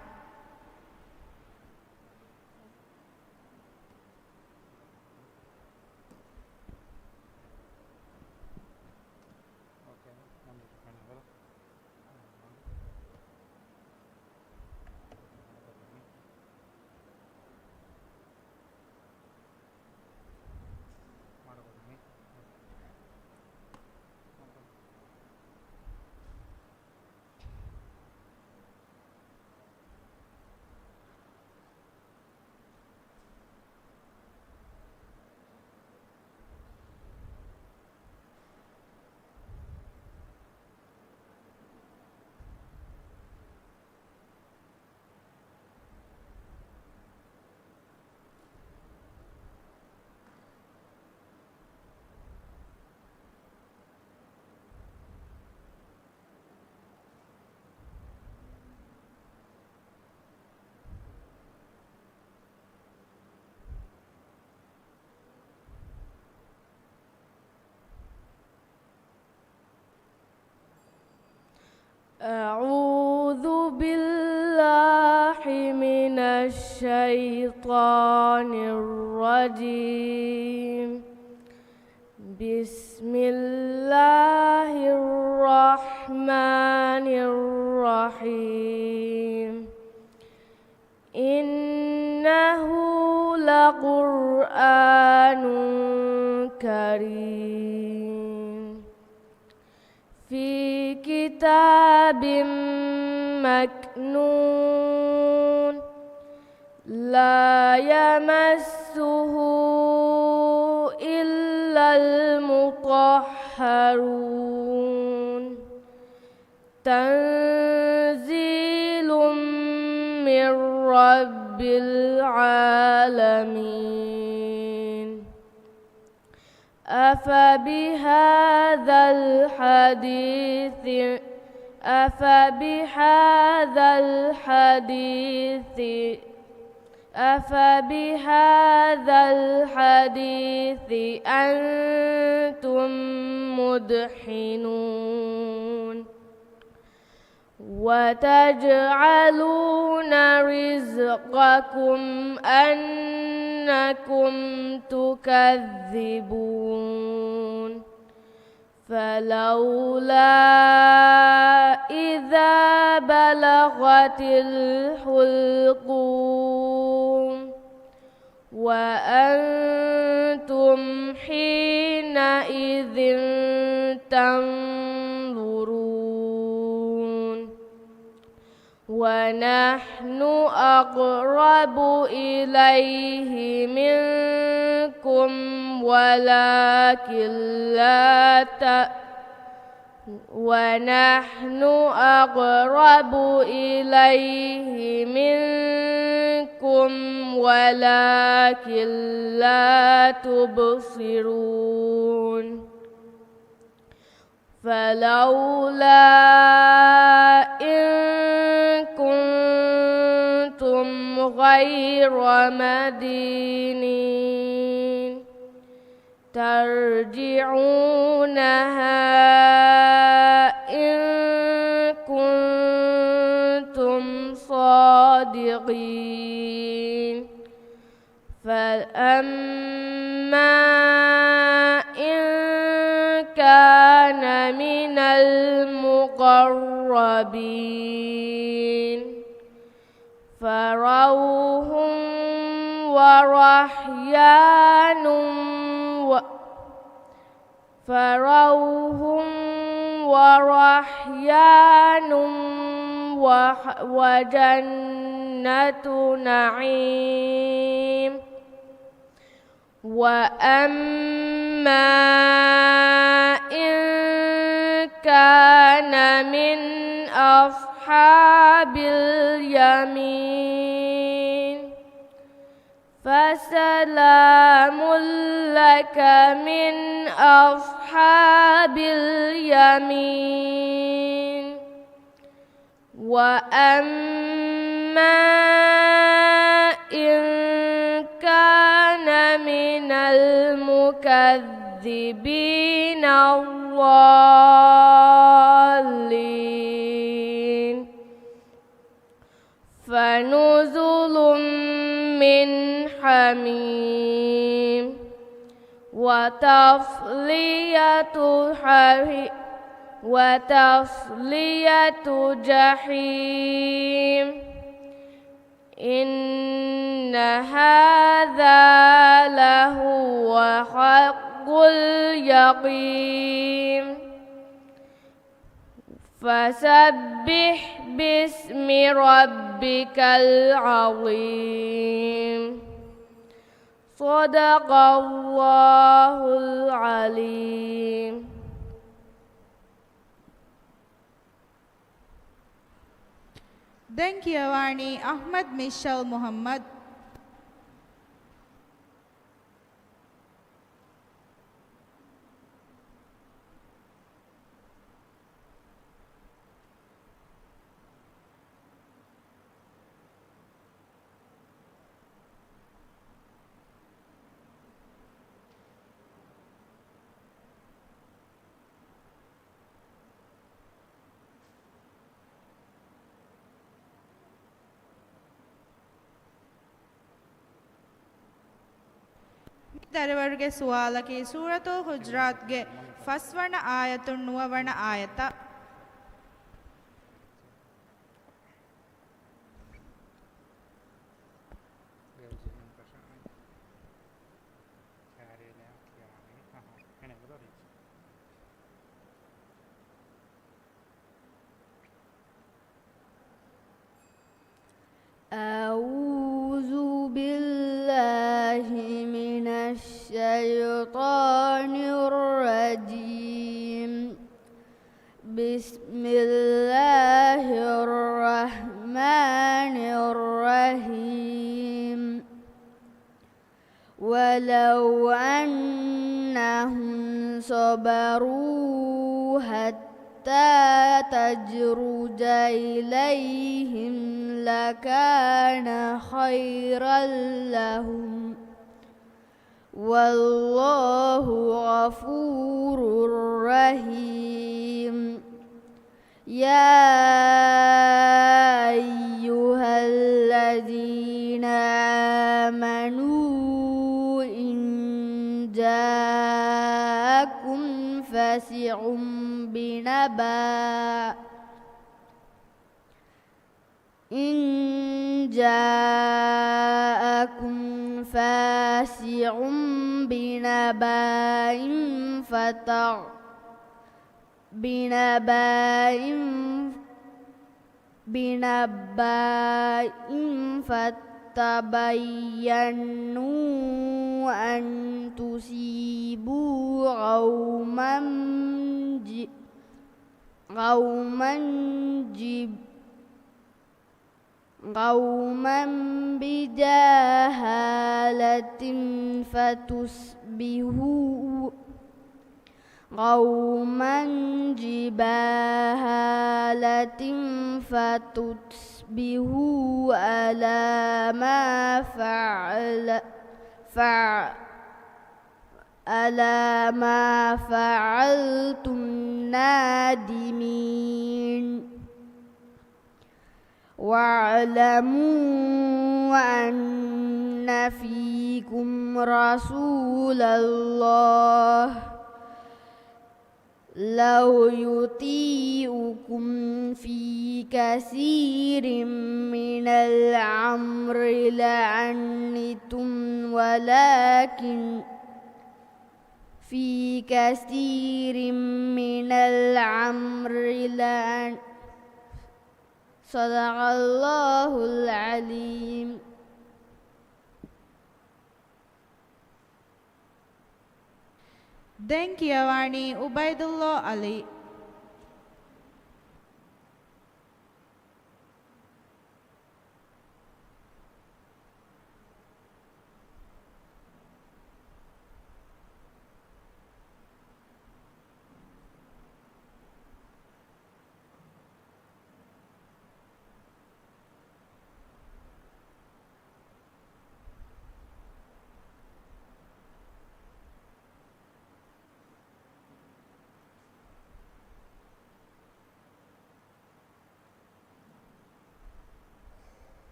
أعوذ بالله من الشيطان الرجيم. بسم الله الرحمن الرحيم. إنه لقرآن كريم. في كتاب مكنون. لا يمسه إلا المطهرون. تنزيل من رب العالمين. أفبهذا الحديث، أفبهذا الحديث، أفبهذا الحديث أنتم مدحنون. وتجعلون رزقكم أنكم تكذبون. فلولا إذا بلغت الحلقوم. وأنتم حينئذ تنظرون. ونحن أقرب إليه منكم ولكن لا ت-، وَنَحْنُ أَقْرَبُ إِلَيْهِ مِنكُمْ وَلَٰكِن لَّا تُبْصِرُونَ. فَلَوْلَا إِن كُنتُمْ غَيْرَ مَدِينِينَ تَرْجِعُونَهَا إِن كُنتُمْ صَادِقِينَ. فَأَمَّا إِن كَانَ مِنَ الْمُقَرَّبِينَ فَرَوْحٌ وَرَيْحَانٌ و-، فَرَوْحٌ وَرَيْحَانٌ وَ-، وَجَنَّتُ نَعِيمٍ. وَأَمَّا إِن كَانَ مِنْ أَصْحَابِ الْيَمِينِ فَسَلَامٌ لَّكَ مِنْ أَصْحَابِ الْيَمِينِ. وَأَمَّا إِن كَانَ مِنَ الْمُكَذِّبِينَ الضَّالِّينَ فَنُزُلٌ مِّنْ حَمِيمٍ وَتَصْلِيَةُ حَ-، وَتَصْلِيَةُ جَحِيمٍ. إِنَّ هَٰذَا لَهُوَ حَقُّ الْيَقِينِ. فَسَبِّحْ بِاسْمِ رَبِّكَ الْعَظِيمِ. صَدَقَ اللَّهُ الْعَظِيمُ. ދެން ކިޔަވާނީ އަޙްމަދު މިޝަލް މުޙައްމަދު. މި ދަރިވަރުގެ ސުވާލަކީ ސޫރަތުލް ޙުޖުރާތުގެ ފަސްވަނަ އާޔަތުން ނުވަވަނަ އާޔަތަށް. أعوذ بالله من الشيطان الرجيم. بسم الله الرحمن الرحيم. ولو أنهم صبروا حتى تخرج إليهم لكان خيرا لهم، والله غفور رحيم. يا أيها الذين آمنوا إن جاءكم فاسق بنبأ، إن جاءكم فاسق بنبأ فتر-، بنبأ، بنبأ فتبينوا أن تصيبوا قوما ج-، قوما جب قوما بجهالة فتصبحوا قوما جبهالة فتصبحوا على ما فعل فع على ما فعلتم نادمين. واعلموا أن فيكم رسول الله لو يطيعكم في كثير من الأمر لعنتم ولكن في كثير من الأمر لعن صدق الله العظيم. ދެން ކިޔަވާނީ އުބައިދުﷲ ޢަލީ.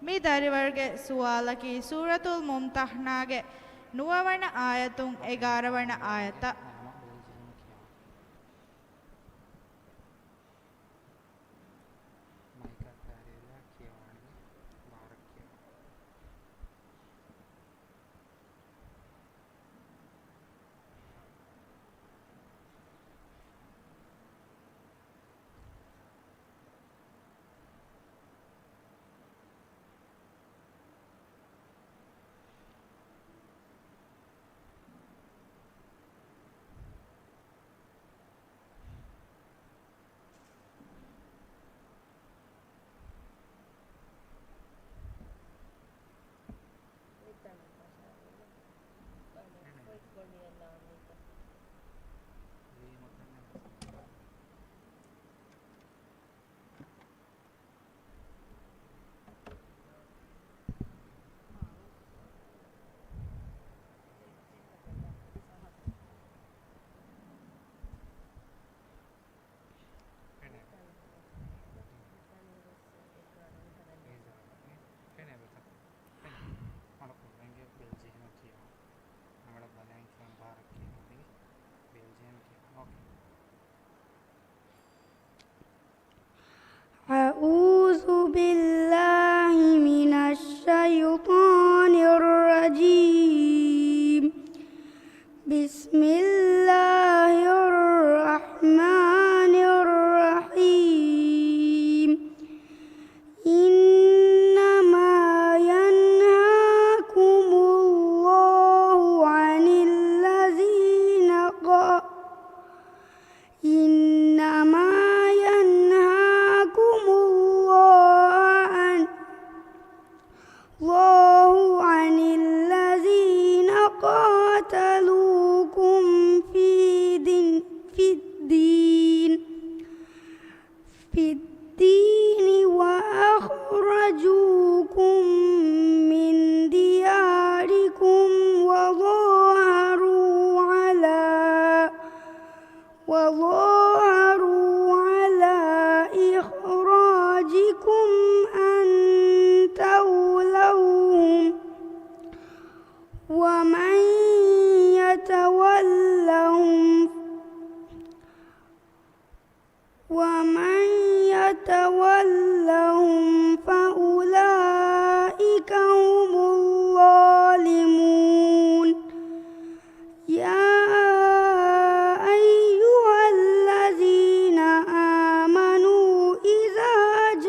މި ދަރިވަރުގެ ސުވާލަކީ ސޫރަތުލް މުމްތަޙަނާގެ ނުވަވަނަ އާޔަތުން އެގާރަވަނަ އާޔަތަށް. މައިކަށް ކާރިއަރިއާ ކިޔަވާނީ ބާރަށް ކިޔަވާ. أعوذ بالله من الشيطان الرجيم. بسم الله الرحمن الرحيم. إنما ينهاكم الله عن الذين ق- إنما ينهاكم الله عن الله عن الذين قاتلوكم في دين في الدين في الدين وأخرجوكم من دياركم وظاهروا على وظاهروا على إخراجكم أن تولوهم ومن يتولهم ومن يتولهم فأولئك هم الظالمون. يا أيها الذين آمنوا إذا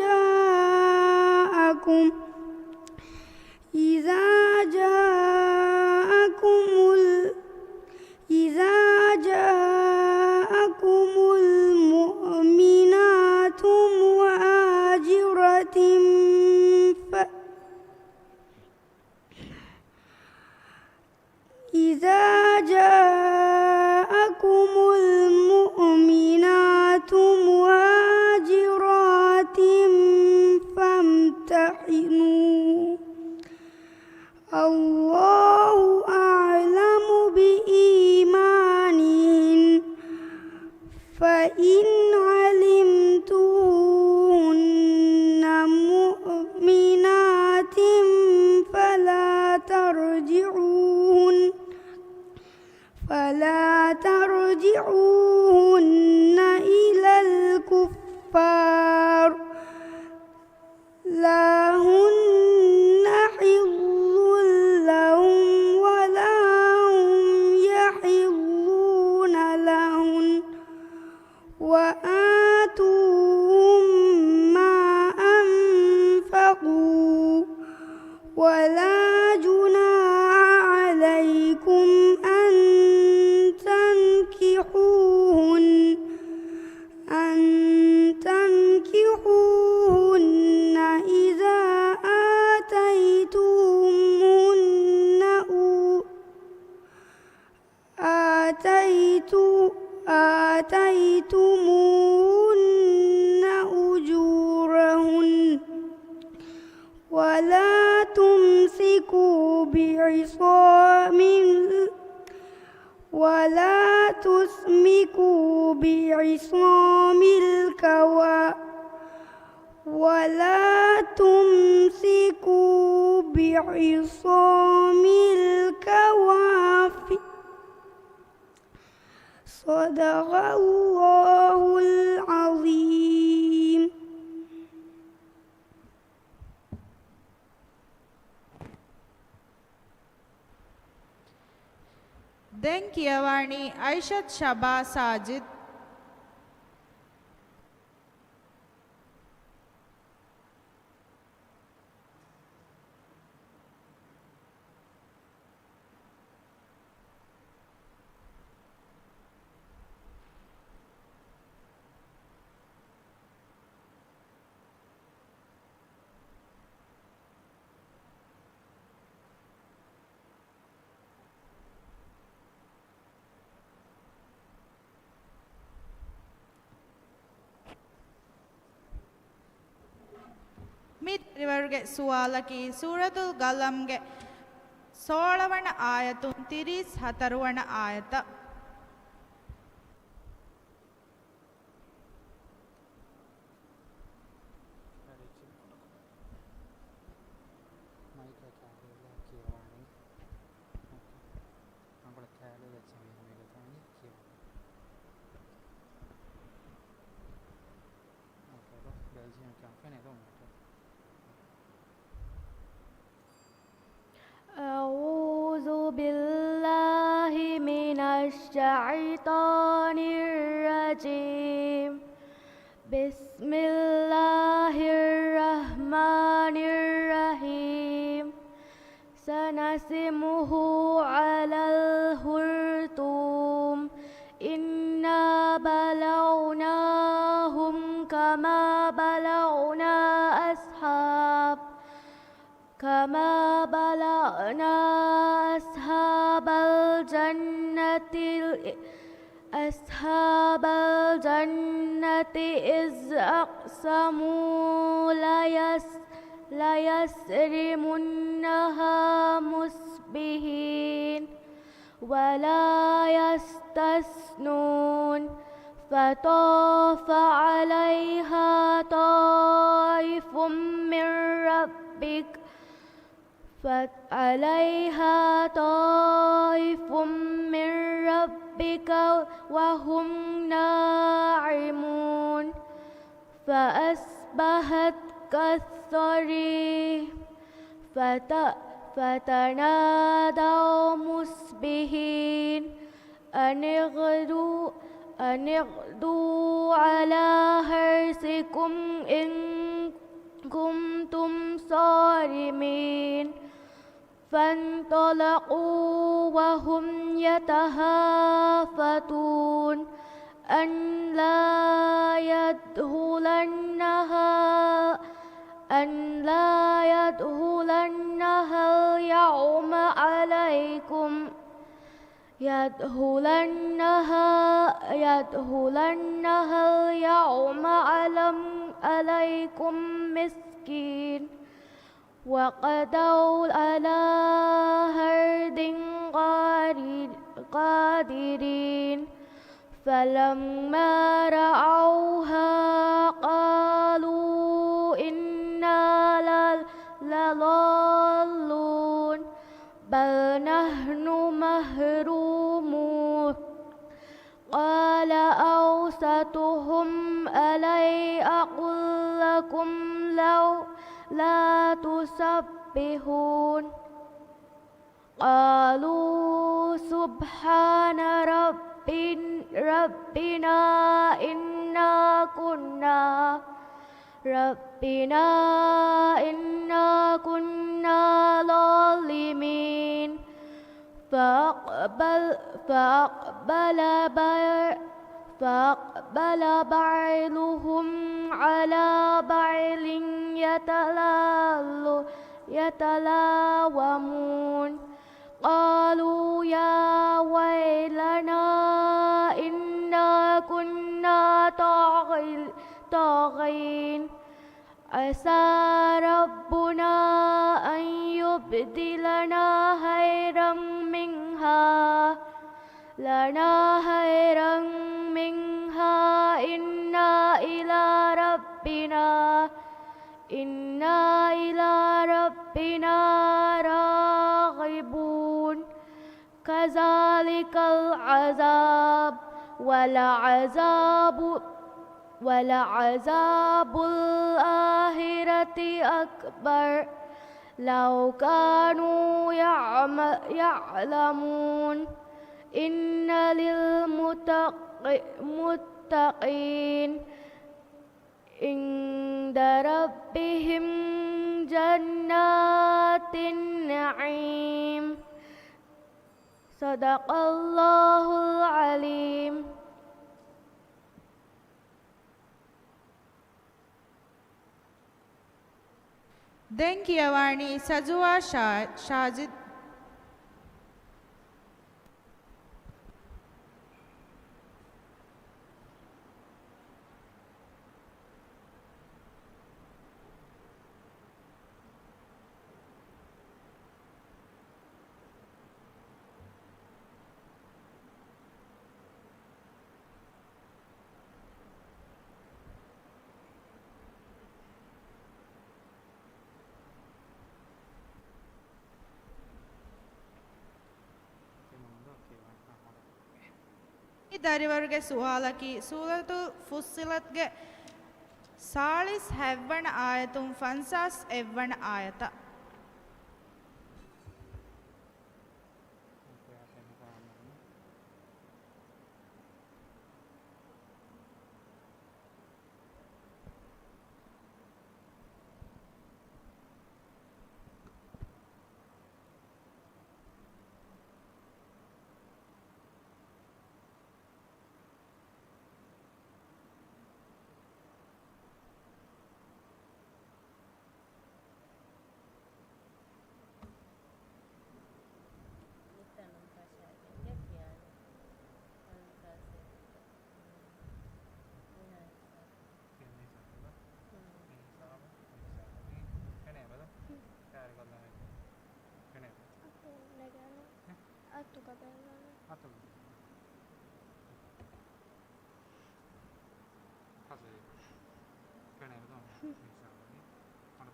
جاءكم إذا جاءكم ال- إذا ترجعوهن إلى الكفار لا هن حل لهم ولا هم يحلون لهن وآتوهم ما أنفقوا ولا جناح عليكم أن تنكحوهن أن تنكحوهن إذا آتيتموهن أو آتيت آتيتموهن أجورهن ولا تمسكوا بعصام ال- ولا تسمكوا بعصام الكوا ولا تمسكوا بعصام الكوافر. صدق الله العظيم. ދެން ކިޔަވާނީ އައިޝަތު ޝަބާ ސާޖިދު. މި ދަރިވަރުގެ ސުވާލަކީ ސޫރަތުލް ޤަލަމްގެ ސޯޅަވަނަ އާޔަތުން ތިރީސް ހަތަރުވަނަ އާޔަތަށް. މައިކަށް ކާރިއްލާ ކިޔަވާނީ. އަނގޮޅަށް ކާރިއްލާ ވެއްޖެ މީހުން މިގޮތަށް ވަނީ ކިޔަވާ. އޯކޭ، ބެލްޖިއަމް ކަންފަނި އެދުން އޯކޭ. أعوذ بالله من الشيطان الرجيم. بسم الله الرحمن الرحيم. سنسمه على الخرطوم. إنا بلوناهم كما بلونا أصحاب كما بلونا أصحاب الجنة أصحاب الجنة إذ أقسموا ليس ليصرمنها مصبحين ولا يستثنون فطاف عليها طائف من ربك فعليها طائف من ربك وهم ناعمون فأصبحت كالصريم فت- فتنادوا مصبحين أن اغدوا أن اغدوا على حرثكم إن كنتم صارمين فانطلقوا وهم يتخافتون أن لا يدخلنها أن لا يدخلنها اليوم عليكم يدخلنها يدخلنها اليوم علم عليكم مسكين وغدوا على حرد قادر- قادرين فلما رأوها قالوا إنا ل- لضالون بل نحن محرومون أَلَيَّ أَقُلْ لَكُمْ لَوْلَا تُسَبِّحُونَ. قَالُوا سُبْحَانَ رَبِّ-، رَبِّنَا إِنَّا كُنَّا، رَبِّنَا إِنَّا كُنَّا ظَالِمِينَ. فَأَقْبَلَ، فَأَقْبَلَ بَعْ-، فَأَقْبَلَ بَعْضُهُمْ عَلَىٰ بَعْضٍ يَتَلَاوَمُونَ. قَالُوا يَا وَيْلَنَا إِنَّا كُنَّا طَاغِينَ. عَسَىٰ رَبُّنَا أَن يُبْدِلَنَا خَيْرًا مِّنْهَا، لَنَا خَيْرًا مِّنْهَا إِنَّا إِلَىٰ رَبِّنَا، إِنَّا إِلَىٰ رَبِّنَا رَاغِبُونَ. كَذَٰلِكَ الْعَذَابُ، وَلَعَذَابُ، وَلَعَذَابُ الْآخِرَةِ أَكْبَرُ، لَوْ كَانُوا يَعْمَ-، يَعْلَمُونَ. إِنَّ لِلْمُتَّقِ-، مُتَّقِينَ عِندَ رَبِّهِمْ جَنَّاتُ النَّعِيمِ. صدق الله العظيم. ދެން ކިޔަވާނީ ސަޖުވާ ޝާ-، ޝާޖިދް. މި ދަރިވަރުގެ ސުވާލަކީ، ސޫރަތުލް ފުއްޞިލަތްގެ ސާޅީސް ހަތްވަނަ އާޔަތުން ފަންސާސް އެއްވަނަ އާޔަތަށް. މިތަނުން ފަށާގެން ކިޔާނެ. ފަންސާސް އެއް. މިހާ ހިސާބު. މި ހިސާބު، މި ހިސާބު. ކެނޭ ބަލަ. ކާރި ކޮށްލާނެ. ކެނޭ. އަތު ނެގާނެ. ހެ؟ އަތުގަ ބެނގާނެ. އަތުގަ. ހަސަ. ކެނޭ ބަލަ. މި ހިސާބު. ހަނޑު.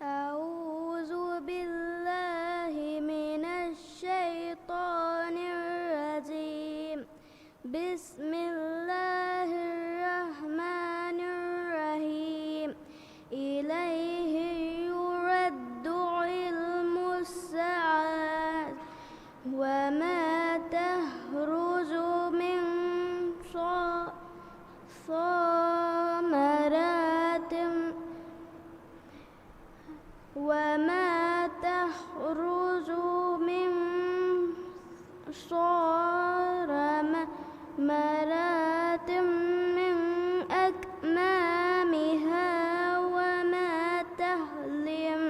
أعوذ بالله من الشيطان الرجيم. بسم الله الرحمن الرحيم. إليه يرد علم الساعة وما تخرج من ث-، ثمرات وما تخرج من ثمرات من أكمامها وما تحمل،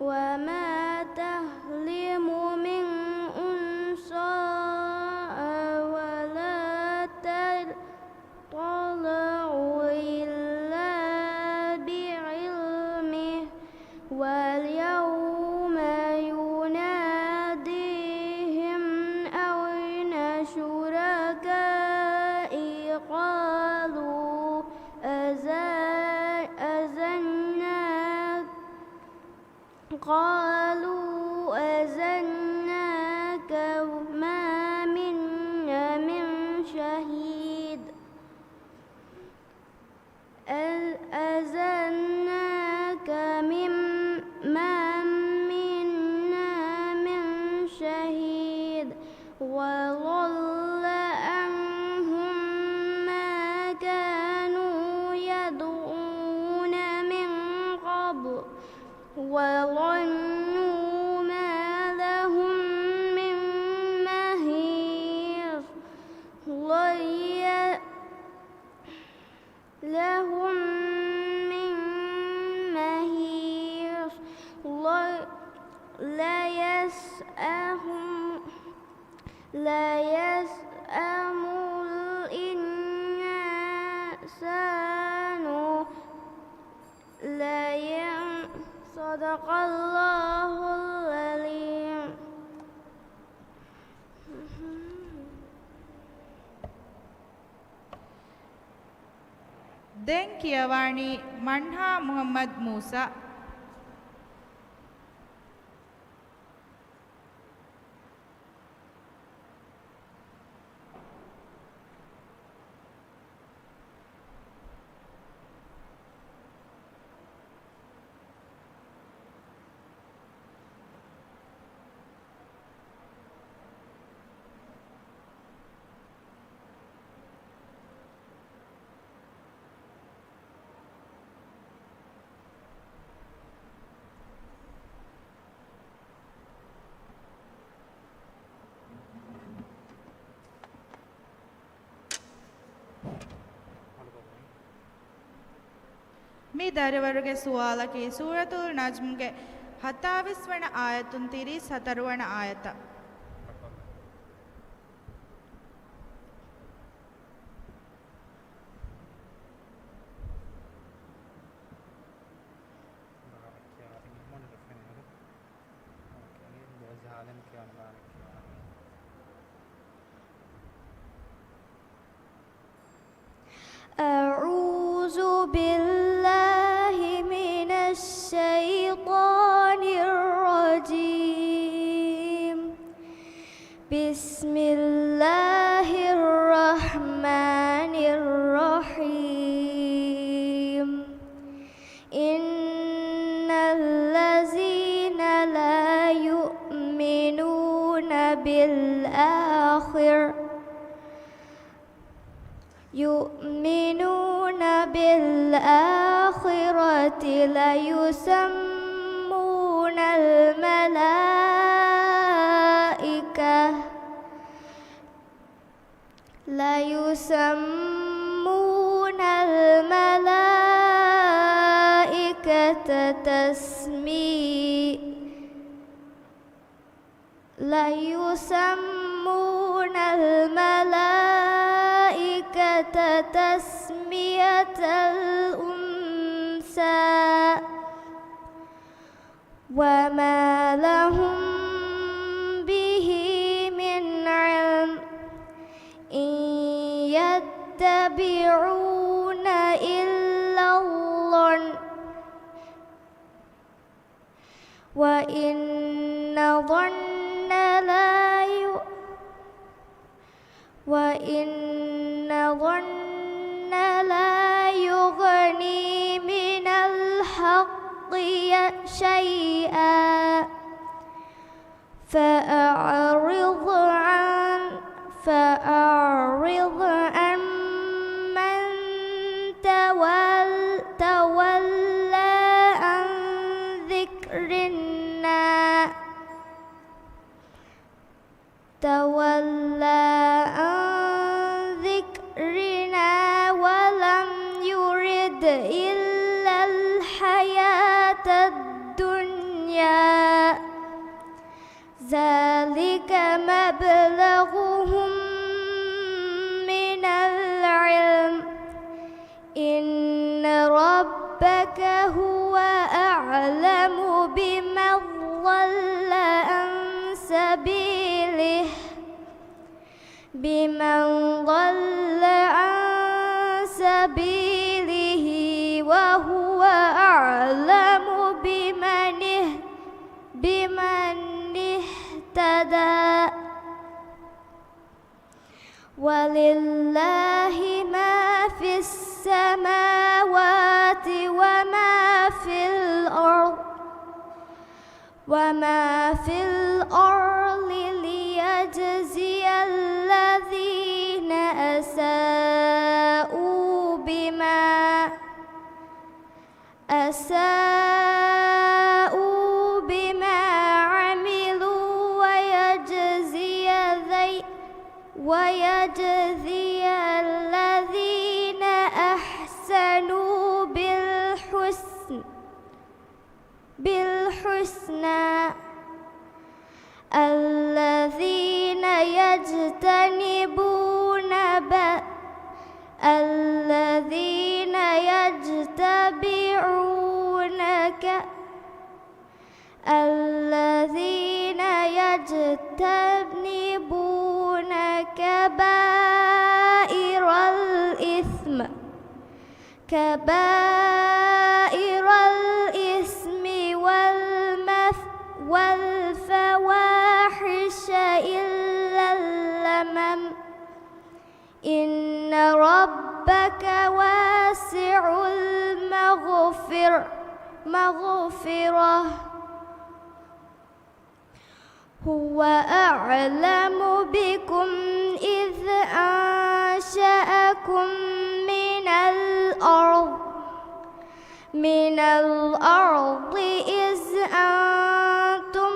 وما تحمل من أنثى ولا تضع تضع إلا بعلمه، ويوم يناديهم أين شركاؤهم قالوا أزلناك وما منا من شهيد. أ-، أزلناك من، ما منا من شهيد. وضل عنهم ما كانوا يدعون من قبل. وظنوا ما لهم من محيص. لن ي-، لهم من محيص. ل-، ليسأهم، ليسأم الإنسان، لين-، صدق الله العظيم. ދެން ކިޔަވާނީ މަންހާ މުޙައްމަދު މޫސާ. މި ދަރިވަރުގެ ސުވާލަކީ ސޫރަތުލް ނަޖްމްގެ ހަތާވީސް ވަނަ އާޔަތުން ތިރީސް ހަތަރު ވަނަ އާޔަތަށް. أعوذ بالله من الشيطان الرجيم. بسم الله الرحمن الرحيم. إن الذين لا يؤمنون بالآخر يؤمنون بالآخرة ليسمون الملائكة، ليسمون الملائكة تسمي-، ليسمون الملائكة تسمية الأنثى وما لهم به من علم إن يتبعون إلا الظن وإن الظن لا ي-، وإن الظن لا يغني من الحق ي-، شيئا. فأعرض عن، فأعرض عن من تول-، تولى عن ذكرنا، تولى عن ذكرنا ولم يرد إلا الحياة الدنيا. ذلك مبلغهم من العلم إن ربك هو أعلم بمن ضل عن سبيله، بمن ضل عن سبيله وهو أعلم بمن اهتدى. مهتدى. ولله ما في السماوات وما في الأرض، وما في الأرض ليجزي الذين أساءوا بما أساءوا بما عملوا ويجزي ذي-، ويجزي الذين أحسنوا بالحسن-، بالحسنى. الذين يجتنبون ب-، الذين يجتبعون ك-، الذين يجتنبون كبائر الإثم كبائر الإثم والمف-، والفواحش إلا اللمم. إن ربك واسع المغفر-، مغفرة. هو أعلم بكم إذ أنشأكم من الأرض، من الأرض إذ أنتم،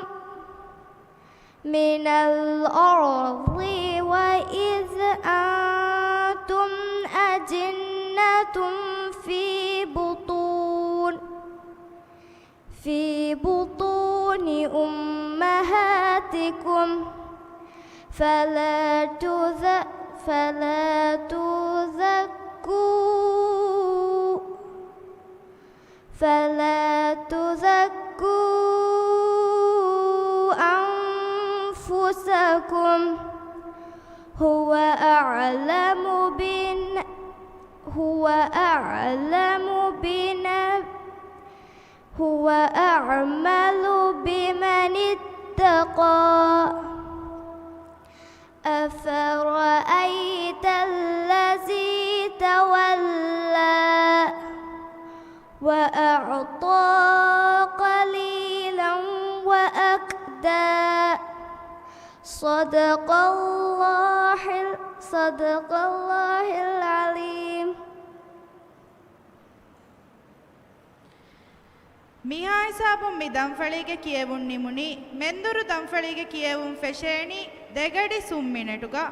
من الأرض وإذ أنتم أجنة في بطون في بطون أمهاتكم فلا تذ-، فلا تزكوا، فلا تزكوا أنفسكم هو أعلم بن-، هو أعلم بن-، هو أعلم بمن اتقى. أفرأيت الذي تولى وأعطى قليلا وأكدى. صدق الله ال-، صدق الله العظيم. މިހާ ހިސާބުން މި ދަންފަޅީގެ ކިޔެވުން ނިމުނީ. މެންދުރު ދަންފަޅީގެ ކިޔެވުން ފެށޭނީ ދެގަޑި ސުން މިނެޓުގަ.